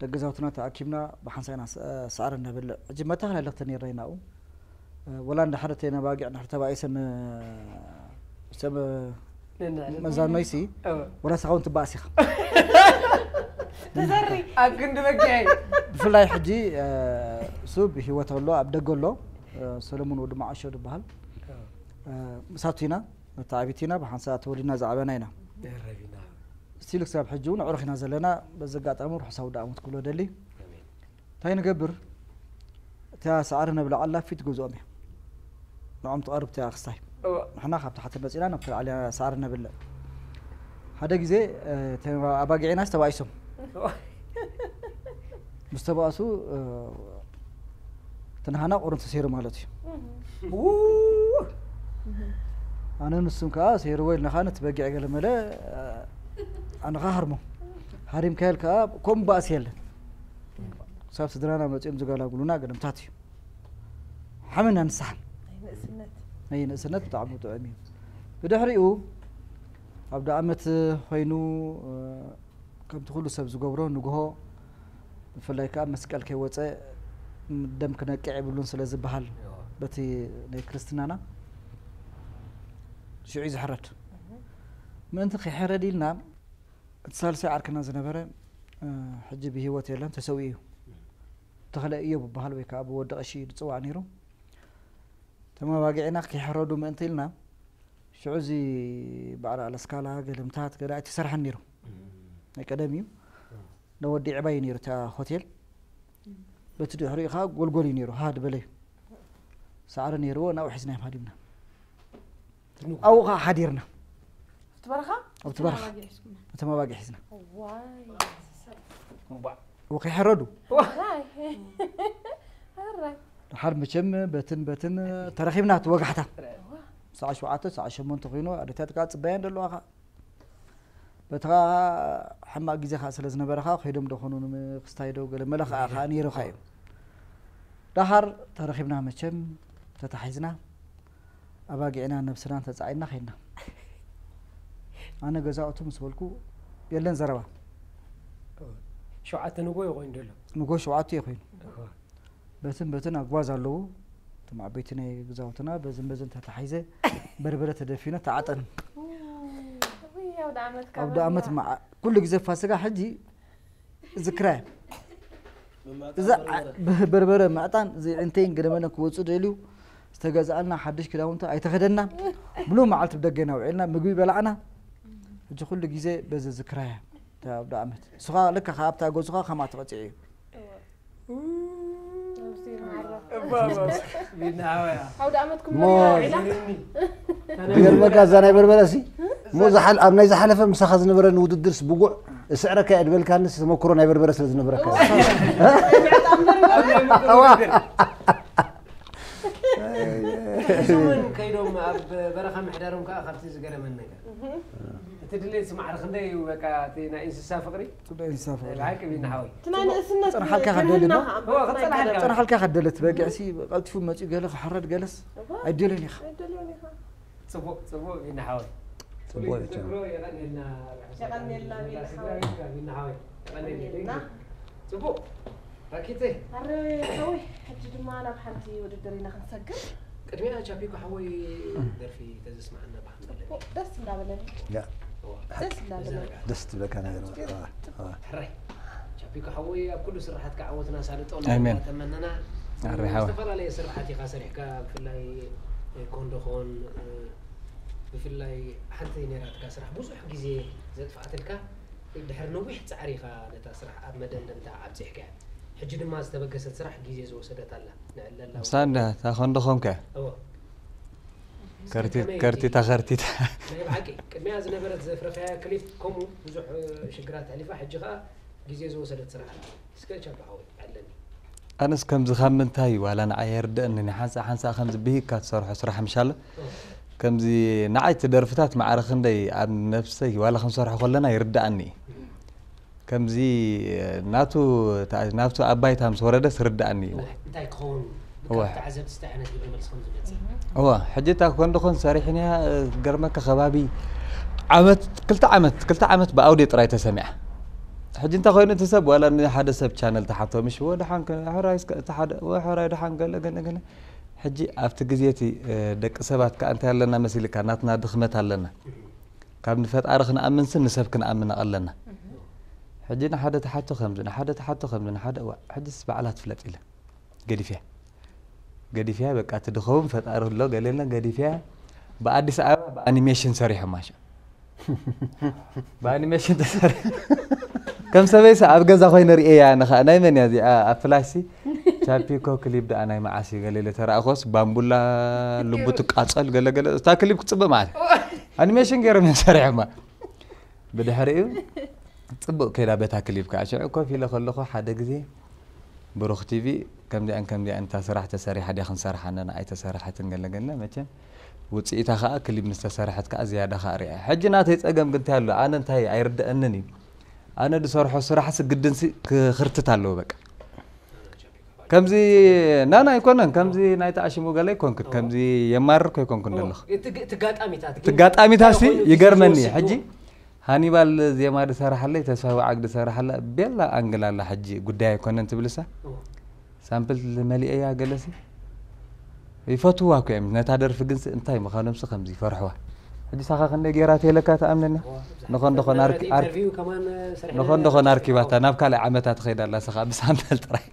ደገ ገዛውትና ተኣኪብና ብሓንሳእና ስ-፣ ሳዕሪ ነብልዕ። ሕጂ መታኸል ኣለኽተ ነይርና ኢና ኣብኡ። ወላ እንድሕር እተን ኣባጊዕ እንድሕር ተባኢሰን፣ ሰብ ነንዕል። መዛኖይሲ፣ እወ። ወላ ንስኻ እውን ትባእስ ኢኻ። ተዘሪ። ኣብ ክንዲ በጊዐይ። ብፍላይ ሕጂ፣ እ፣ እሱ ብህይወት ኣሎ፣ ኣብ ደገ ኣሎ፣ እ፣ ሰለሙን ወዲ መዓሾ ዝበሃል። እወ። እ፣ ምሳቱ ኢና፣ መተዓቢቲ ኢና፣ ብሓንሳእ ተወሊድና ዝዓበና ኢና። ደረቢና። ስቲል ክሳብ ሕጂ እውን ኣዕሩኽ ኢና ዘለና። በዚ ኣጋጣሚ ርሑስ ኣውደ ኣመት ክብሎ ደሊ። ኣሜን። እንታይ ንገብር? እታ ሳዕሪ ነብልዓላ ፊት ገዝኦም እያ። ንዖም ትቐርብ እቲኣ ክስታይ። እወ። ንሕና ካብ ታሕቲ መጺና ናብቲ ላዕሊ ሳዕሪ ነብልዕ። ሓደ ግዜ፣ እ፣ እተን ኣባጊዕናስ ተባኢሶም። እወ። ምስ ተባእሱ፣ እ፣ እቲ ንሃና ቁርን ተሰይሩ ማለት እዩ። ው! ኣነ ንሱን ከኣ ሰይርዎ ኢልና ከኣ ነቲ በጊዕ ገለ መለ፣ እ፣ ኣነ ከኣ ሃርሞ። ሃሪምካዮ ከኣ ከምኡ ባእሲ የለን። ክሳብ ስድራና መጺኦም ዝገላግሉና ገለምታት እዩ። ሓመና ንስሓን። ናይ ንእስነት። ናይ ንእስነት ብጣዕሚ ጥዑም እዩ። ብድሕሪኡ ኣብ ዶ ኣመት ኮይኑ፣ እ፣ ከምቲ ኩሉ ሰብ ዝገብሮ ንግሆ ብፍላይ ከኣ መስቀል ከይወጸ ደም ክነቅዕ የብሉን ስለ ዝበሃል እዎ። በቲ ናይ ክርስትናና ሽዑ እዩ ዝሕረድ። እህ። ምእንቲ ከይሕረድ ኢልና እቲ ሳልሳይ ዓርክና ዝነበረ፣ እ፣ ሕጂ ብህይወት የለን፣ ተሰዊኡ እዩ። ተኽለ እዮብ ይበሃል ወይ ከኣ ብወዲ ቀሺ እዩ ዝጽዋዕ ነይሩ። እቶም ኣባጊዕና ከይሕረዱ ምእንቲ ኢልና፣ ሽዑ እዚ በዓል ኣለስካላ፣ ገለምታት፣ ገለ ኣይተሰርሐን ነይሩ። እም። ናይ ቀደም እዩ። እም። ነወዲ ዕባይ እዩ ነይሩ እታ ሆቴል። እም። በቲ ድሕሪኡ ኸዓ ጎልጎል እዩ ነይሩ፣ ሃ ድበለ እዩ። ሳዕሪ ነይርዎ፣ ናብኡ ሒዝናዮም ሃዲምና። ትንጉ። ኣብኡ ኸዓ ሓዲርና። ኣብቲ በረኻ? ኣብቲ በረኻ። ነቶም ኣባጊዕ ሒዝኩማ? ነቶም ኣባጊዕ ሒዝና። ዋይ። እምቧ። ወከይሕረዱ። ዋይ። ኣረ። ደሓር መቸም በትን በትን ተረኺብና እቲ ወጋሕታ። ዋ። ሰዓት ሸውዓተ፣ ሰዓት ሸሞንተ ኮይኑ፣ ኣደታት ከዓ ጽበያን ደለዋ ኸዓ። በቲ ኸዓ ሕማቕ ግዜ ኸዓ ስለ ዝነበረ ኸዓ፣ ከይዶም ዶ ኾኑ ንምክስታይ ዶ ገለ መለ ኸዓ፣ ኸዓ ነይሩ ኸዓ እዩ። ደሓር ተረኺብና መቸም፣ ተታሒዝና፣ ኣባጊዕና ነብስናን ተጻዒንና ኸይድና። ኣነ ገዛውቱ ምስ በልኩ፣ የለን ዘረባ። ሸውዓተ ንጎ ይኾይን ደሎ። ንጎ ሸውዓተ ይኾይን። እኮ። በትን በትን ኣጓዝ ኣለዉ። እቶም ዓበይቲ ናይ ገዛውትና በዝን በዝን ተታሒዘ፣ በርበረ ተደፊነ፣ ተዓጠን። ውይ፣ ኣውደ ኣውደ ኣመት መዓ ኩሉ ግዜ ፋሲካ ሕጂ ዝክራይ እዛ በርበረ ምዕጣን እዚ ዕንተይን ገደመለን ክወፁ ደልዩ ዝተገዝኣልና ሓድሽ ክዳውንቲ ኣይተኸደና። ሙሉ መዓልቲ ብደገ ኢና ውዒልና፣ ምግቢ በላዕና። ሕጂ ኩሉ ግዜ በዚ ዝክራያ እታ ኣውደ ኣመት። ንስኻ ልካ ካብታ ገዝኻ ከምኣ ተቐፂዑ እዩ። ኣውደ ኣመትኩም እሞ ነሪና ውዒና። ዝገርመካ እዛ ናይ በርበረ ሲ እሞ ዝሓል- ኣብ ናይ ዝሓለፈ ምሳኻ ዝነበረኒ ውድድርስ ብጉዕ እስዕረካ እየ ድበልካንስ ተመክሮ ናይ በርበረ ስለ ዝነበረካ። እዞምን ከይዶም ኣብ በረኻ ምሕዳሮም ከዓ ካብቲ ዝገረመን ነገር እቲ ድሌት ስማዕሪ ክንደይ እዩ በቃ እቲ ናይ እንስሳ ፍቕሪ ጽቡቅ እንስሳ ፍቕሪ። ብሓቂ ቢና ሓወይ እቲ ናይ ንእስነት ጽንሓልካ ከደሊ ዶ? ትህልና ከኣ እዋ፣ ክጸንሓልካ። ጽንሓልካ ከደለት በጊዕሲ ቀልጢፉ መጺኡ ገለ ክሓረድ ገለስ ኣይደልን ኢኻ። ኣይደልዮን ኢኻ። ጽቡቕ ጽቡቕ ቢና ሓወይ ጽቡቕ እዩ። ትግሮ የቐንየልና የቐንየልና ቢና ሓወይ። ቢና ሓወይ የቐንየልና የቐንየልና። ጽቡቕ ራኪተ ኣረ ሓወይ ሕጂ ድማ ናብ ሓንቲ ውድድር ኢና ክንሰግር። ቅድሚያ ቻፒኮ ሓወይ ደርፊ ተዘስማዓና ብሓንሳብ ጽቡቕ ደስ እንዳበለኒ ያ ደስ እንዳበለኒ። ደስ ትብለካ ነገር በቃ። ኣዋ፣ ኣዋ። ሕራይ ቻፒኮ ሓወይ ኣብ ኩሉ ስራሓትካ ዓወትና ሳልጦ ኣሜን። ተመነና ኣረ ሓወይ። ዝተፈላለየ ስራሓት ኢኻ ሰሪሕካ ብፍላይ ኮንዶኾን ብፍላይ ሓንቲ ነራትካ ስራሕ ብዙሕ ግዜ ዘጥፍኣትልካ ድሕሪ ነዊሕ ፃዕሪ ኢኻ ነታ ስራሕ ኣብ መደምደምታ ኣብፂሕካ ሕጂ ድማ ዝተበገሰት ስራሕ ግዜ ዝወሰደት ኣላ ንዕለላ ሳንዳ ታኾንዶ ኾንከ እዎ ከርቲታ ከርቲታ ናይ ብሓቂ ቅድሚያ ዝነበረት ዘፍረኸያ ክሊፕ ከምኡ ብዙሕ ሽግራት ኣሕሊፋ ሕጂ ከዓ ግዜ ዝወሰደት ስራሕ ኣላ እስከ ቻፒ ሓወይ ኣለኒ ኣነስ ከምዚ ካብ ምንታይ ዋላ ንዓይ ኣይርደእንን ሓንሳ ሓንሳ ከምዚ ብሂግካ ትሰርሖ ስራሕ ምሻለ ከምዚ ንዓይ እቲ ደርፍታት ማዕረ ክንደይ ኣብ ነብሰይ ዋላ ክንሰርሖ ከለና ይርዳኣኒ እዩ ከምዚ ናቱ ናብቱ ኣባይታ ምስ ወረደስ ርዳኣኒ እዩ ንዓይ እንታይ ክኸውን እወ። ብካብ ተዓዘብቲ እንታይ ዓይነት ግብረ መልሲ ከም ዝመፅእ እወ ሕጂ እታ ኮንዶ ኾን ሰሪሕንያ ገርመካ ከባቢ ዓመት ክልተ ዓመት ክልተ ዓመት ብኣውዴ ጥራይ ተሰሚዓ ሕጂ እንታይ ኮይኑ እቲ ሰብ ዋላ ንሓደ ሰብ ቻነል ተሓቶ ምሽ ወ ደሓን ከ- ሕራይ እስከ እቲ ሓደ ወ ሕራይ ደሓን ገለ ገለ ገለ ሕጂ ኣብቲ ግዜ እቲ ደቂ ሰባት ከኣ እንታይ ኣለና መሲልካ ናትና ድኽመት ኣለና ካብ ንፈጣሪ ክንኣምንስ ንሰብ ክንኣምን ኣለና ሕጂ ንሓደ ተሓቶ ከምዚ ንሓደ ተሓቶ ከምዚ ንሓደ እዋ ሕጂስ ባዕላ ትፍለጥ ኢለ ገዲፍያ ገዲፍያ በቃ እቲ ድኸውን ፈጣሪ ኣሎ ገለልና ገዲፍያ ብኣዲስ ኣበባ ብኣኒሜሽን ሰሪሖማ ሸ ብኣኒሜሽን ተሰሪሑ ከም ሰበይሰ ኣብ ገዛ ኮይነ ርእየያ ንኻ ናይ መን እያ እዚኣ ኣብ ፍላሽ ሲ ቻፒኮ ክሊፕ ደኣ ናይ መዓስ እዩ ገለ ኢለ ተራእኾስ ባምቡላ ልቡ ትቃጸል ገለገለ እታ ክሊፕ ክጽበ ማለት ኣኒሜሽን ገይሮም እዮም ሰሪሖማ ብድሕሪኡ ጽቡቕ ከይዳ በታ ክሊፕ ከዓ ሽዑ ኮፍ ኢለ ከለኹ ሓደ ግዜ ብሩኽ ቲቪ ከምዚኣን ከምዚኣን እታ ስራሕ ተሰሪሓ ድያ ክንሰርሓ ኣለና ኣይተሰርሐትን ገለገለ መቸም ውፅኢታ ከዓ ክሊፕ ምስተሰርሐት ከዓ ዝያዳ ከዓ ሪኣ ሕጂ ናተይ ፀገም ግን እንታይ ኣሎ ኣነ እንታይ ኣይርደአንን እዩ ኣነ ዝሰርሖ ስራሕሲ ግድንሲ ክኽርትት ኣለዎ በቃ ከምዚ ናና ኣይኮነን ከምዚ ናይ ተኣሽሙ ገለ ኣይኮንክን ከምዚ የማርር ኮይኮንኩን ዘለኹ ትጋጣሚታት ትጋጣሚታሲ ይገርመኒ ሕጂ ሃኒባል ዜማ ዝሰራሓለይ ተስፋ ወዓግ ዝሰራሓላ ቤላ ኣንግል ኣላ ሕጂ ጉዳይ ኣይኮነን ትብልሳ ሳምፕል መሊአያ ገለሲ ይፈትዋ እኮ እዮም ነታ ደርፊ ግንሲ እንታይ ምዃኖምሲ ከምዚ ይፈርሕዋ ሕጂ ሳኻ ክንደ ጌራ ተይለካ ተኣምነኒ ንኾን ዶኾን ኣርኪ- ኣርኪ- ኢንተርቪው ከማን ንኾን ዶኾን ኣርኪባታ ናብ ካልእ ዓመታ ትኸይድ ኣላ ስኻ ብሳምፕል ጥራይ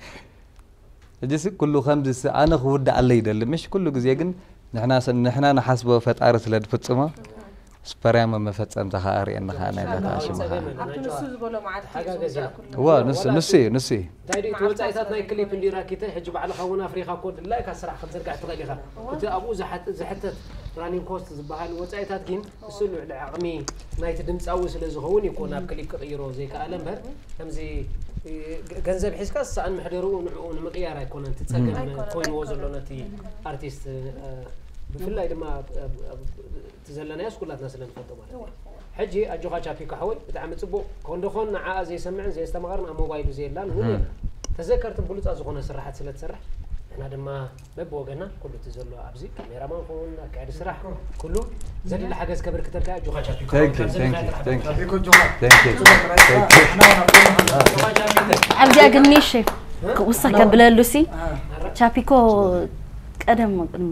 ሕጂሲ ኩሉ ከምዚ ኣነ ክውዳእ ኣለ ይደሊ ምሽ ኩሉ ግዜ ግን ንሕና ንሕና ንሓስቦ ፈጣሪ ስለ ዝፍጽሞ ስፐርያሞ መፈጸምታ ከኣ ርእየኒ ከኣ ናይ ዛታ ሽሙ ከኣ ኣብቲ ንሱ ዝበሎ መዓልቲ እዩ ተሓጋገዝና። ዝውዳእ ኩሉ እዋ ንሱ ንሱ እዩ ንሱ እዩ እንታይ ድዩ እቲ ወፃኢታት ናይ ክሊፕ እንዲ ራኪተ ሕጂ ባዕልኻ እውን ኣፍሪኻ እኮ ድላይካ ስራሕ ከም ዘርጋሕ ትኽእል ኢኻ እቲ ኣብኡ ዝሓት- ዝሕተት ራኒንግ ኮስት ዝበሃል ወፃኢታት ግን እሱ ልዕሊ ዓቕሚ ናይቲ ድምፃዊ ስለ ዝኸውን እዩ እኮ ናብ ክሊፕ ክቕይሮ ዘይከኣለ እምበር ከምዚ እ፣ ገ- ገንዘብ ሒዝካ ሰኣን ምሕደርኡ ንዕኡ ንምቕያር ኣይኮነን እቲ ፀገም ኣይኮነን፣ ኮይንዎ ኣይኮነን። ዘሎ ነቲ ኣርቲስት እ፣ ብፍላይ ድማ ኣብ- ኣብ- ኣብ- እቲ ዘለናዮስ ኩላትና ስለ ንፈልጦ ማለት እዩ ሕጂ ኣጆኻ ቻፒኮ ሓወይ ብጣዕሚ ፅቡቅ ኮንዶ ኾን ንዓኣ ዘይሰምዕን ዘየስተማቐርን ኣብ ሞባይሉ ዘየላን እውን የለን ተዘከርትን ብሉፃት ዝኾነ ስራሓት ስለ ትሰርሕ ንሕና ድማ በብወገና ኩሉ እቲ ዘሎ ኣብዚ ካሜራማን ኸውን ኣካያዲ ስራሕ ኩሉ ዘድሊ ሓገዝ ከበርክተልካ ኣጆኻ ቻፒኮ Thank you, ካብዚ thank ንኽእል you, ጥራሕ thank you. ቻፒኮ Thank you. ኣጆኻ ቻፒኮ ኣብዚኣ ግን ኒሽ ክውሰክ ከብለሉ ሲ ቻፒኮ ቀደም ቅድሚ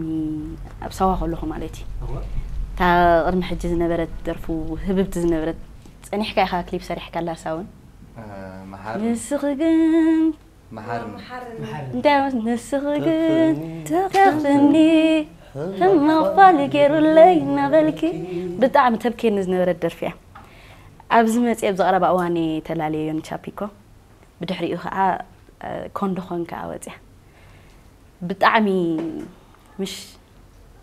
ኣብ ሳዋ ከለኹ ማለት እዩ እታ ቅድሚ ሕጂ ዝነበረት ደርፉ ህብብቲ ዝነበረት ጸኒሕካ ኢኻ ክሊፕ ሰሪሕካላ ሳውን። መሓር ንስኺ ግን መሓር እንታይ ንስኺ ግን ተኸፍኒ ሕማቕ ፋል ገይሩለይ እናበልኪ ብጣዕሚ ተብኬኒ ዝነበረት ደርፊ እያ። ኣብዚ መፅእ ኣብዚ ቀረባ እዋን ተላለየዮን ቻፒኮ ብድሕሪኡ ከዓ ኮንዶ ኾን ከዓ ወፅያ። ብጣዕሚ ምሽ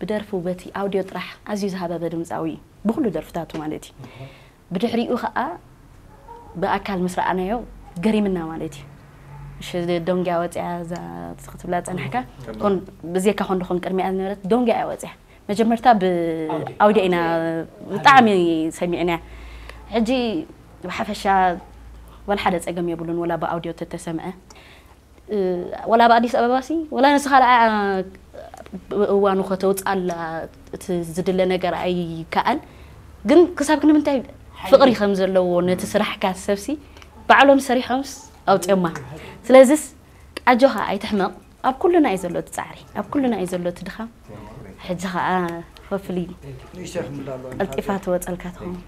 ብደርፉ በቲ ኣውዲዮ ጥራሕ ኣዝዩ ዝሃበበ ድምፃዊ እዩ ብኩሉ ደርፍታቱ ማለት እዩ። ብድሕሪኡ ከዓ ብኣካል ምስ ረኣናዮ ገሪምና ማለት እዩ። እሺ ዶንጊያ ወፅያ እዛ ክትብላ ፀናሕካ ብዜካ ኮንዶ ኾን ቅድሚያ ዝነበረት ዶንጊያ እያ ወፅያ። መጀመርታ ብኣውዲዮ ኢና ብጣዕሚ ሰሚዕናያ። ሕጂ ብሓፈሻ ወላ ሓደ ፀገም የብሉን ወላ ብኣውዲዮ ተተሰምዐ ወላ ኣብ ኣዲስ ኣበባ ሲ ወላ ንስኻ ደኣ እዋኑ ከተውፅኣላ እቲ ዝድለ ነገር ኣይከኣል ግን ክሳብ ክንምንታይ ፍቕሪ ከም ዘለዎ ነቲ ስራሕካ ሰብሲ ባዕሎም ሰሪሖምስ ኣውፅዮማ። ስለዚስ ኣጆኻ ኣይትሕመቕ። ኣብ ኩሉና እዩ ዘሎ እቲ ፃዕሪ፣ ኣብ ኩሉና እዩ ዘሎ እቲ ድኻም። ሕጂ ከዓ ሆፍሊ ንእሽተይ ክምልእ ኣለዋ። ቀልጢፋ ትወፀልካ ትኸውን።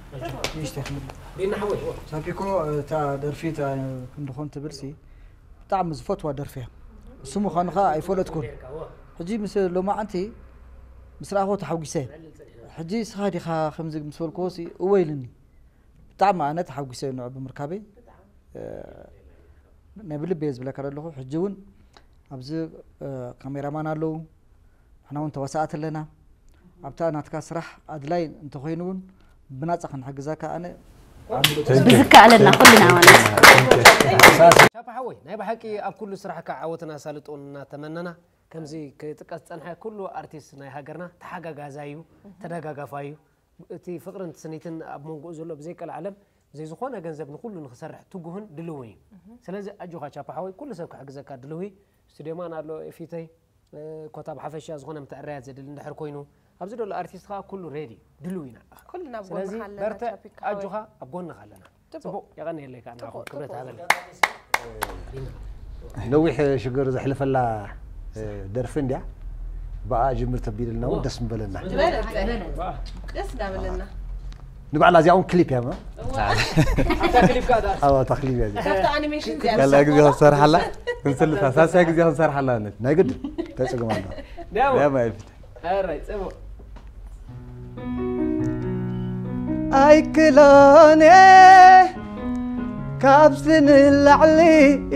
ንእሽተይ ክምልእ ዲና ሓወይ ሳፒኮ እታ ደርፊ ክንድኾን ትብል ሲ ብጣዕሚ ዝፈትዋ ደርፊ እያ። እሱ ምዃኑ ከዓ ኣይፈለጥኩን። ሕጂ ምስ ሎማዓንቲ ምስ ረኣኹ ተሓጒሰ። ሕጂ ስኻ ዲኻ ከምዚ ምስ በልክዎ ሲ እወ ኢልኒ። ብጣዕሚ ኣነ ተሓጒሰ ንዑ ብምርካበይ። ናይ ብልቢ እየ ዝብለካ ዘለኹ። ሕጂ እውን ኣብዚ ካሜራማን ኣለዉ፣ ንሕና እውን ተዋሳእቲ ኣለና። ኣብታ ናትካ ስራሕ ኣድላይ እንተኾይኑ እውን ብናፃ ክንሕግዘካ ኣነ ብዝከኣለና ኩልና ማለት እዩ። ቻፓ ሓወይ ናይ ብሓቂ ኣብ ኩሉ ስራሕካ ዓወትን ኣሳልጦን እናተመነና ከምዚ ክጥቀስ ዝፀንሐ ኩሉ ኣርቲስት ናይ ሃገርና ተሓጋጋዛይ እዩ ተደጋጋፋይ እዩ እቲ ፍቅርን ስኒትን ኣብ መንጎኡ ዘሎ ብዘይቀልዓለም ብዘይ ዝኾነ ገንዘብ ንኩሉ ንክሰርሕ ትጉህን ድልውን እዩ ስለዚ ኣጆኻ ቻፓ ሓወይ ኩሉ ሰብ ክሕግዘካ ድልው እዩ ስቱድዮማን ኣሎ ኤፊተይ ኮታ ብሓፈሻ ዝኾነ ምትዕርያት ዘድሊ እንድሕር ኮይኑ ኣብዚ ዘሎ ኣርቲስት ከዓ ኩሉ ሬዲ ድልው ኢና ኩልና ኣብ ስለዚ ጎንኻ ኣለና በርትዕ ቻፒካ ሓወይ ኣጆኻ ኣብ ጎንኻ ኣለና ጽቡቕ። ጽቡቕ የቐንየለይ ከዓ ንዓኹም ጽቡቕ፣ ክብረት ጽቡቕ። ሃበለይ ነዊሕ ሽግር ዘሕልፈላ ደርፊ እንድያ ብኣ ጅምር ተቢልና እውን ደስ ምበለና። ደስ ዳበለና ንባዕላ እዚኣ እውን ክሊፕ እያ። ኣብታ ክሊፕ ከዓ ደኣ ኣብ ኣታ ክሊፕ እያ እዚኣ። ካብቲ ኣኒሜሽን ካልኣ ግዜ ክንሰርሓላ ክንስልሳ ሳልሳይ ግዜ ክንሰርሓላ ነት ናይ ግድን እንታይ ፀገም ኣሎ? ደሞ ዳማ ይፍት ኣራይ ጽቡቕ ኣይክሎን ካብዚ ንላዕሊ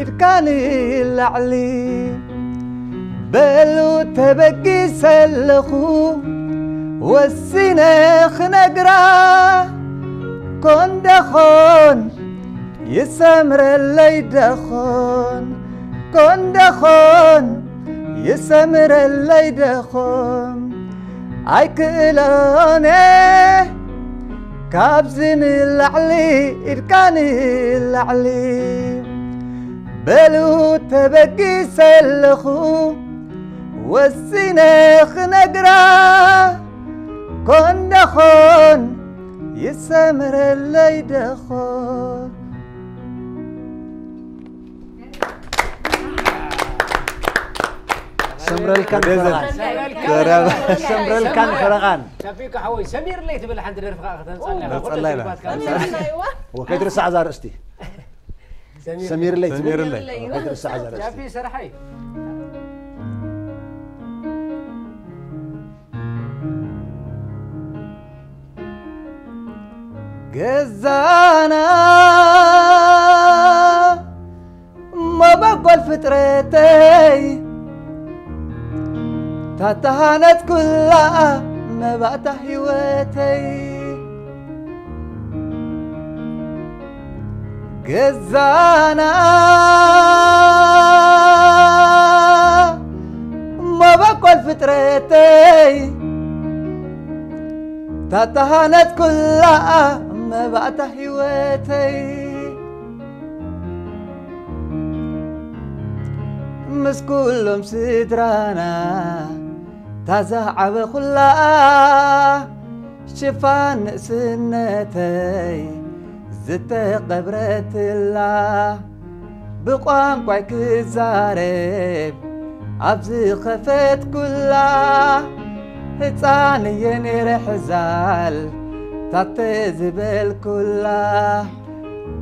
ኢድካ ንላዕሊ በሉ ተበጊሰ ኣለኹ ወሲነ ክነግራ ኮንደኾን ይሰምረለይ ደኾን ኮንደኾን ይሰምረለይ ደኾን ኣይክእሎን እየ ካብዚ ንላዕሊ ኢድካ ንላዕሊ በሉ ተበጊሰ ኣለኹ ወሲነ ክነግራ ኮንደኾን ይሰምረለይ ደኾን ሰምረልካን ፈረቓን ሰምረልካን ፈረቓን ሻፊቅ ሓወይ ሰሚርለይ ትብል ሓንቲ ደርፊ ከዓ ከተንፀላ ነፀላ ኢና። ወከይትርሳዕ እዛ ርእስቲ ሰሚርለይ ትብል ሰሚርለይ። ወከይትርሳዕ እዛ ርእስቲ ሻፊ ሰርሓይ ገዛና እሞ በጎል ፍጥረተይ ታተሃነት ኩላ መባእታ ህይወተይ ገዛና እሞ በጎል ፍጥረተይ ታተሃነት ኩላ መባእታ ህይወተይ ምስ ኩሎም ስድራና ታዛዓበኹላ ሽፋን ንእስነተይ ዝተቐብረትላ ብቋንቋይ ክዛረብ ኣብ ዝኸፈትኩላ ህፃን እየ ነይረ ሕዛል ታተ ዝበልኩላ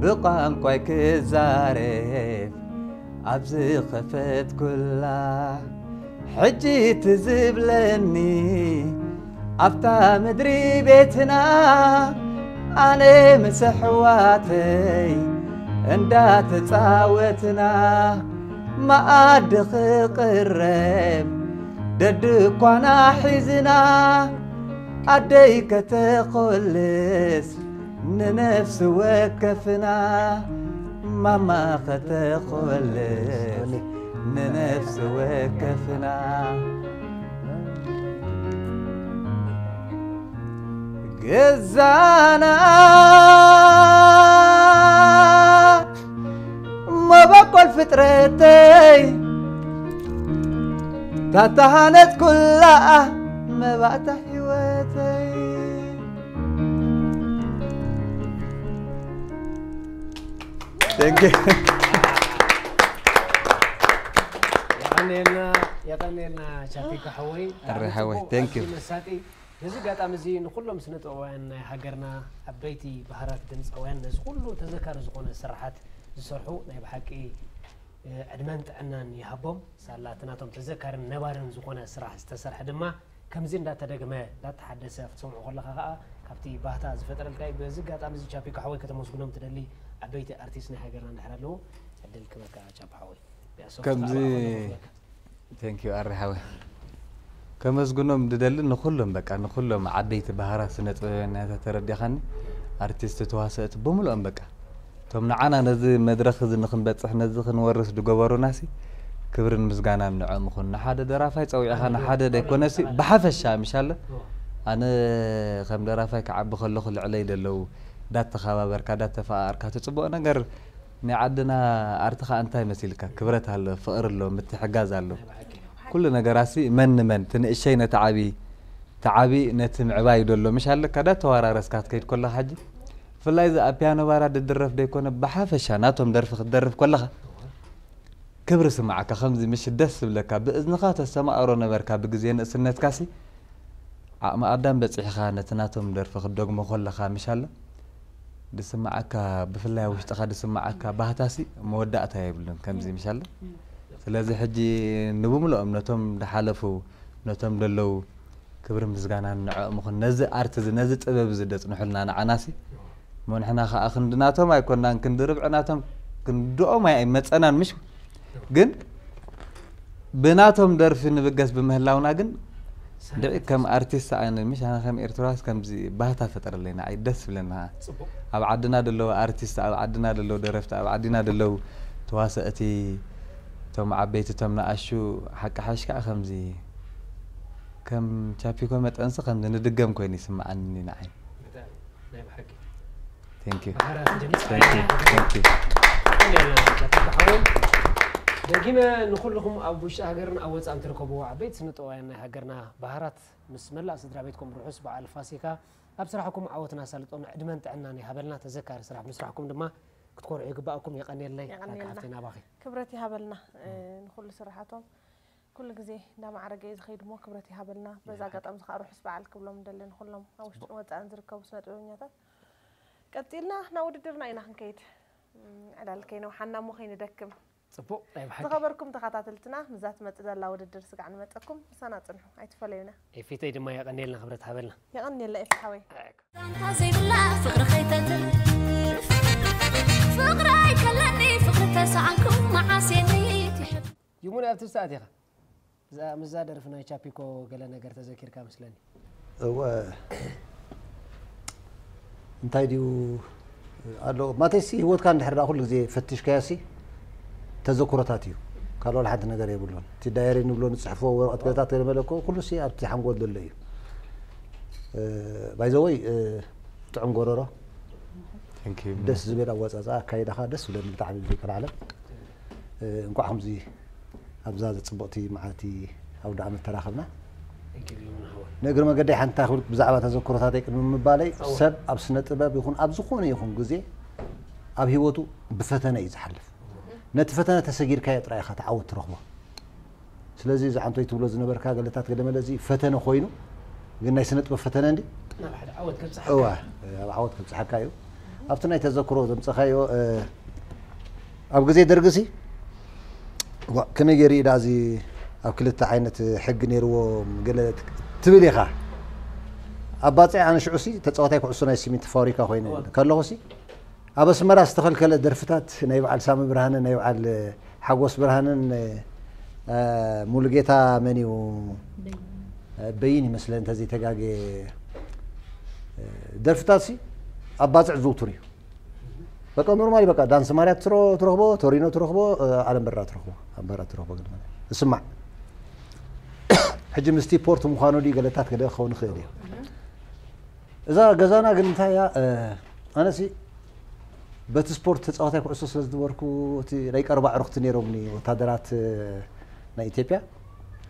ብቋንቋይ ክዛረብ ኣብ ዝኸፈትኩላ ሕጂ ትዝብለኒ ኣብታ ምድሪ ቤትና ኣነ ምስ ኣሕዋተይ እንዳተፃወትና መኣዲ ክቕረብ ደድኳና ሒዝና ኣደይ ከተኾልስ ንነፍሲ ወከፍና ማማ ከተኾልስ ንነፍሲ ወከፍና ገዛና መበቆል ፍጥረተይ ታተሃነት ኩላ መባእታ ህይወተይ። Thank you። የቐንየልና የቐንየልና ቻፒካ ሓወይ ኣረ ሓወይ፣ thank you። መሳጢ። በዚ ኣጋጣሚ እዚ ንኩሎም ስነ ጥበባውያን ናይ ሃገርና ዓበይቲ ባህራት ድምፃውያን ነዚ ኩሉ ተዘካሪ ዝኾነ ስራሓት ዝሰርሑ ናይ ብሓቂ ዕድመን ጥዕናን ይሃቦም። ሳላ እቲ ናቶም ተዘካርን ነባርን ዝኾነ ስራሕ ዝተሰርሐ ድማ ከምዚ እንዳተደግመ እንዳተሓደሰ ክትሰምዖ ከለኻ ከዓ ካብቲ ባህታ ዝፈጠረልካ እዩ። በዚ ኣጋጣሚ እዚ ቻፒ ካሕወይ ከተመስግኖም ትደሊ ዓበይቲ ኣርቲስት ናይ ሃገርና እንድሕር ኣለዉ ዕድል ክበካ ቻፒ ሓወይ። ቢያሶ ከምዚ ተዛረባ ከለኹ ክበካ። Thank you ኣረ ሓወይ። ከመስግኖም ድደሊ ንኩሎም በቃ ንኩሎም ዓበይቲ ባህራት ስነ ጥበበኛታት ተረዲኻኒ ኣርቲስት ተዋሰእቲ ብምልኦም በቃ እቶም ንዓና ነዚ መድረኽ እዚ ንክንበፅሕ ነዚ ክንወርስ ድገበሩናሲ ክብርን ምስጋናን ንዕኦም ይኹን። ንሓደ ደራፋይ ፀዊዕኻ ንሓደ ደይኮነሲ ብሓፈሻ ምሻለ ኣነ ከም ደራፋይ ክዓቢ ከለኹ ልዕለይ ደለዉ ዳተኸባበርካ ዳተፈኣርካ ትፅቡቕ ነገር ናይ ዓድና ኣርትኻ እንታይ መሲልካ ክብረት ኣሎ ፍቕሪ ኣሎ ምትሕጋዝ ኣሎ ኩሉ ነገራሲ መን ንመን ትንእሸይ ነቲ ዓቢ ተዓቢ ነቲ ምዕባይ ደሎ ምሽ ኣለካ ዳተዋራረስካ ትከይድ ከለኻ ሕጂ ብፍላይ እዚ ኣብ ፒያኖ ባራ ድድረፍ ደይኮነ ብሓፈሻ ናቶም ደርፊ ክትደርፍ ከለኻ ክብሪ ስምዓካ ከምዚ ምሽ ደስ ዝብለካ ብእዝንኻ ተስተማቕሮ ነበርካ ብግዜ ንእስነትካሲ ዓቕሚ ኣዳም በጺሕኻ ነቲ ናቶም ደርፊ ክትደግሞ ከለኻ ምሽ ኣለ ድስምዓካ ብፍላይ ኣብ ውሽጥኻ ድስምዓካ ባህታሲ መወዳእታ የብሉን ከምዚ ምሽ ኣለ ስለዚ ሕጂ ንብምልኦም ነቶም ድሓለፉ ነቶም ደለዉ ክብሪ ምስጋና ንዕኦም ይኹን ነዚ ኣርት እዚ ነዚ ጥበብ እዚ ደፅንሑልና ንዓናሲ እሞ ንሕና ከዓ ክንዲ ናቶም ኣይኮናን ክንዲ ርብዒ ናቶም ክንድኦም ኣይመፀናን ምሽ ግን ብናቶም ደርፊ ንብገስ ብምህላውና ግን ድዒ ከም ኣርቲስት ኣነ ምሽ ኣነ ከም ኤርትራስ ከምዚ ባህታ ፈጠረለይ ንዓይ ደስ ብለና ኣብ ዓድና ደለዉ ኣርቲስት ኣብ ዓድና ደለዉ ደረፍቲ ኣብ ዓድና ደለዉ ተዋሰእቲ እቶም ዓበይቲ እቶም ንኣሹ ሓቂ ሓሽ ከዓ ከምዚ ከም ቻፒኮ መጠንሲ ከምዚ ንድገም ኮይኑ ይስምዓኒ ንዓይ ናይ ብሓቂ Thank you ባህራት ድምፂ Thank you Thank you እንደና ተተሓወል ደጊመ ንኩልኹም ኣብ ውሽጢ ሃገርን ኣብ ወፃእን ትርከብዎ ዓበይቲ ስነ ጥበባውያን ናይ ሃገርና ባህራት ምስ መላእ ስድራ ቤትኩም ርሑስ በዓል ፋሲካ ኣብ ስራሕኩም ዓወትን ኣሳልጦን ዕድመን ጥዕናን ይሃበልና ተዘካሪ ስራሕ ምስራሕኩም ድማ ክትኮርዑ ይግባኣኩም የቐንየለይ የቐንየልና። ሓፍተይ ናባኺ ክብረት ይሃበልና እ፣ ንኩሉ ስራሓቶም ኩሉ ግዜ እንዳማዕረገ እዩ ዝኸይድ እሞ ክብረት ይሃበልና። በዛ ኣጋጣሚ እዚ ከዓ ርሑስ በዓል ክብሎም ንደሊ ንኩሎም ኣብ ውሽጥን ወፃእን ዝርከቡ ስነ ጥበበኛታት። ቀፂልና ናብ ውድድርና ኢና ክንከይድ። እም፣ ዕላል ከይነውሓና እሞ ከይንደክም። ፅቡቕ ናይ ብሓቂ ዝኸበርኩም ተኸታተልትና ምዛ ትመፅእ ዘላ ውድድር ስጋዕ ንመፀኩም ምሳና ፅንሑ ኣይትፈለዩና። ኤፊተይ ድማ የቐንየልና ክብረት ሃበልና የቐንየላ ኤፊ ሓወይ። ዛንታ ዘይብላ ፍቕሪ ከይተትርፍ ፍቕሪ ኣይከለኒ ፍቕሪ ተሰኣንኩ መዓሴኒ ትሕት ይሙን ኣብቲ ሰዓት ኢኻ እዛ ምዛ ደርፊ ናይ ቻፒኮ ገለ ነገር ተዘኪርካ መስለኒ እወ እንታይ ድዩ ኣሎ ማተሲ ህይወትካ እንድሕር ዳ ኩሉ ግዜ ፈትሽካያሲ ተዘክሮታት እዩ ካልኦ ሓንቲ ነገር የብሉን እቲ ዳየሪ ንብሎ ንፅሕፎ ወረቐት ገለታት ገለመለ እኮ ኩሉ ሲ ኣብቲ ሓንጎል ዘሎ እዩ ባይዘወይ ጥዑም ጎረሮ Thank you. ደስ ዝብል ኣወፃፃ ኣካይዳኻ ደስ ዝብለኒ ብጣዕሚ ዘይከልዓለም እንኳዕ ከምዚ ኣብዛ ፅብቕቲ መዓልቲ ኣውደ ዓመት ተራኸብና ንእግሪ መገደይ ሓንቲ ክብል ብዛዕባ ተዘክሮታተይ ቅድሚ ምባለይ ሰብ ኣብ ስነ ጥበብ ይኹን ኣብ ዝኾነ ይኹን ግዜ ኣብ ህይወቱ ብፈተነ እዩ ዝሓልፍ ነቲ ፈተነ ተሰጊርካዮ ጥራይ ኢኻ ተዓወት ትረኽቦ ስለዚ እዚ ዓንቶይ ትብሎ ዝነበርካ ገለታት ገለመለ እዚ ፈተነ ኮይኑ ግን ናይ ስነ ጥበብ ፈተነ እንዲ ናብ ሓደ ዓወት ከብፅሓ እዋ ኣብ ዓወት ከብፅሓካ እዩ። ኣብቲ ናይ ተዘክሮ ዘምፀኻዮ ኣብ ግዜ ደርግሲ ከመይ ገይሩ ኢዳ እዚ ኣብ ክልተ ዓይነት ሕጊ ነይርዎም ገለ ትብል ኢኻ። ኣብ ባፅዕ ኣነ ሽዑሲ ተፃዋታይ ኩዕሶ ናይ ሲሚንቶ ፋብሪካ ኮይነ ከለኹሲ ኣብ ኣስመራ ዝተኸልከለ ደርፍታት ናይ በዓል ሳሚ ብርሃነ ናይ በዓል ሓጎስ ብርሃንን ሙሉጌታ መን እዩ በይን ይመስለ እንተዘይተጋጌ ደርፍታት ሲ ኣብ ባፅዕ ዝውቱር እዩ። በቃ ኖርማሊ በቃ ዳንስ ማርያት ትረኽቦ፣ ቶሪኖ ትረኽቦ፣ ዓለም በራ ትረኽቦ፣ ኣንበራ ትረኽቦ ግን ማለት እስማዕ ሕጂ ምስቲ ፖርት ምዃኑ ድዩ ገለታት ገለ ክኸውን ይኽእል እዩ። እዛ ገዛና ግን እንታይ እያ ኣነሲ በቲ ስፖርት ተፃዋታይ ኩዕሶ ስለ ዝነበርኩ እቲ ናይ ቀረባ ዕሩኽቲ ነይሮምኒ ወታደራት ናይ ኢትዮጵያ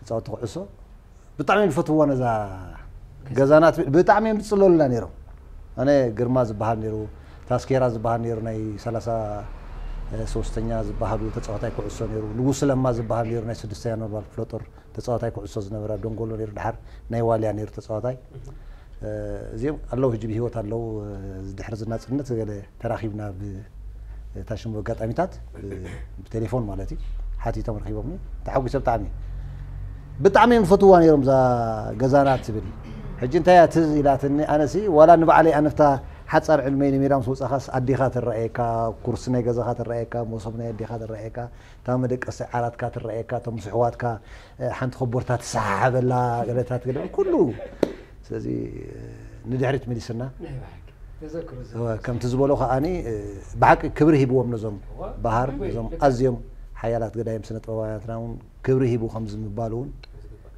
ተፃወቲ ኩዕሶ ብጣዕሚ እዮም ዝፈትውዋ ነዛ ገዛና ትብል ብጣዕሚ እዮም ዝፅለሉላ ነይሮም። ኣነ ግርማ ዝበሃል ነይሩ፣ ታስኬራ ዝበሃል ነይሩ፣ ናይ ሰላሳ ሶስተኛ ዝበሃሉ ተፃዋታይ ኩዕሶ ነይሩ፣ ንጉስ ለማ ዝበሃል ነይሩ፣ ናይ ስድስተኛ ኖርማል ክፍለ ጦር ተፃዋታይ ኩዕሶ ዝነበረ፣ ኣብ ደንጎሎ ነይሩ፣ ድሓር ናይ ዋልያ ነይሩ ተፃዋታይ። እዚኦም ኣለዉ፣ ሕጂ ብህይወት ኣለዉ። ድሕሪ ዝናፅነት ገለ ተራኺብና ብታሽሙ ኣጋጣሚታት ብቴሌፎን ማለት እዩ ሓቲቶም ረኺቦምኒ ተሓጒሰ ብጣዕሚ ብጣዕሚ እዮም ዝፈትውዋ ነይሮም እዛ ገዛና ትብል። ሕጂ እንታይ እያ ትዝ ኢላትኒ ኣነሲ ዋላ ንባዕለይ ኣነፍታ ሓፃር ዕድመይ ንሜዳ ምስ ወፃኻስ ኣዴኻ ትረኣየካ፣ ኩርሲ ናይ ገዛኻ ትረኣየካ፣ መሶብ ናይ ኣዴኻ ትረኣየካ፣ እታ መደቀሲ ዓራትካ ትረኣየካ፣ እቶም ስሕዋትካ ሓንቲ ኮቦርታ ትሰሓሓበላ ገለታት ገለ ኩሉ ስለዚ ንድሕሪት መሊስና ከምቲ ዝበሎ ከዓኒ ብሓቂ ክብሪ ሂብዎም ነዞም ባህር ነዞም ኣዝዮም ሓያላት ገዳይም ስነ ጥበባውያንትና እውን ክብሪ ሂቡ ከምዚ ምባሉ እውን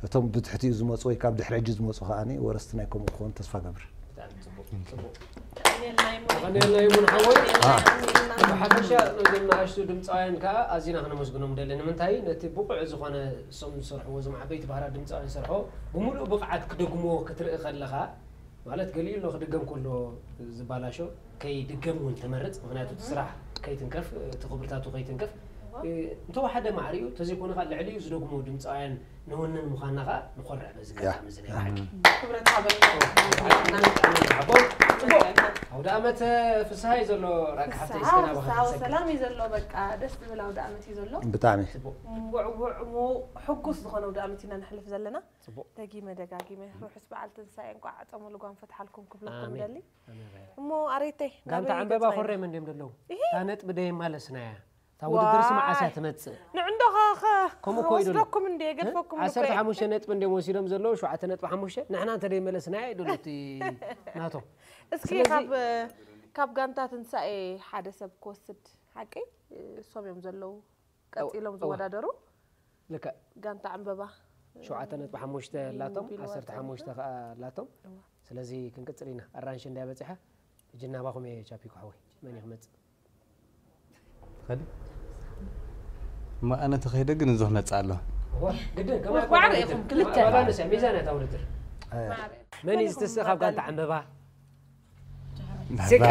እቶም ብትሕቲኡ ዝመፁ ወይ ካብ ድሕሪ ሕጂ ዝመፁ ከዓኒ ወረስቲ ናይ ከምኡ ክኾኑ ተስፋ ገብር። ኣቐንየልና ይሙን ሓወይ። ብሓፈሻ ነዞም ንኣሽቱ ድምፃውያን ከዓ ኣዚና ክነመስግኖም ደሊ። ንምንታይ ነቲ ብቑዕ ዝኾነ እሶም ዝሰርሕዎ እዞም ዓበይቲ ባህራት ድምፃውያን ዝሰርሖ ብምሉእ ብቕዓት ክደግምዎ ክትርኢ ከለኻ ማለት ገሊኡ ኣሎ ክድገም ከሎ ዝባላሾ ከይድገም እውን ትመርፅ። ምክንያቱ እቲ ስራሕ ከይትንከፍ እቲ ክብርታቱ ከይትንከፍ እንተወሓደ ማዕሪኡ እንተዘይኮነ ከዓ ልዕሊኡ ዝደግሞ ድምፃውያን ንውንን ምዃንና ከዓ ንኾርዕ በዚ ኣጋጣሚ እዚ ናይ ብሓቂ ክብረት ሃበና። ኣውደ ኣመት ፍስሃ እዩ ዘሎ። ራቂ ሓፍተይ እስከ ናባኻ ሰላም እዩ ዘሎ። በቃ ደስ ዝብል ኣውደ ኣመት እዩ ዘሎ። ብጣዕሚ ውዕውዕ ሕጉስ ዝኾነ ኣውደ ኣመት ኢና ነሕልፍ ዘለና። ደጊመ ደጋጊመ ርሑስ በዓል ትንሳኤ እንቋዕ ጸሙ ልጓም ፈትሓልኩም ክብለኩም ደሊ። እሞ ኣሬተይ ጋንታ ዕምበባ ኮሬ መን ድዮም ዘለዉ? እታ ነጥቢ ደየማለስናያ እታ ውድድር ስማዓስያ ትመጽእ ንዕንዶኻ ከምኡ እኮ ኢሉ ኣሎ። ወስደኩም እንደ የገድፈኩም እኮ ዓሰርተ ሓሙሽተ ነጥቢ እንድዮም ወሲዶም ዘለዉ ሸውዓተ ነጥቢ ሓሙሽተ ንሕና እንተ ደይመለስናያ ኢሉ እቲ ናቶም እስኪ ስለዚ ካብ ካብ ጋንታ ትንሳኤ ሓደ ሰብ ክወስድ ሓቂ እሶም እዮም ዘለዉ ቀጺሎም እወ። ዝወዳደሩ ልክዕ ጋንታ ዕምበባ ሸውዓተ ነጥቢ ሓሙሽተ ኣላቶም ቢል ዓሰርተ ሓሙሽተ ዋርሳይ ከኣ ኣላቶም እወ። ስለዚ ክንቅጽል ኢና ኣራንሺ እንድያ በጺሓ ሕጂ ናባኹም እየ ቻፒ ክሓወይ መን እዩ ክመጽእ ትኸዲ እሞ ኣነ ተኸይደ ግን እዚ ክመጽእ ኣሎ ግድን ከማይ ዋዕሮ ኢኹም ክልተ ባላንስ እያ ሚዛን እያ እታ ውድድር መን እዩ ዝትስእ ካብ ጋንታ ዕምበባ ሲካ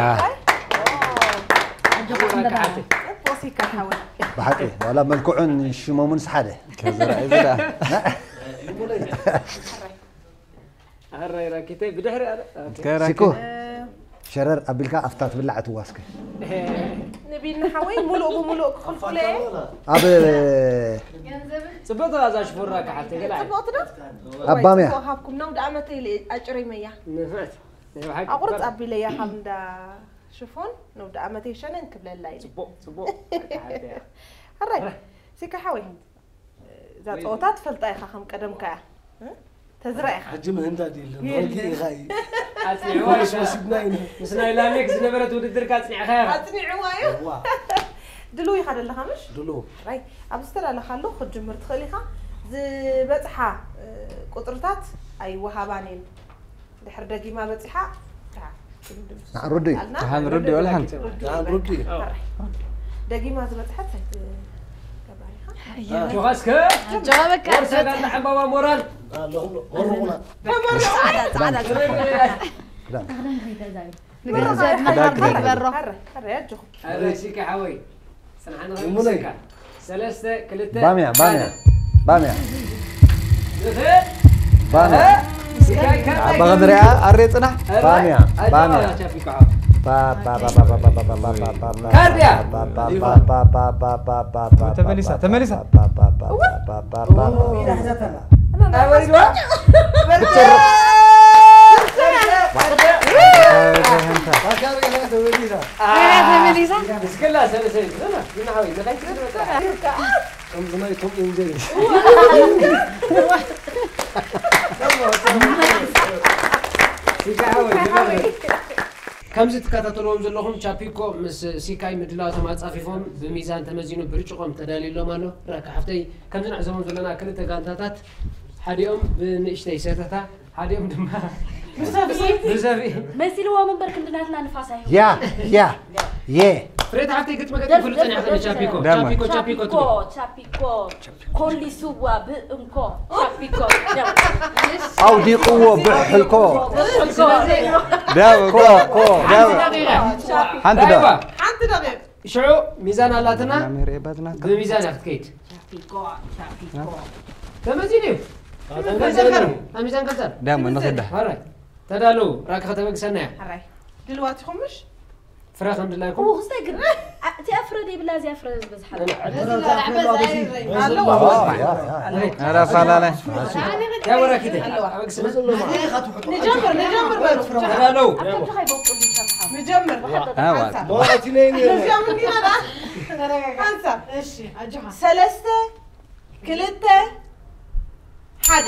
ኣጆኻ ዕምበባ ጽቡቅ ሲካ ሓወይ ብሓቂ ዋላ መልክዑን ሽሞሙንስ ሓደ ከዝረኣይ ዝዳ ኣራይ ራኪተይ ብድሕሪ ኣረ ሲኮ ሸረር ኣቢልካ ኣፍታ ትብላዕ ትዋስከ ንቢኒ ሓወይ ሙሉእ ብሙሉእ ክኽልኩለ ኣብ ጽብቕቲ ዛ ሽፎራ ካሓልተ ገላ ጽብቕቲ ዶ ኣብ ባምያ ጽቡቕ ሃብኩም ነውዲ ዓመተይ ኢለ ኣጭሪመያ ንፍዕት ኣቑርጽ ኣቢለያ ካብ እንዳ ሽፎን ነውዲ ዓመተይ ሸነን ክብለላ ኢለ ጽቡቕ ጽቡቕ ሕራይ ሲካ ሓወይ እዛ ፀወታ ትፈልጣ ኢኻ ከም ቀደምካ እያ ተዝራ ኢኻ ሕጂ ምህንዳድ የለን ወልቂ ኢኻ እዩ ኣጽኒዕዋ ፖሊስ ወሲድና ኢና ምስ ናይ ላሜክ ዝነበረት ውድድርካ ኣጽኒዕኻ ኢኻ ኣጽኒዕዋ እዩ ዋ ድልው ኢኻ ዘለኻ ምሽ ድልው ራይ ኣብ ዝተላለኻሉ ክትጅምር ትኽእል ኢኻ ዝበፅሓ ቁፅርታት ኣይወሃባን እየን ድሕር ደጊማ በፂሓ ሩዲ ደሓን ሩዲ ወላ ሓንቲ ደሓን ሩዲ ደጊማ ዝበፅሐት ኣይትገብራን ኢኻ ጆኻስከ ጆኻ በቃ ወርሰ ጋንዳ ዕምባባ ሞራል መርቑና ፃዕዳ ፃዕዳ ክዳን ንገንዘብ መሃር ዘይግበሮ ሕረ ኣጆኹም ኣረ ሲካ ሓወይ ጽንሓና ይሙነይ። ከይምሰካ ሰለስተ ክልተ ባምያ ባምያ ባምያ ንኽእል ባምያ ምስ ኣባ ክንሪኣ ኣሬ ጽናሕ። ባምያ፣ ባምያ። ካርድያ። ተመሊሳ፣ ተመሊሳ። ተመሊሳ። እስክላ ሰለሰለ። ከምዚ ናይቶም እዮም ዘይብሉ። ከምዚ ትከታተልዎም ዘለኹም ቻፒኮ ምስ ሲካይ ምድላዋቶም ኣጻፊፎም ብሚዛን ተመዚኑ ብርጭቆም ተዳልዩሎም ኣሎ። ራካ ሓፍተይ፣ ከምዚ ንዕዘቦም ዘለና ክልተ ጋንታታት፣ ሓዲኦም ብንእሽተይ ሰተታ፣ ሓዲኦም ድማ ብሰፍኢ። መሲልዎም እምበር ክንዲ ናትና ንፋስ ኣይህቡ። ያ ያ የ ፍሬት ሓፍተይ ክትመገጥ ፍሉጥ ጸኒሕካ ቻፒኮ። ዳማ። ቻፒኮ ቻፒኮ ቻፒኮ ትብል። ቻፒኮ ኮሊስዋ ብእንኮ ቻፒኮ ደው። ኣውዲቕዎ ብሕልኮ። ደው ኮ ኮ ደው። ሓንቲ ደው። ሓንቲ ደቂቕ። ሽዑ ሚዛን ኣላትና። መምህር ኤባ ዝናትካ። ብሚዛን እያ ክትከይድ። ቻፒኮ ቻፒኮ። ተመዚኑ እዩ። ተመዚኑ። ኣብ ሚዛን ቀልጠፍ። ዳማ ንኽዳ። ኣራይ። ተዳለዉ። ራኪ ከተበግሰና እያ። ሕራይ። ድልዋት ኢኹም ምሽ? ፍረ ከም ድላይኩም። እሞ ክስታይ ግን፣ አ-፣ እቲኣ ፍረ ደይብላ እዚኣ ፍረ ዝበዝሓ። ኣለዋ። ኧረ ኣፋላላይ። ያ ወራኪተ። ኣለዋ። ኣበግስና። ንጀምር፣ ንጀምር በሉ። ተዳለዉ። ኣብ ከብድኻ ይበቁል እዩ፣ ሰብሓ። ንጀምር። ኣዋ። ሓንሳብ። መዋእቲ ነይ ነይ። ነዚኦም እንዲና ደኣ። ተረጋጋ። ሓንሳብ። እሺ፣ ኣጆኻ። ሰለስተ፣ ክልተ፣ ሓደ።